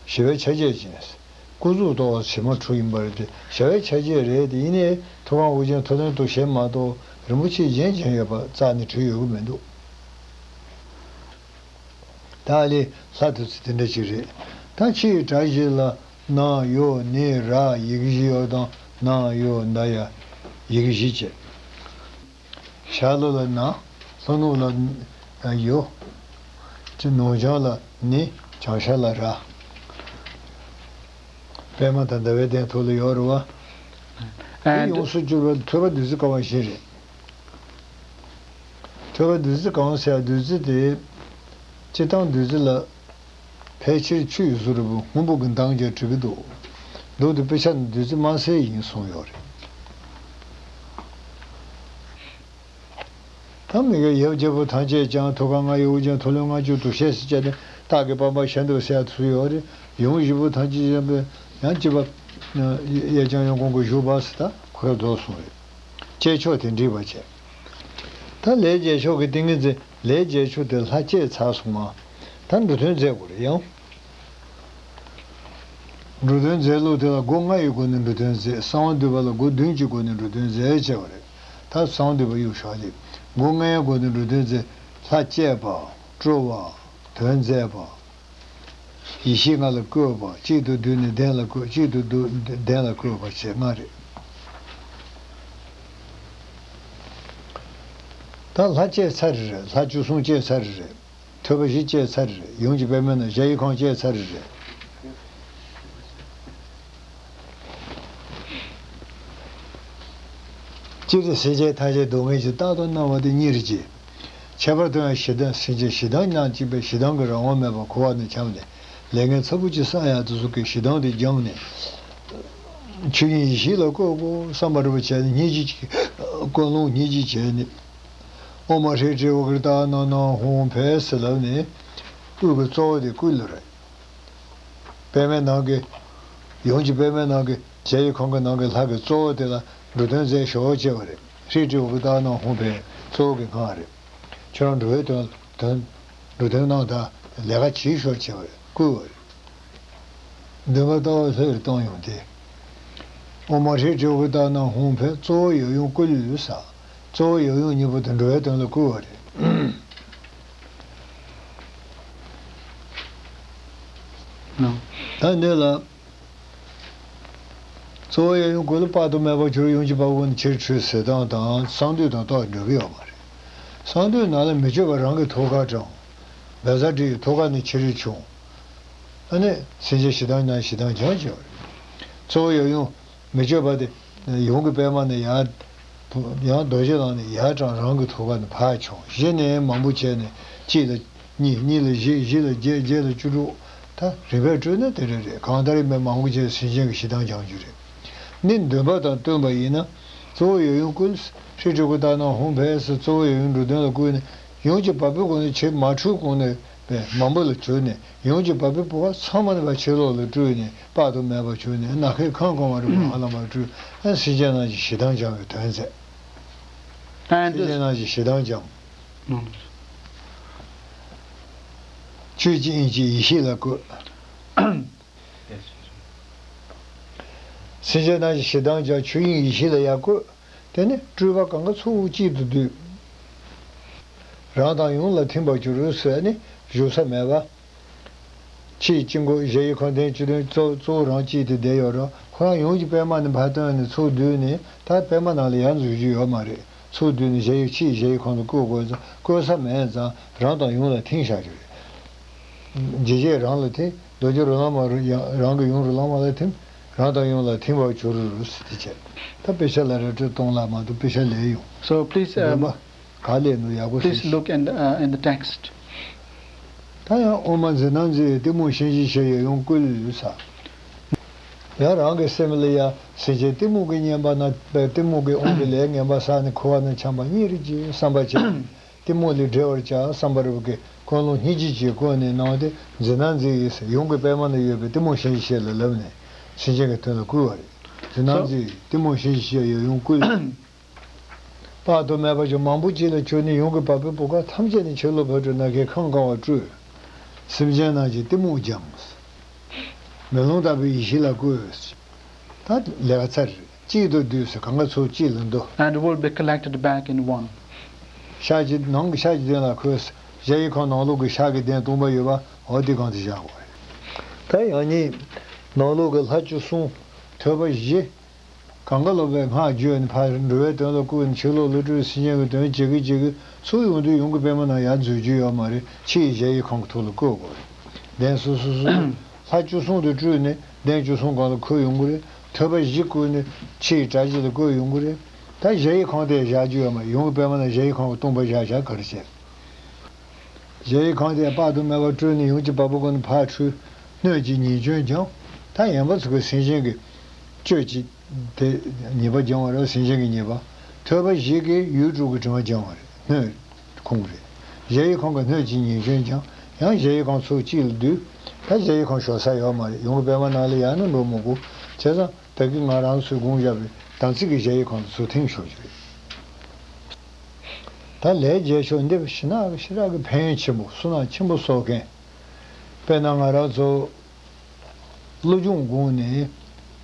ཞི་བའི་ཆ་བྱད་ཅན། སྐུ་གཟུགས་ལྟ་བུ་ཞི་མ་འཁྲུལ་ཡིན་པ་རེད་དེ། ཞི་བའི་ཆ་བྱད་རེད་དེ། ཡིན་ནའི་ཐུབ་དབང་དབུ་ཅན་ཐུབ་བསྟན་རྡོ་རྗེ་མ་གཏོགས་རིན་པོ་ཆེ་གཞན་གཞན་ཡོད་པ་རྩ་ནས་བྲིས་ཡོད་ཀྱི་མི་འདུག་ད་ཨ་ལས་ལྷ་དེ་ཚོ་དེ་འདྲ་ཅིག་རེད། ད་ཕྱིའི་གྲྭ་བཞི་ལ་ན་ཡོ་ནི་ར་ཡི་གེ་བཞི་ཡོད་དང་། ན་ཡོ་ན་ཡ་ཡི་གེ་བཞི་བྱས། ཤར་ལྷོ་ལ་ན། ལྷོ་ནུབ་ལ་ཡོ། ཅི་ནོར་བྱང་ལ་ནི། བྱང་ཤར་ལ་ར། པདྨ་དང་ཟླ་བའི་གདན་ཐོག་ལ་ཡོད་རེད་པ། ཨ། དེ་ཡོངས་སུ་གྱུར་པ་ཐོད་པ་བདུད་རྩི་གང་བ་བཞི་རེད། ཐོད་པ་བདུད་རྩི་གང་ཟེར་བ་བདུད་རྩི་དེ། སྤྱིར་བཏང་བདུད་རྩི་ལ་ཕལ་ཆེར་ཆུ་ཡི་གཟུགས་རེད་པ། སྔོན་པོ་གི་མདངས་ཀྱང་འབྲི་གི་འདུག་འདུག་དེ་དཔེ་ཆ་ནས་བདུད་རྩི་དམར་སེར་ཡིན་གསུངས་ཡོད་རེད། ད་མི་དགེ་ཡབ་རྒྱལ་པོ་ཐམས་ཅད་ཀྱང་ཐུགས་ཀར་རྔ་ཡི་དབུ་ཅན་ཐོག་ལྷོད་ལྔ་བཅུ་དུ་ཞེས་སུ་བྱས་ཏེ་སྟག་གི་པགས་པ་བཞིན་དུ་ཟེར་ཡ་ཚུལ་ཡོད་རེད། ཡུམ་བཞི་པོ་ཐམས་ཅད་ཀྱང་ཡང་གཅིག་པ། གཡས་བརྐྱང་གཡོན་བསྐུམ་གྱི་བཞུགས་པ་ཟེར། ད་ཁོ་ར་རྫོགས་སོང་རེད། བསྐྱེད་ཆོག་དེ་འགྲིག་པ་བྱས། ད་ལས་བསྐྱེད་ཆོག་གི་ཏིང་ངེ་འཛིན། ལས་བསྐྱེད་ཆོག་དེ་ལྷ་བསྐྱེད་ཚར་སོང་ང་། ད་འགྲོ་དོན་མཛད་དགོས་རེད་ཡང་། འགྲོ་དོན་མཛད་ལུགས་དེ་ལ་སྒོ་ལྔ་ཡི་སྒོ་ནས་འགྲོ་དོན་མཛད། གསང་བ་འདུས་པ་ལ་སྒོ་བདུན་གྱི་སྒོ་ནས་འགྲོ་དོན་མཛད་བྱས་པ་རེད། ད་གསང་བ་འདུས་པ་གཡུག་ཞོག་ལེ། སྒོ་ལྔའི་སྒོ་ནས་འགྲོ་དོན་མཛད། ལྷ་བསྐྱེད་པ། སྤྲོ་བ། དོན་མཛད་པ། ཡེ་ཤེས་ལྔ་ལ་བཀོད་པ། གཅིག་ཏུ་བསྡུས་ནས་གདན་ལ་བཀོད། གཅིག་ཏུ་བསྡུ་གདན་ལ་བཀོད་པ་བྱས་ལྔ་རེད། ད་ལྷ་བསྐྱེད་ཚར་རེད། ལྷ་བཅུ་གསུམ་བསྐྱེད་ཚར་རེད། ཐོད་པ་བཞི་བསྐྱེད་ཚར་རེད། ཡུམ་གྱི་པདྨའི་ནང་གཞལ་ཡས་ཁང་བསྐྱེད་ཚར་རེད། སྤྱིར་སེམས་ཅན་ཐམས་ཅད་སྡུག་བསྔལ་གྱིས་རྟག་ཏུ་མནར་བ་དེ་སྙིང་རེ་རྗེ། ཁྱད་པར་དུ་ཡང་ཞེ་སྡང་། སེམས་ཅན་ཞེ་སྡང་ནང་གཅིག་པའི་ཞེ་སྡང་གི་རང་དབང་མེད་པར་འཁོར་བ་ནས་འཁྱམས་ནས་ལས་ངན་ཚ་པོ་ཅིག་བསགས་ཡག་དེ་ཚོ་གི་ཞེ་སྡང་དེ་སྦྱངས་ནས། ཆོས་དབྱིངས་ཡེ་ཤེས་ལ་བཀོད་དགོས་བསམ་པ་རེ་བ་བྱས་ནས་སྙིང་རྗེ་གཅིག་ཀུན་སློང་སྙིང་རྗེ་བྱས་ནས། ཨོཾ་མ་ཧྲཱིཿ་ཏྲཱི་ཨོ་ཀྲྀ་ཏ་ན་ན་ཧཱུྃ་ཕཊ་ཟེར་ལབ་ནས་དབུས་ཀྱི་གཙོ་བོ་དེ་བསྐུལ་ལོ་རེད། པདྨའི་ནང་གི། ཡུམ་གྱི་པདྨའི་ནང་གི་གཞལ་ཡས་ཁང་གི་ནང་གི་ལྷ་གི་གཙོ་བོ་དེ་ལ་འགྲོ་དོན་མཛད་ཞོག་ཅེས་པ་རེད། ཧྲཱིཿ་ཏྲཱི་ཨོ་ཀྲྀ་ཏ་ན་ཧཱུྃ་ཕཊ་གཙོ་བོ་གི་སྔགས་རེད། ཁྱོད་རང་འགྲོ་བའི་དོན་དོན། འགྲོ་དོན་གནང་དང་ལས་ཀ་བྱེད་ཤོག་ཅེས་པ་རེད། བསྐུལ་བ་རེད། འདུན་པ་ལྟ་བ་ལྷོད་གཏོང་ཡོང་སྟེ། ཨོཾ་མ་ཧྲཱིཿ་ཏྲཱི་ཨོ་ཀྲྀ་ཏ་ན་ཧཱུྃ་ཕཊ། གཙོ་བོ་ཡབ་ཡུམ་བསྐུལ་ལོ་ཟེར། གཙོ་བོ་ཡབ་ཡུམ་གཉིས་པོ་དེ་འགྲོ་བའི་དོན་ལ་བསྐུལ་བ་རེད། ད་འདི་ལ། གཙོ་བོ་ཡབ་ཡུམ་བསྐུལ་ལོ། དཔག་ཏུ་མེད་པར་གྱུར། ཡུམ་གྱི་བ་སྤུ་ནས་ཕྱིར་འཕྲོས་ཟེར་སྟངས་དང་གསང་འདུས་དང་ཏོག་འགྲིག་གི་ཡོད་མ་རེད། གསང་འདུས་ནང་ལ་མི་བསྐྱོད་པ་རང་གི་ཐུགས་ཀར་དྲངས། བཛྲ་ཏྲི་ཡི་ཐུགས་ཀ་ནས་ཕྱི་རོལ་ཕྱུང་། ཨ་ནི་སེམས་ཅན་ཞེ་སྡང་ནང་ཞེ་སྡང་སྦྱང་བྱས་པ་རེད། གཙོ་བོ་ཡབ་ཡུམ་མི་བསྐྱོད་པ་དེ་ཡུམ་གྱི་པད་མ་ནས་ཡར། ཡང་རྡོ་རྗེ་གདན་ནས་ཡར་དྲངས་རང་གི་ཐུགས་ཀ་ནས་ཕར་མཆོངས། གཞི་ནས་མང་པོ་བྱས་ནས་གཅིག་ལ་གཉིས། གཉིས་ལ་བཞི། བཞི་ལ་བརྒྱད། བརྒྱད་ལ་བཅུ་དྲུག་ད་རིམ་པས་བཀྲོལ་ན་དེ་འདྲ་རེད། གང་ལྟར་ཡིན་པའི་མང་པོ་བྱས་སེམས་ཅན་གྱི་ཞེ་སྡང་སྦྱང་རྒྱུ་རེད། ནི་འདུན་པ་དང་བསྟུན་པ་ཡིན་ན། གཙོ་བོ་ཡབ་ཡུམ་བསྐུལ། ཧྲཱིཿ་ཁྲི་ཀུ་ཏ་ན་ཧཱུྃ་ཕཊ་ཟེར། གཙོ་བོ་ཡབ་ཡུམ་འགྲོ་དོན་ལ་བསྐུལ་ནས་ཡུམ་གྱི་བ་སྤུའི་གུང་ནས་ཆེས་མ་འཁྲུལ་གོང་ནས་པའི་མང་པོ་ལ་གྱུར་ནས། ཡུམ་གྱི་བ་སྤུའི་བུ་ག་ཚང་མ་ནས་ཕར་ཕྱི་ལོགས་ལ་སྤྲུལ་ནས་དཔག་ཏུ་མེད་པ་བྱུང་ནས་ནམ་མཁའི་ཁམས་གང་བ་རུ་ཧ་ལམ་པར་སྤྲུལ། ཨ་སེམས་ཅན་རྣམས་ཀྱི་ཞེ་སྡང་སྦྱང་བའི་དོན་མཛད། And སེམས་ཅན this རྣམས་ཀྱི་ཞེ་སྡང་སྦྱང་། ནོ། ཆོས་ཀྱི་དབྱིངས་ཀྱི་ཡེ་ཤེས་ལ་བཀོད། སེམས་ཅན་རྣམས་ཀྱི་ཞེ་སྡང་སྦྱང་། ཆོས་དབྱིངས་ཡེ་ཤེས་ལ་ཡར་བཀོད། དེ་ནས་སྤྲུལ་པ་གང་ག་ཚུར་གཅིག་ཏུ་བསྡུས། རང་དང་ཡུམ་ལ་ཐིམ་པར་གྱུར་ཟེར་ནས་བཞུགས་ས་མེད་པ། ཕྱིའི་དཀྱིལ་འཁོར་གཞལ་ཡས་ཁང་གདན་བཅུ་བདུན་གཙོ་གཙོ་བོ་རང་གཅིག་ཏུ་བསྡད་ཡོད་རེད། ཁོ་རང་ཡུམ་གྱི་པད་མ་ནས་ཕར་བཏོན་ནས་ཚུར་བསྡུས་ནས། ད་པད་མ་ནང་ལ་ཡར་འཛུལ་རྒྱུ་ཡོད་མ་རེད། ཚུར་བསྡུས་ནས་གཞལ་ཡས། ཕྱིའི་གཞལ་ཡས་ཁང་དུ་བཀོད་དགོས་ཙང་བཀོད་ས་མེད་ཙང་རང་དང་ཡུམ་ལ་ཐིམ་བཞག་རྒྱུ་རེད། འཇིགས་བྱེད་རང་ལ་ཐིམ། རྡོ་རྗེ་རོ་ལངས་མ་རང་གི་ཡུམ་རོ་ལངས་མ་ལ་ཐིམ། རང་དང་ཡུམ་ལ་ཐིམ་པར་གྱུར་ཟེར་བྱས། ད་དཔེ་ཆ་ལ་ར་སྤྲོད་གཏོང་ལ་མ་གཏོགས་དཔེ་ཆ་ལས་ཡོང་། So please, འདོན་um, པ་ག་ལས་ནུ་ཡག་པོ་please ཞིག look in the, uh, in the text. ད་ཡང་ཨོཾ་མ་འཛིན་སྣང་མཛད། གཏི་མུག་ཤན་འབྱེད་ཞེས་ཡབ་ཡུམ་བསྐུལ་ས། ཡང་རང་གི་སེམས་ལ་ཡང་སེམས་ཅན་གཏི་མུག་གིས་ཉེན་པ་ན་པའི་གཏི་མུག་གི་དབང་གིས་ལས་ངན་པ་བསགས་ནས་འཁོར་བ་ན་འཁྱམས་པ་སྙིང་རེ་རྗེ་བསམ་པ་བྱས། གཏི་མུག་ལས་བསྒྲལ་བར་བྱ་བསམ་པ་རེད་པ། ཀུན་སློང་སྙིང་རྗེ་གྱིས་བསྐུལ་ནས་གནང་སྟེ། འཛིན་སྣང་མཛད་ཡས་ཟེར་ཡུམ་གྱི་པད་མ་ན་ཡོད་པའི་གཏི་མུག་ཤན་འབྱེད་ཞེས་ལ་ལབ་ནས་སེམས་ཅན་གྱི་དོན་ལ་བསྐུལ་བ་རེད། འཛིན་སྣང་མཛད། གཏི་མུག་ཤན་འབྱེད་ཞེས་ཡབ་ཡུམ་བསྐུལ། དཔག་ཏུ་མེད་པ་ཅིག་མང་པོ་ཅིག་ལ་གྱུར་ནས་ཡུམ་གྱི་བ་སྤུའི་བུ་ག་ཐམས་ཅད་ནས་ཕྱི་ལོགས་ཕར་སྤྲུལ། ནམ་མཁའི་ཁམས་གང་བར་སྤྲུལ། སེམས་ཅན་རྣམས་ཀྱི་གཏི་མུག་སྦྱངས། མེ་ལོང་ལྟ་བུའི་ཡེ་ཤེས་ལ་བཀོད། ད་ལས་ཀ་ཚར་རེད། གཅིག་ཏུ་བསྡུས་ཟེར་གང་ག་ཚུར་གཅིག་ལ་འདུ། And will be collected back in one. ཤར་གྱི་ནང་གི་ཤར་གྱི་གདན་ལ་འཁོད། གཞལ་ཡས་ཁང་ནང་ལོགས་ཀྱི་ཤར་གྱི་གདན་སྟོང་པ་ཡོད་པ་འོ་དེ་གང་དུ་བཞག་དགོས་རེད། ད་ཡང་སྙིང་ནང་ལོགས་ཀྱི་ལྷ་བཅུ་གསུམ་ཐོད་པ་བཞི། གང་ག་ལོ་པའི་སྔགས་བརྗོད་ནས་ཕར་འགྲོ་བའི་དོན་ལ་བསྐུལ་ནས་ཕྱི་ལོགས་ལ་སྤྲུལ། སེམས་ཅན་གྱི་དོན་བྱེད་ཀྱི་བྱེད་ཀྱི་ཚུར་ཡོང་དུས་ཡུམ་གྱི་པད་མ་ནང་ཡར་འཛུལ་རྒྱུ་ཡོད་མ་རེད། ཕྱི་ཡི་གཞལ་ཡས་ཁང་གི་ཐོག་ལ་བཀོད་དགོས་རེད། གདན་སོ་སོ་སོ་སོ་ལྷ་བཅུ་གསུམ་དུ་སྤྲུལ་ནས་གདན་བཅུ་གསུམ་སྒང་ལ་འཁོད་ཡོང་གི་རེད། ཐོད་པ་བཞི་བཀོད་ནས་ཕྱི་ཡི་གྲྭ་བཞི་ལ་བཀོད་ཡོང་གི་རེད། ད་གཞལ་ཡས་ཁང་དེ་བཞག་རྒྱུ་ཡོད་མ་རེད། ཡུམ་གྱི་པད་མ་ནང་གཞལ་ཡས་ཁང་གི་སྟོང་པ་བཞག་བཞག་ག་རེ་བྱས། གཞལ་ཡས་ཁང་དེ་དཔག་ཏུ་མེད་པར་སྤྲུལ་ནས་ཡུམ་གྱི་བ་སྤུའི་སྒོ་ནས་ཕར་འཕྲོས། སྣོད་ཀྱི་ཉེས་སྐྱོན་སྦྱངས། ད་ཡན་པ་ཚོ་གི་སེམས་ཅན་གྱི་སྤྱོད་ཀྱི་དེ་ཉེས་པ་སྦྱང་བ་རེད། སེམས་ཅན་གྱི་ཉེས་པ། ཐོད་པ་བཞི་གིས་ཡུལ་དྲུག་གི་དྲི་མ་སྦྱང་བ་རེད། སྣོད་ཁོང་རེད། གཞལ་ཡས་ཁང་གི་སྣོད་ཀྱི་ཉེས་སྐྱོན་སྦྱངས། ཡང་གཞལ་ཡས་ཁང་ཚུར་གཅིག་ལ་བསྡུས། ད་གཞལ་ཡས་ཁང་ཞོག་ས་ཡོད་མ་རེད། ཡུམ་གྱི་པད་མ་ནང་ལ་ཡར་ནི་འགྲོ་མི་དགོས། བྱས་ཙང་ད་གིན་ང་རང་ཚོས་དགོངས་བཞག་པའི་དམ་ཚིག་གི་གཞལ་ཡས་ཁང་དུ་ཚུར་ཐིམ་ཤོག་རྒྱུ་རེད། ད་ལས་རྒྱལ་མཆོག་འདི་ཞི་གནས་ཀྱི་ཞི་རགས་ཀྱི་ཕན་ཡོན་ཆེན་པོ་བསོད་ནམས་ཆེན་པོ་གསོག་མཁན། དཔེར་ན་ང་རང་ཚོ་བློ་སྦྱོང་དགོངས་ནས་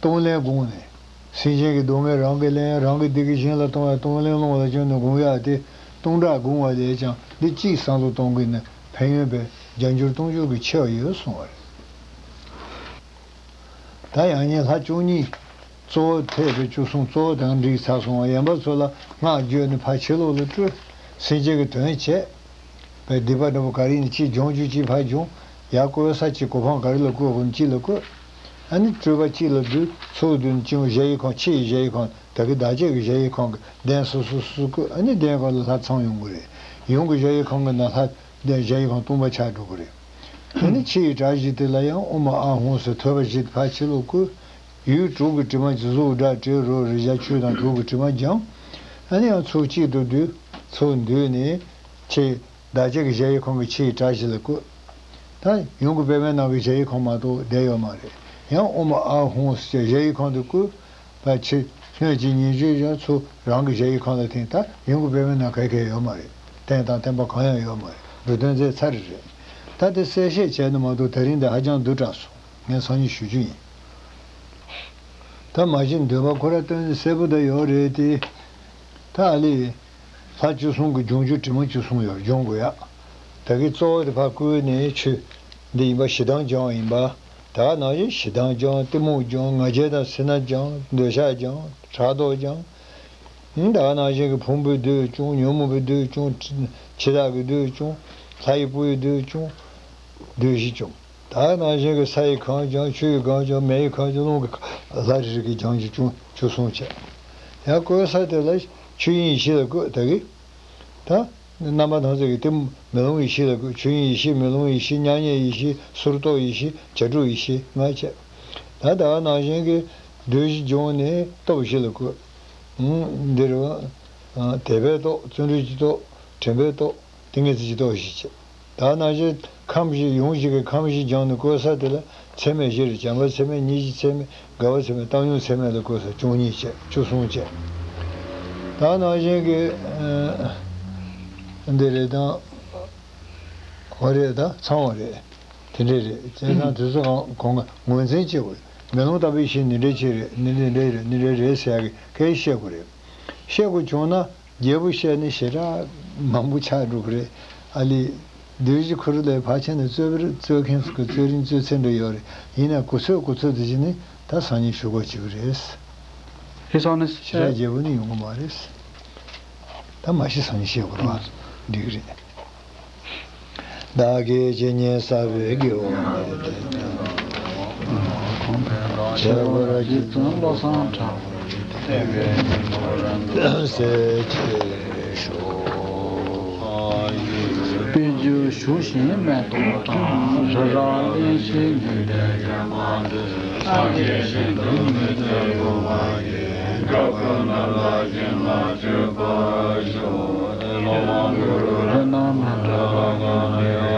གཏོང་ལེན་དགོངས་ནས། སེམས་ཅན་གྱི་སྡུག་བསྔལ་རང་གིས་ལེན། རང་གི་བདེ་སྐྱིད་གཞན་ལ་གཏོང་བའི་གཏོང་ལེན་སློང་བ་ལ་བརྟེན་ནས་དགོངས་ཡག་དེ་སྟོང་ཕྲག་དགོངས་པ་ལས་ཀྱང་འདི་གཅིག་བསམ་བློ་གཏོང་གིན་ནས་ཕན་ཡོན་པའི་བརྒྱ་འགྱུར་སྟོང་འགྱུར་གྱིས་ཆེ་བ་ཡོད་གསུངས་པ་རེད། ད་ཡང་སྙིང་ལྷ་བཅུ་གཉིས། གཙོ་བོ་ཐེག་པའི་བཅུ་གསུམ་གཙོ་བོ་དང་འགྲིག་ཚར་སོང་བ། ཡན་པ་ཚོ་ལ་སྔགས་བརྗོད་ནས་ཕར་ཕྱི་ལོགས་ལ་སྤྲུལ། སེམས་ཅན་གྱི་དོན་བྱས། པའི་སྡིག་པ་འདྲ་པོ་ག་རེ་ཡིན་གཅིག་སྦྱོང་རྒྱུ་གཅིག་ཕར་སྦྱོང་། ཡར་བཀོད་ས་གཅིག་གོ་འཕང་ག་རེ་ལ་བཀོད་དགོས་ན་གཅིག་ལ་བཀོད། ཨ་ནི་སྤྲུལ་པ་གཅིག་ལ་བསྡུས། ཚུར་བསྡུས་ནས་གཅིག་གཞལ་ཡས་ཁང་། ཕྱི་ཡི་གཞལ་ཡས་ཁང་། ད་གི་བདག་བསྐྱེད་ཀྱི་གཞལ་ཡས་ཁང་གི་གདན་སོ་སོ་སོ་སོ་བཀོད། ཨ་ནི་གདན་སྒང་ལ་ལྷ་ཚང་ཡོང་གི་རེད། ཡུམ་གྱི་གཞལ་ཡས་ཁང་གི་ནང་ལྷ། གདན་གཞལ་ཡས་ཁང་སྟོང་པ་ཆགས་འགྲོ་གི་རེད། དེ་ནི་ཕྱི་ཡི་གྲྭ་བཞི་དེ་ལ་ཡང་ཨོཾ་མ་ཨཱཿཧཱུྃ་ཟེར་ཐོད་པ་བཞི་དེ་ཕར་ཕྱི་ལོགས་བཀོད། ཡུལ་དྲུག་གི་དྲི་མ་གི་གཟུགས་སྒྲ་དྲི་རོ་རེག་བྱ་ཆོས་དང་དྲུག་གི་དྲི་མ་སྦྱངས། ཨ་ནི་ཡང་ཚུར་གཅིག་ཏུ་བསྡུས། ཚུར་བསྡུས་ནས་ཕྱི་བདག་བསྐྱེད་ཀྱི་གཞལ་ཡས་ཁང་གི་ཕྱི་ཡི་གྲྭ་བཞི་ལ་བཀོད། ད་ཡུམ་གྱི་པད་མའི་ནང་གི་གཞལ་ཡས་ཁང་མ་གཏོགས་བསྡད་ཡོད་མ་རེད། ཡང་ཨོཾ་མ་ཨཱཿཧཱུྃ་ཟེར་གཞལ་ཡས་ཁང་དུ་བཀོད། ཕར་ཕྱི་སྣོད་ཀྱི་ཉེས་སྐྱོན་སྦྱངས། ཚུར་རང་གི་གཞལ་ཡས་ཁང་ལ་ཐིམ། ད་ཡུམ་གྱི་པད་མའི་ནང་ག་གེ་ཡོད་མ་རེད། རྟེན་དང་བརྟེན་པ་གང་ཡང་ཡོད་མ་རེད། འགྲོ་དོན་མཛད་ཚར་རེད། ད་དེ་གསལ་བཤད་བྱས་ནས་མ་གཏོགས་དེ་རིང་འདི་ཧ་ཅང་བསྡུས་དྲགས་སོང་། ངས་སང་ཉིན་ཞུ་རྒྱུ་ཡིན། ད་མ་གཞི་འདོད་པ་ཁོ་ར་བཏོན་ནས་གསལ་པོ་ད་ཡོད་རེད་དེ། ད་ཨ་ལེ། ལྷ་བཅུ་གསུམ་གྱི་སྦྱོང་རྒྱུ་དྲི་མ་བཅུ་གསུམ་ཡོད། སྦྱོང་དགོས་ཡ། ད་གི་གཙོ་བོ་དེ་ཕར་བཀོད་ནས་ཆོས་འདི་ཡིན་པ་ཞེ་སྡང་སྦྱང་ཡིན་པ། ད་ག་ནང་བཞིན་ཞེ་སྡང་སྦྱང་། གཏི་མུག་སྦྱང་། ང་རྒྱལ་དང་སེར་སྣ་སྦྱང་། འདོད་ཆགས་སྦྱང་། ཕྲག་དོག་སྦྱང་། ཨང་། ད་ག་ནང་བཞིན་གྱི་ཕུང་པོའི་བདུད་སྦྱོང་། ཉོན་མོངས་པའི་བདུད་སྦྱོང་། འཆི་བདག་གི་བདུད་སྦྱོང་། ལྷ་ཡི་བུ་ཡི་བདུད་སྦྱོང་། བདུད་བཞི་སྦྱོང་། ད་ ད་ནང་བཞིན་གྱི་ས་ཡིས་གང་སྦྱངས། ཆུ་ཡིས་གང་སྦྱངས། མེ་ཡིས་གང་སྦྱངས། རླུང་གིས་གང་། ལྷ་རིས་རིག་གིས་སྦྱངས་ཀྱི་བཅུ་བཅུ་གསུམ་བྱས། ཡང་བཀོད་ས་དེ་ལ་ཆོས་དབྱིངས་ཡེ་ཤེས་ལ་བཀོད། ད་གི་ད་རྣམ་པ་སྣ་ཚོགས་ཀྱི་དེ་མེ་ལོང་ཡེ་ཤེས་ལ་བཀོད། ཆོས་དབྱིངས་ཡེ་ཤེས། མེ་ལོང་ཡེ་ཤེས། མྱ་ངན་ཡེ་ཤེས། གསུར་རྟོག་ཡེ་ཤེས། བྱ་གྲུབ་ཡེ་ཤེས་ལྔ་བྱས། ད་ད་ག་ནང་བཞིན་གྱི་བདུད་བཞི་སྦྱངས་ནས་སྟོབས་བཞི་ལ་བཀོད། ཨང་། འདིར་བ། ཨ། དད་པའི་སྟོབས། བརྩོན་འགྲུས་ཀྱི་སྟོབས། དྲན་པའི་སྟོབས། ཏིང་ངེ་འཛིན་གྱི་སྟོབས་བཞི་བྱས། ད་ནང་བཞིན་ཁམས་བཞི། ཡུམ་བཞི་གི་ཁམས་བཞི་སྦྱངས་ནས་བཀོད་ས་དེ་ལ་ཚད་མེད་བཞི་རེད། བྱམས་པ་ཚད་མེད། སྙིང་རྗེ་ཚད་མེད། དགའ་བ་ཚད་མེད། བཏང་སྙོམས་ཚད་མེད་ལ་བཀོད་ས་བཅུ་གཉིས་བྱས། བཅུ་གསུམ་བྱས། ད་ནང་བཞིན་གྱི། ཨ། འདི་རེད་དང་། འོ་རེད། ད་ཚང་བ་རེད། དེ་འདྲས་རེད། བྱས་ཙང་དེ་ཚོ་གང་གང་ག་ངོས་འཛིན་བྱེད་དགོས། མེ་ལོང་ལྟ་བུའི་ཡེ་ཤེས་འདི་འདྲས་ཅིག་རེད། འདི་འདྲས་རེད། འདི་འདྲས་རེད་ཟེར་ཡག་གི་སྐད་བཤད་དགོས་རེད། བཤད་དགོས་བྱུང་ན་རྒྱས་པོ་བཤད་ནས་ཞེ་དྲག་མང་པོ་ཆགས་འགྲོ་གི་རེད། ཨ་ལས། བདུད་བཞི་ཁུར་ལས་ཕར་ཕྱིན་ནས་རྩོད་པར་རྩོད་མཁན་ཚོ་གི་རྩོད་རིན་རྩོད་ཚད་འདྲ་ཡོད་རེད། ཡིན་ན་གོ་ཚོད་གོ་ཚོད་དུ་བྱས་ནས་ད་སང་ཉིན་ཞུ་དགོས་བྱེད་ཀྱི་རེད། ཧེ་སང་ནས་ཞེ་དྲག་རྒྱས་པོ་ནི་ཡོང་གི་མ་རེད། ད་མ་གཞི་སང་ཉིན་བཤད་དགོས་རེད་བ། འགྲིག་གི་རེད། བདག་གིས་ཇི་སྙེད་བསགས་པའི་དགེ་བ་འདི་དག་ཁྱད་པར་རྗེ་བཙུན་བློ་བཟང་གྲགས་པ་ཡི་བསྟན་པའི་སྙིང་པོར་རབ་ཏུ་གསལ་བྱེད་ཤོག། པད་འགྱུར་ཞུ་ཞིང་མེ་ཏོག་དང་། རི་རབ་གླིང་བཞི་ཉི་ཟླའི་གྱེན་མ་འདི། སངས་རྒྱས་ཞིང་དུ་མི་སྐྱེ་བ་ཡི། འགྲོ་ཀུན་ལ་བདག་གིས་བསྔགས་བརྗོད་པར་ཤོག། ལོ་མང་གུ་རུ་རཏྣ་མནྠ་རཀྵ་ཉིད་ལས།